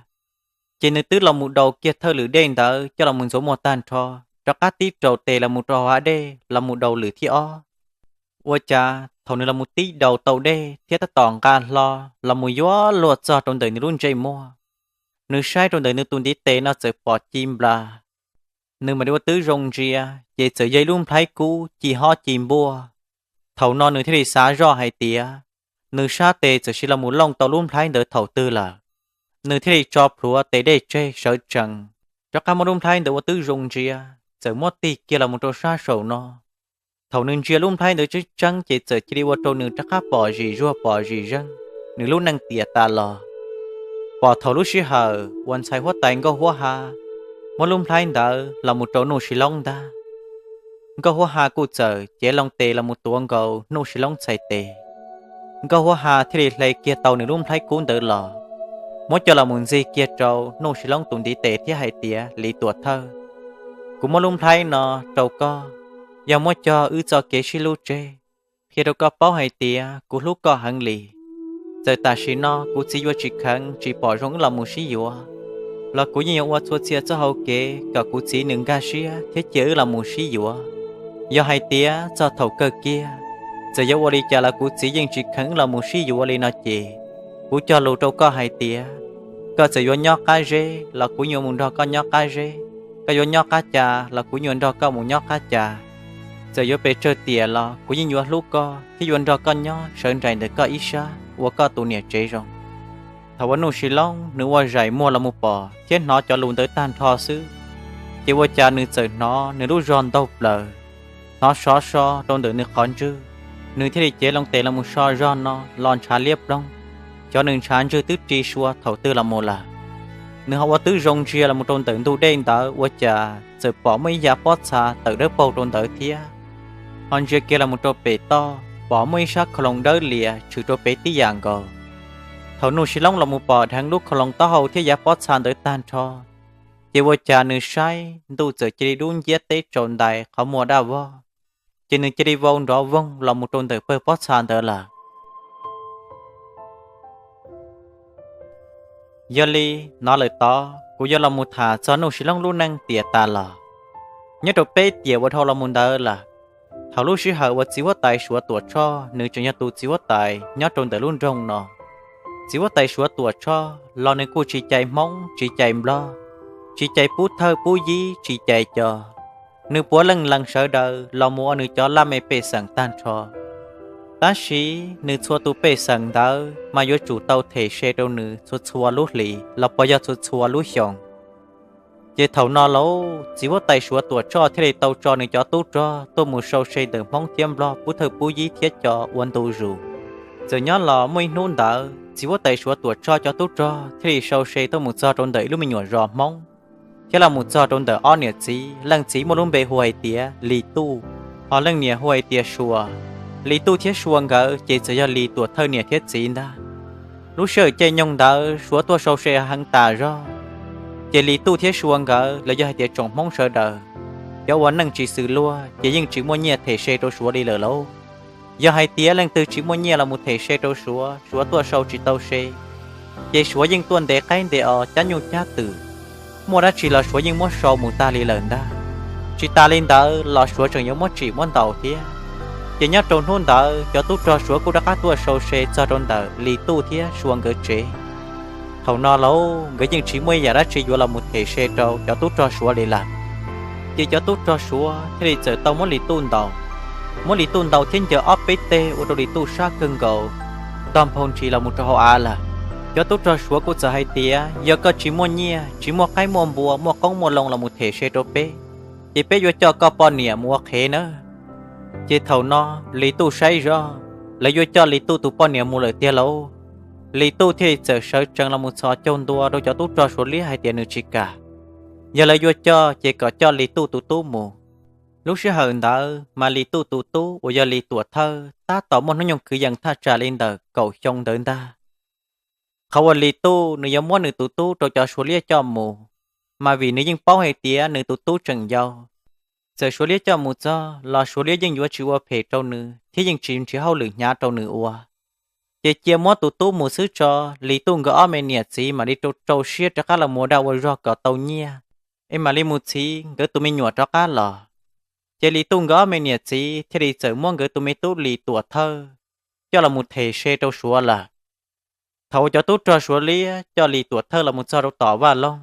Ces nws twb los mus daus kiag thawj lwm dej ntawd coj los mus ntxuav muag tag nrho, rov qab tib raus tes los mus rau hauv hav dej los mus daus lwm thib ob. Ua cas thaum nws los mus tib daus tau dej thiab tab tom nqa hlo los mus yuav luag txog rau ntawm nws lub ntsej muag, nws saib rau ntawm nws tus ntiv tes no txawm pom ci nplas. Nws mam li ua twb zoo ntsia, ces txawm yog ib lub nplhaib kub ci hob ci npuaj. Thaum no nws thiaj li xav zoj hais tias nws sab tes txawm sis los mus looj tau lub nplhaib ntawd thaum twg lawm. Nws thiaj li tso plhuav tes dej tseg sawv tsees, rov qab muab lub nplhaib ntawd ua twb zoo ntsia, txawm muab tig kiag los mus rau sab saum no. Thaum nws ntsia lub nplhaib ntawd tseeb tseeb ces txawm cia li ua rau nws rov qab pom zim zuag pom zim zeeg nws lub neej tiam tas los. Pom thaum lub sij hawm uas ntxhais huab tais Nkauj Huab Ha muab lub nplhaib ntawd los mus rau Nuj Sis Loob ntag, Nkauj Huab Ha kuj txawm cev loo tes los mus tuav nkaus Nuj Sis Loob txhais tes. Nkauj Huab Ha thiaj li hle kiag tau nws lub nplhaib kub ntawd los, muab coj los mus ntxig kiag rau Nuj Sis Loob tus ntiv tes thiab hais tias, Lis Tuam Thawj, kuv muab lub nplhaib no rau koj, yog muab cog wb txoj kev sib hlub tseg, qhia rau koj paub hais tias kuv hlub koj heev li. Txawm tam sim no kuv txiv yuav tsis kheev tsis pom zoo wb los mus sib yuav, los kuv yeej yuav ua txhua txhia txoj hau kev kom kuv txiv nws nkag siab thiab cia wb los mus sib yuav. Yog hais tias txog thaum kawg kiag, txawm yuav ua li cas los kuv txiv yeej tsis kheev wb los mus sib yuav li no ces, kuv cog lus rau koj hais tias, koj txawm yuav nyob qab zeb los kuv yuav mus nrog koj nyob qab zeb, koj yuav nyob qab ca los kuv yuav nrog koj mus nyob qab ca. Txawm yuav pes tsawg tiam los kuv yeej yuav hlub koj thiab yuav nrog koj nyob sawv nraim ntawm koj ib sab ua koj tus niam tsev zoo. Thaum uas Nuj Sis Loob nws ua zaim muag los mus pom thiab hnov cov lus ntawd tag nrho xwb, ces ua cas nws txawm hnov nws lub zog ntaug plaws, hnov sov so rau ntawm nws qhov ntswg. Nws thiaj li cev loo tes los mus so zog no los ntshav liab ploog, xyov nws ntshav ntswg twb ri sua thaum twg los mus lawm. Nws ho ua twb zoo ntsia los mus rau ntawm ntug dej ntawd ua cas txawm pom muaj ib yav pob txha tawm dawb paug rau ntawd thiab. Ho ntsia kiag los mus rau pem toj pom muaj ib sab khau loos dawb lias tshwm rau pem tib yam nkaus. Thaum Nuj Sis Loob los mus pom dheev lub khau loos taub hau thiab yav pob txha ntawd tag nrho, ces ua cas nws saib ntuj txawm cia li dub nciab teb tsaus ntais qhov muag daj vog, ces nws cia li vau nrov voog los mus rau ntawm pawg pob txha ntawd lawm. Yog li, hnov lawm tod kuv yuav los mus tham txog Nuj Sis Loob lub neej tiam tas los. Nyob rau peb tiam uas dhau los mus ntawd lawm, thaum lub sij hawm uas txiv huab tais Suav Tuam Tshoj nws tseem yog tus txiv huab tais nyob rau ntawm lub nroog no, txiv huab tais Suav Tuam Tshoj los nws kuj tsis cais Hmoob tsis cais Nplog, tsis cais pub thawj pub yib tsis cais co, nws puav leej lees sawv daws los mus ua nws cov laj mej pej xeem tag nrho. Tab sis nws txhua tus pej xeem ntawd mas yuav tsum tau them se rau nws txhua txhua lub hlis los puas yog txhua txhua lub xyoos. Ces thaum no lauj, txiv huab tais Suav Tuam Tshoj thiaj li tau tso nws cov tub rog tuaj mus sau se ntawm Hmoob thiab Nplog pub thawj pub yib thiab co ua ntu zus. Txawm nyob los muaj ib hnub ntawd txiv huab tais Suav Tuam Tshoj cov tub rog thiaj li sau se tuaj mus txog rau ntawm ib lub me nyuam zos Hmoob, thiab los mus txog rau ntawm ob niam txiv, leej txiv muaj lub npe hu hais tias Lis Tuj, ho leej niam hu hais tias Sua. Lis Tuj thiab Sua nkawd ces txawm yog Lis Tuam Thawj niam thiab txiv ntag. Lub sij hawm caij nyoog ntawd Suav tuaj sau se heev tas zog, ces Lis Tuj thiab Sua nkawd los yog hais tias tsoom Hmoob sawv daws, cov ua neej tsis xws luag ces yeej tsis muaj nyiaj them se rau Suav li lawm lauj. Yog hais tias leej twg tsis muaj nyiaj los mus them se rau Suav, Suav tuaj sau tsis tau se, ces Suav yeej tuaj ntes qaib ntes os cab nyuj cab twm, muaj dab tsi los Suav yeej muab sau mus tag li lawm ntag. Tsis tas li ntawd los Suav tseem yuav muab tsim muab ntaus thiab. Ces nyob rau hnub ntawd cov tub rog Suav kuj rov qab tuaj sau se txog rau ntawm Lis Tuj thiab Sua nkawd tsev. Thaum no lauj, nkawd yeej tsis muaj ib yam dab tsi yuav los mus them se rau cov tub rog Suav li lawm. Ces cov tub rog Suav thiaj li txawm tau muab Lis Tuj ntaus. Muab Lis Tuj ntaus thiab ncaws ob peb teg ua rau Lis Tuj sab kawg nkaus, ntog nphau ntsis los mus rau hauv av lawm. Cov tub rog Suav kuj txawm hais tias, yog koj tsis muaj nyiaj, tsis muaj qaib muaj npua, muaj qoob muaj loo los mus them se rau peb, ces peb yuav coj koj poj niam mus ua qhev nawb. Ces thaum no Lis Tuj saib zoj, lawv yuav coj Lis Tuj tus poj niam mus lawm tiag lauj. Lis Tuj thiaj li txawm sawv tsees los mus txhos caug ntua rau cov tub rog Suav liab hais tias nws tsis kam. Yog lawv yuav coj ces kom coj Lis Tuj tus tub mus. Lub sij hawm ntawd mas Lis Tuj tus tub uas yog Lis Tuam Thawj tab tom muaj hnub nyoog kwv yees thaj tsam li ntawm kaum xyoo ntawd ntag. Qhov uas Lis Tuj nws yuav muab nws tus tub rau cov Suav liab coj mus, mas vim nws yeej paub hais tias nws tus tub tseem yau. Txawm Suav liab coj mus txog los Suav liab yeej yuav tsis ua phem rau nws thiab yeej tsis nrhiav hauj lwm hnyav rau nws ua. Ces cia muab tus tub mus xwb tso, Lis Tuj nkawd ob me niam txiv mam li rau rau siab rov qab los mus ua dag ua zog kom tau nyiaj, es mam li mus txhiv nkawd tus me nyuam rov qab los. Ces Lis Tuj nkawd ob me niam txiv thiaj li txawm muab nkawd tus me tub Lis Tuam Thawj coj los mus them se rau Suav lawm. Thaum uas cov tub rog Suav liab coj Lis Tuam Thawj los mus txog rau tom Vaj Loog,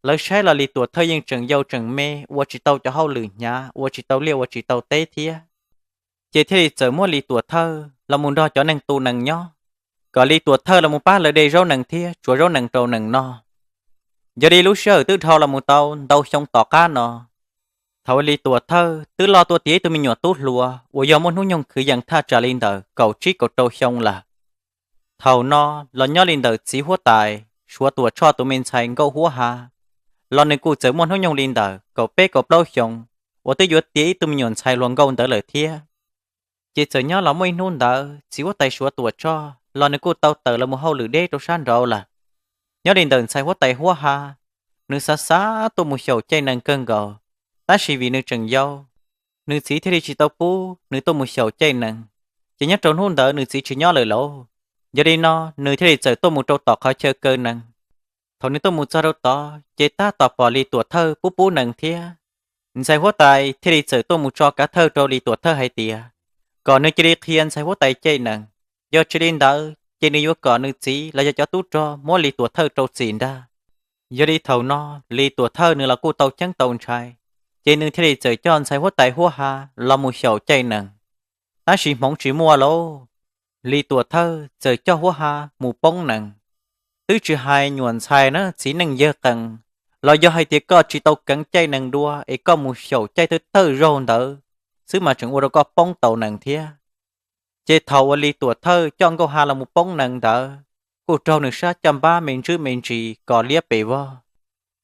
lawv saib los Lis Tuam Thawj yeej tseem yau tseem me, ua tsis tau cov hauj lwm hnyav, ua tsis tau liaj ua tsis tau teb thiab. Ces thiaj li txawm muab Lis Tuam Thawj los mus nrog cov neeg tu nees nyob, kom Lis Tuam Thawj los mus pab lawv de zaub nees thiab tsuav zaub nees rau nees noj. Yog li lub sij hawm twb dhau los mus tau ntau xyoo tom qab no, thaum uas Lis Tuam Thawj twb loj tuaj tiav ib tug me nyuam tub hluas uas yog muaj hnub nyoog kwv yees thaj tsam li ntawm kaum tsib kaum rau xyoo lawm. Thaum no los nyob li ntawm txiv huab tais Suav Tuam Tshoj tus me ntxhais Nkauj Huab Ha, los nws kuj txawm muaj hnub nyoog li ntawm kaum peb kaum plaub xyoos, uas twb yuav tiav ib tug me nyuam ntxhais hluas nkauj ntawd lawm thiab. Ces txawm nyob los muaj ib hnub ntawd txiv huab tais Suav Tuam Tshoj los nws kuj tau tawm los mus hauj lwm deb rau sab nraud lawm. Nyob li ntawm ntxhais huab tais Huab Ha, nws xav xav tuaj mus xyaum caij nees kawg nkaus, tab sis vim nws tseem yau, nws txiv thiaj li tsis tau pub nws tuaj mus xyaum caij nees. Ces nyob rau hnub ntawd nws txiv tsis nyob lawm lauj. Yog li no nws thiaj li txawm tuaj mus rau tom qhov chaw kaw nees. Thaum nws tuaj mus txog rau tod ces tab tom pom Lis Tuam Thawj pub pub nees thiab. Ntxhais huab tais thiaj li txawm tuaj mus tso kav thawj rau Lis Tuam Thawj hais tias kom nws cia li qhia ntxhais huab tais caij nees, yog tsis li ntawd ces nws yuav kom nws txiv los yog cov tub rog muab Lis Tuam Thawj rau txim ntag. Yog li thaum no Lis Tuam Thawj nws los kuj tau ceeb tau ntshai, ces nws thiaj li txawm coj ntxhais huab tais Huab Ha los mus xyaum caij nees. Tab sis hmoov tsis muaj lauj, Lis Tuam Thawj txawm coj Huab Ha mus poob nees. Twb tsis hais nyuam ntxhais na, txiv neej yawg qees, los yog hais tias koj tsis tau keev caij nees dua es koj mus xyaum caij thawj thawj zaug ntawd xwb mas tseem ua rau koj poob tau nees thiab. Ces thaum uas Lis Tuam Thawj coj Nkauj Ha los mus poob nees ntawd, kuj raug nws sab caj npab me ntsis me ntsis kos liab pes vog.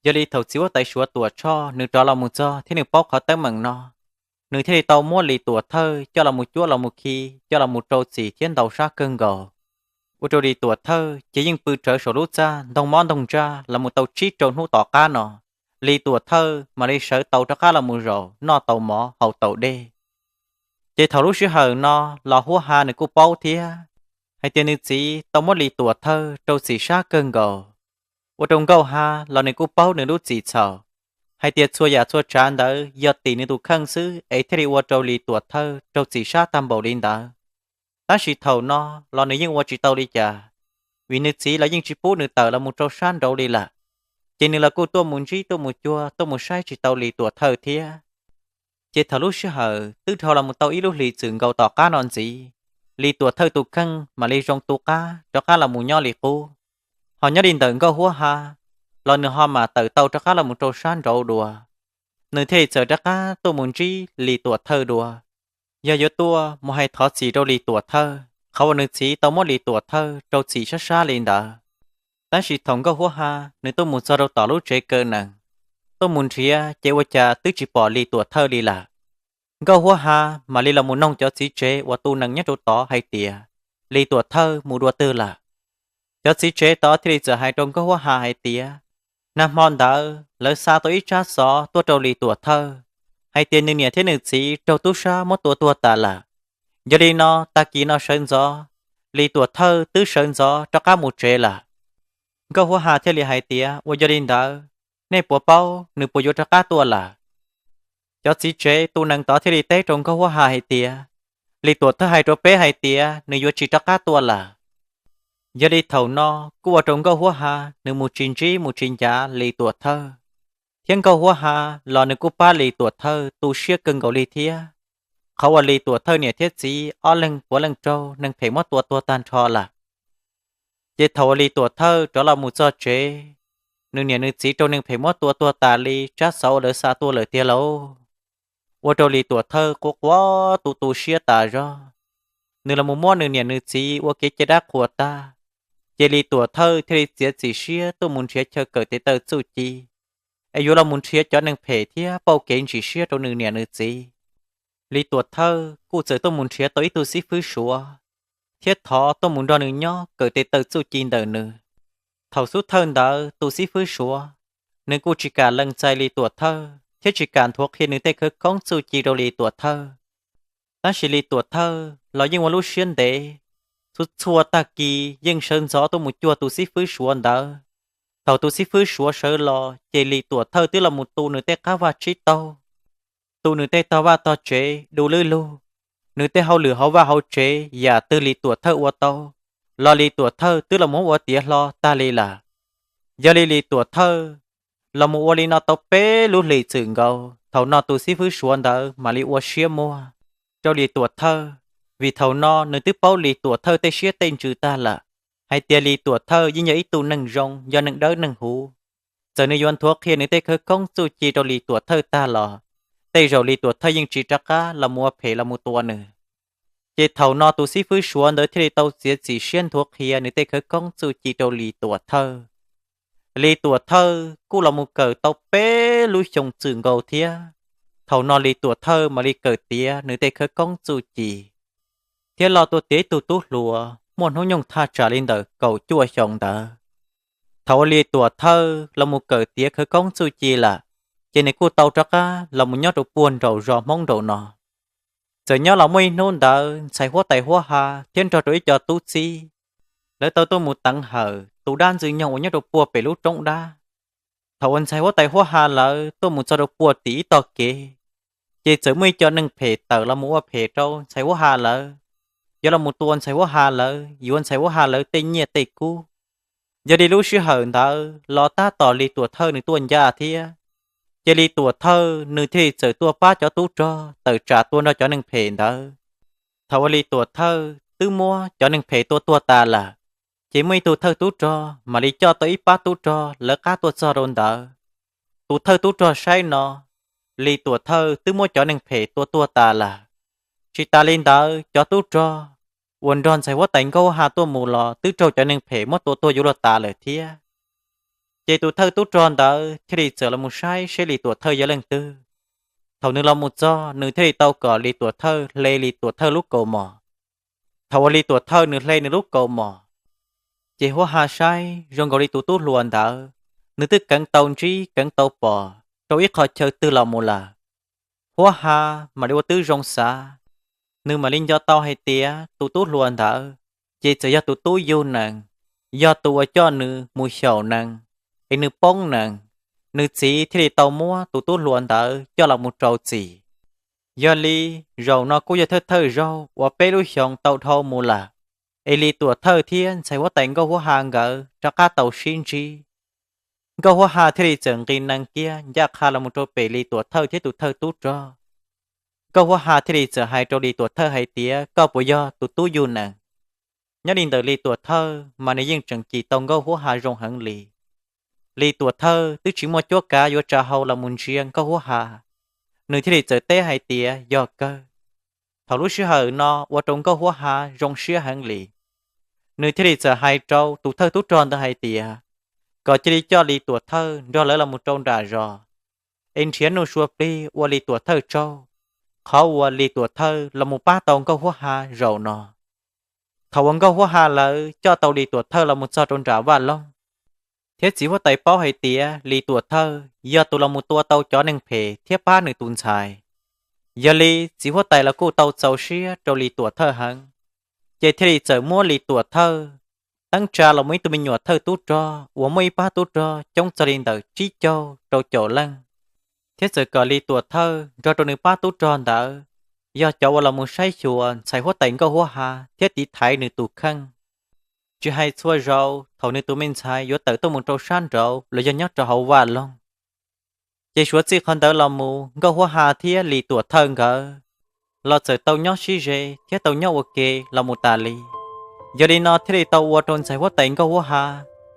Yog li thaum txiv huab tais Suav Tuam Tshoj nws rov los mus txog thiab nws paub qhov teeb meem no, nws thiaj li tau muab Lis Tuam Thawj coj los mus cuab los mus khi, coj los mus rau txim thiab ntaus sab kawg nkaus. Ua rau Lis Tuam Thawj ces yeej pw rawv saum lub txaj ntoo mob ntoo ntsaj los mus tau tsib rau hnub tom qab no, Lis Tuam Thawj mam li sawv tau rov qab los mus zaum noj tau mov haus tau dej. Ces thaum lub sij hawm no los Huab Ha nws kuj paub thiab, hais tias nws txiv tau muab Lis Tuam Thawj rau txim sab kawg nkaus. Ua rau Nkauj Ha los nws kuj paub nws lub txim txhaum, hais tias txhua yam txhua tsav ntawd yog tim nws tus kheej xwb es thiaj li ua rau Lis Tuam Thawj rau txim sab tag npaum li ntawd. Tab sis thaum no los nws yeej ua tsis tau li cas, vim nws txiv los yeej tsis pub nws tawm los mus rau sab nraud li lawm. Ces nws los kuj tuaj mus ntsib tuaj mus cuag tuaj mus saib tsis tau Lis Tuam Thawj thiab. Ces thaum lub sij hawm twb dhau los mus tau ib lub hlis txwm nkaus tom qab no ntxiv, Lis Tuam Thawj tus kheej mam li zoo tu qab rov qab los mus nyob li qub. Ho nyob li ntawm Nkauj Huab Ha los nws ho mam tawm tau rov qab los mus rau sab nraud dua. Nws thiaj li txawm rov qab tuaj mus ntsib Lis Tuam Thawj dua, yog yuav tuaj mus hais thov txim rau Lis Tuam Thawj qhov uas nws txiv tau muab Lis Tuam Thawj rau txim sab sab li ntawd. Tab sis thaum Nkauj Huab Ha nws tuaj mus txog rau tom lub tsev kaw nees, tuaj mus nrhiav ces ua cas twb tsis pom Lis Tuam Thawj li lawm. Nkauj Huab Ha mam li los mus noog cov txiv tsev uas tu nees nyob rau tod hais tias Lis Tuam Thawj mus dua twg lawm. Cov txiv tsev tod thiaj li txawm hais rau Nkauj Huab Ha hais tias, nag hmo ntawd lawv xa tau ib tsab xov tuaj rau Lis Tuam Thawj, hais tias nws niam thiab nws txiv raug tub sab muab tua tuag tas lawm. Yog li no tag kis no sawv ntxov, Lis Tuam Thawj twb sawv ntxov rov qab mus tsev lawm. Nkauj Huab Ha thiaj li hais tias, ua yog li ntawd, nej puas paub nws puas yuav rov qab tuaj lawm? Cov txiv tsev tu nees tod thiaj li teb rau Nkauj Huab Ha hais tias, Lis Tuam Thawj hais rau peb hais tias nws yuav tsis rov qab tuaj lawm. Yog li thaum no kuj ua rau Nkauj Huab Ha nws mus tsis ntsib mus tsis ncav Lis Tuam Thawj, thiab Nkauj Huab Ha los nws kuj pab Lis Tuam Thawj tu siab kawg nkaus li thiab. Qhov uas Lis Tuam Thawj niam thiab txiv ob leeg puav leej raug neeg phem muab tua tuag tag nrho lawm. Ces thaum uas Lis Tuam Thawj rov los mus txog tsev, nws niam nws txiv raug neeg phem muab tua tuag tas li tsab xov uas lawv xa tuaj lawm tiag lauj. Ua rau Lis Tuam Thawj quaj quaj tu tu siab tas zog. Nws los mus muab nws niam nws txiv ua kev cai dab qhuas tag, ces Lis Tuam Thawj thiaj li txiav txim siab tuaj mus nrhiav chaw kawm tes taw txuj ci, es yuav los mus nrhiav cov neeg phem thiab pauj kev ntsim siab rau nws niam nws txiv. Lis Tuam Thawj kuj txawm tuaj mus nrhiav tau ib tug xib fwb Suav, thiab thov tuaj mus nrog nws nyob kawm tes taw txuj ci ntawm nws. Thaum xub thawj ntawd tus xib fwb Suav, nws kuj tsis kam lees txais Lis Tuam Thawj thiab tsis kam nthuav qhia nws tej khawv koob txuj ci rau Lis Tuam Thawj. Tab sis Lis Tuam Thawj los yeej ua lub siab ntev, txhua txhua tag kis yeej sawv ntxov tuaj mus cuag tus xib fwb Suav ntawd. Thaum tus xib fwb Suav sawv los ces Lis Tuam Thawj twb los mus tu nws tej qab vaj tsib taug, tu nws tej tog vaj tog tsev du lwb lug, nws tej hauj lwm hauv vaj hauv tsev yam twg Lis Tuam Thawj ua tau los Lis Tuam Thawj twb los mus ua tiav hlo tag li lawm. Yog li Lis Tuam Thawj los mus ua li no tau peb lub hlis txwm nkaus, thaum no tus xib fwb Suav ntawd mam li ua siab muag rau Lis Tuam Thawj, vim thaum no nws twb paub Lis Tuam Thawj tej siab tej ntsws tag lawm, hais tias Lis Tuam Thawj yeej yog ib tug neeg zoo, yog neeg dawb neeg huv. Txawm nws yuav nthuav qhia nws tej khawv koob txuj ci rau Lis Tuam Thawj tag los, tej zaum Lis Tuam Thawj yeej tsis rov qab los mus ua phem los mus tua nws. Ces thaum no tus xib fwb Suav ntawd thiaj li tau txiav txim siab nthuav qhia nws tej khawv koob txuj ci rau Lis Tuam Thawj. Lis Tuam Thawj kuj los mus kawm tau peb lub xyoo txwm nkaus thiab. Thaum no Lis Tuam Thawj mam li kawm tiav nws tej khawv koob txuj ci, thiab loj tuaj tiav ib tug tub hluas muaj hnub nyoog thaj tsam li ntawm kaum cuaj xyoos ntawd. Thaum uas Lis Tuam Thawj los mus kawm tiav khawv koob txuj ci lawm, ces nws kuj tau rov qab los mus nyob rau puag nraum zos Hmoob nraum no. Txawm nyob los muaj ib hnub ntawd ntxhais huab tais huab ha thiab nrog rau ib co tub txib, lawv tau tuaj mus teev hawm tus dab Ntxwg Nyoog uas nyob rau puag pem lub roob dab. Thaum uas ntxhais huab tais huab ha lawv tuaj mus txog rau puag tim ib tog kev, ces txawm muaj ib co neeg phem tawm los mus ua phem rau ntxhais huab ha lawv, yuav los mus tua ntxhais huab ha lawv, yuav ntxhais huab ha lawv tej nyiaj tej kub. Yog li lub sij hawm ntawd los tab tom Lis Tuam Thawj nws tuaj ncaj thiab, ces Lis Tuam Thawj nws thiaj li txawm tuaj pab cov tub rog tawm tsam tua nrog cov neeg phem ntawd. Thaum uas Lis Tuam Thawj twb muab cov neeg phem tua tuag tas lawm, ces muaj ib tug thawj tub rog mam li coj tau ib pab tub rog lawv qab tuaj txog rau ntawd. Tus thawj tub rog saib no, Lis Tuam Thawj twb muab cov neeg phem tua tuag tas lawm. Tsis tas li ntawd, cov tub rog uas nrog ntxhais huab tais Nkauj Huab Ha tuaj mus los twb raug cov neeg phem muab tua tuag yuav luag tas lawm thiab. Ces tus thawj tub rog ntawd thiaj li txawm los mus saib seb Lis Tuam Thawj yog leej twg. Thaum nws los mus txog, nws thiaj li tau kom Lis Tuam Thawj hle Lis Tuam Thawj lub kaus mom. Thaum uas Lis Tuam Thawj nws hle nws lub kaus mom, ces Huab Ha saib zoo nkaus li tus tub hluas ntawd, nws twb keev tau ntsib keev tau pom rau ib qho chaw twg los mus lawm. Huab Ha mam li ua tib zoo xav, nws mam li nco tau hais tias tus tub hluas ntawd ces txawm yog tus tub yug nees, yog tus uas coj nws mus xyaum nees, es nws poob nees, nws txiv thiaj li tau muab tus tub hluas ntawd coj los mus rau txim. Yog li, zaum no kuj yog thawj thawj zaug uas peb lub xyoos tau dhau mus lawm, es Lis Tuam Thawj thiab ntxhais huab tais Nkauj Huab Ha nkawd rov qab tau sib ntsib. Nkauj Huab Ha thiaj li txawm nqis nees kiag ncaj qha los mus rau pem Lis Tuam Thawj thiab tus thawj tub rog. Nkauj Huab Ha thiaj li txawm hais rau Lis Tuam Thawj hais tias, koj puas yog tus tub yug nees? Nyob li ntawm Lis Tuam Thawj mas nws yeej tseem cim tau Nkauj Huab Ha zoo heev li. Lis Tuam Thawj twb tsis muaj cuab kav yuav tsa hau los mus ntsia Nkauj Huab Ha, nws thiaj li txawm teb hais tias yog kawg. Thaum lub sij hawm no ua rau Nkauj Huab Ha zoo siab heev li. Nws thiaj li txawm hais rau tus thawj tub rog ntawd hais tias, kom cia li coj Lis Tuam Thawj nrog lawv los mus rau nram zos, es nrhiav nuj sua plig ua Lis Tuam Thawj tsaug, qhov uas Lis Tuam Thawj los mus pab tau Nkauj Huab Ha zaum no. Thaum uas Nkauj Huab Ha lawv coj tau Lis Tuam Thawj los mus txog rau nram vaj loog, thiab txiv huab tais paub hais tias Lis Tuam Thawj yog tus los mus tua tau cov neeg phem thiab pab nws tus ntxhais. Yog li txiv huab tais los kuj tau txaus siab rau Lis Tuam Thawj heev, ces thiaj li txawm muab Lis Tuam Thawj teeb tsa los mus ib tug me nyuam thawj tub rog uas muaj ib pab tub rog coob txog li ntawm tsib caug rau caum leej, thiab txawm kom Lis Tuam Thawj nrog rau nws pab tub rog ntawd yog cov uas los mus saib xyuas ntxhais huab tais Nkauj Huab Ha thiab tiv thaiv nws tus kheej, tsis hais txhua zaus thaum nws tus me ntxhais yuav tawm tuaj mus rau sab nraud los yog nyob rau hauv vaj loog. Ces suav txij qhov ntawd los mus Nkauj Huab Ha thiab Lis Tuam Thawj nkawd los txawm tau nyob sib ze thiab tau nyob ua ke los mus tas li. Yog li no thiaj li tau ua rau ntxhais huab tais Nkauj Huab Ha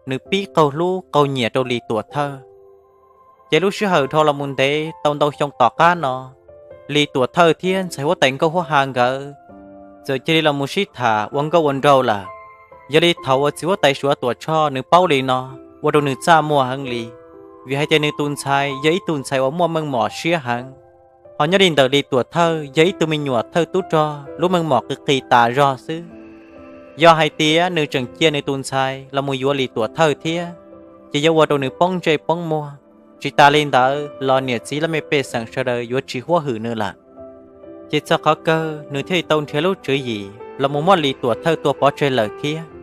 nws pib qaug hlub qaug nyiam rau Lis Tuam Thawj. Ces lub sij hawm dhau los mus ntev tau ntau xyoo tom qab no, Lis Tuam Thawj thiab ntxhais huab tais Nkauj Huab Ha nkawd txawm cia li los mus sib tham ua nkauj ua nraug lawm. Yog li thaum uas txiv huab tais Suav Tuam Tshoj nws paub li no, ua rau nws txaj muag heev li, vim hais tias nws tus ntxhais yog ib tug ntxhais uas muaj meej mom siab heev. Ho nyob li ntawm Lis Tuam Thawj yog ib tug me nyuam thawj tub rog lub meej mom qis qis tas zog xwb. Yog hais tias nws tseem cia nws tus ntxhais los mus yuav Lis Tuam Thawj thiab, ces yuav ua rau nws poob ntsej poob muag, Tsis tas li ntawd los niam txiv laj mej pej xeem sawv daws yuav tsis huab hwm nws lawm. Ces txog qhov kawg nws thiaj li tau nrhiav lub tswv yim los mus muab Lis tuam thawj tua pov tseg lawm thiab.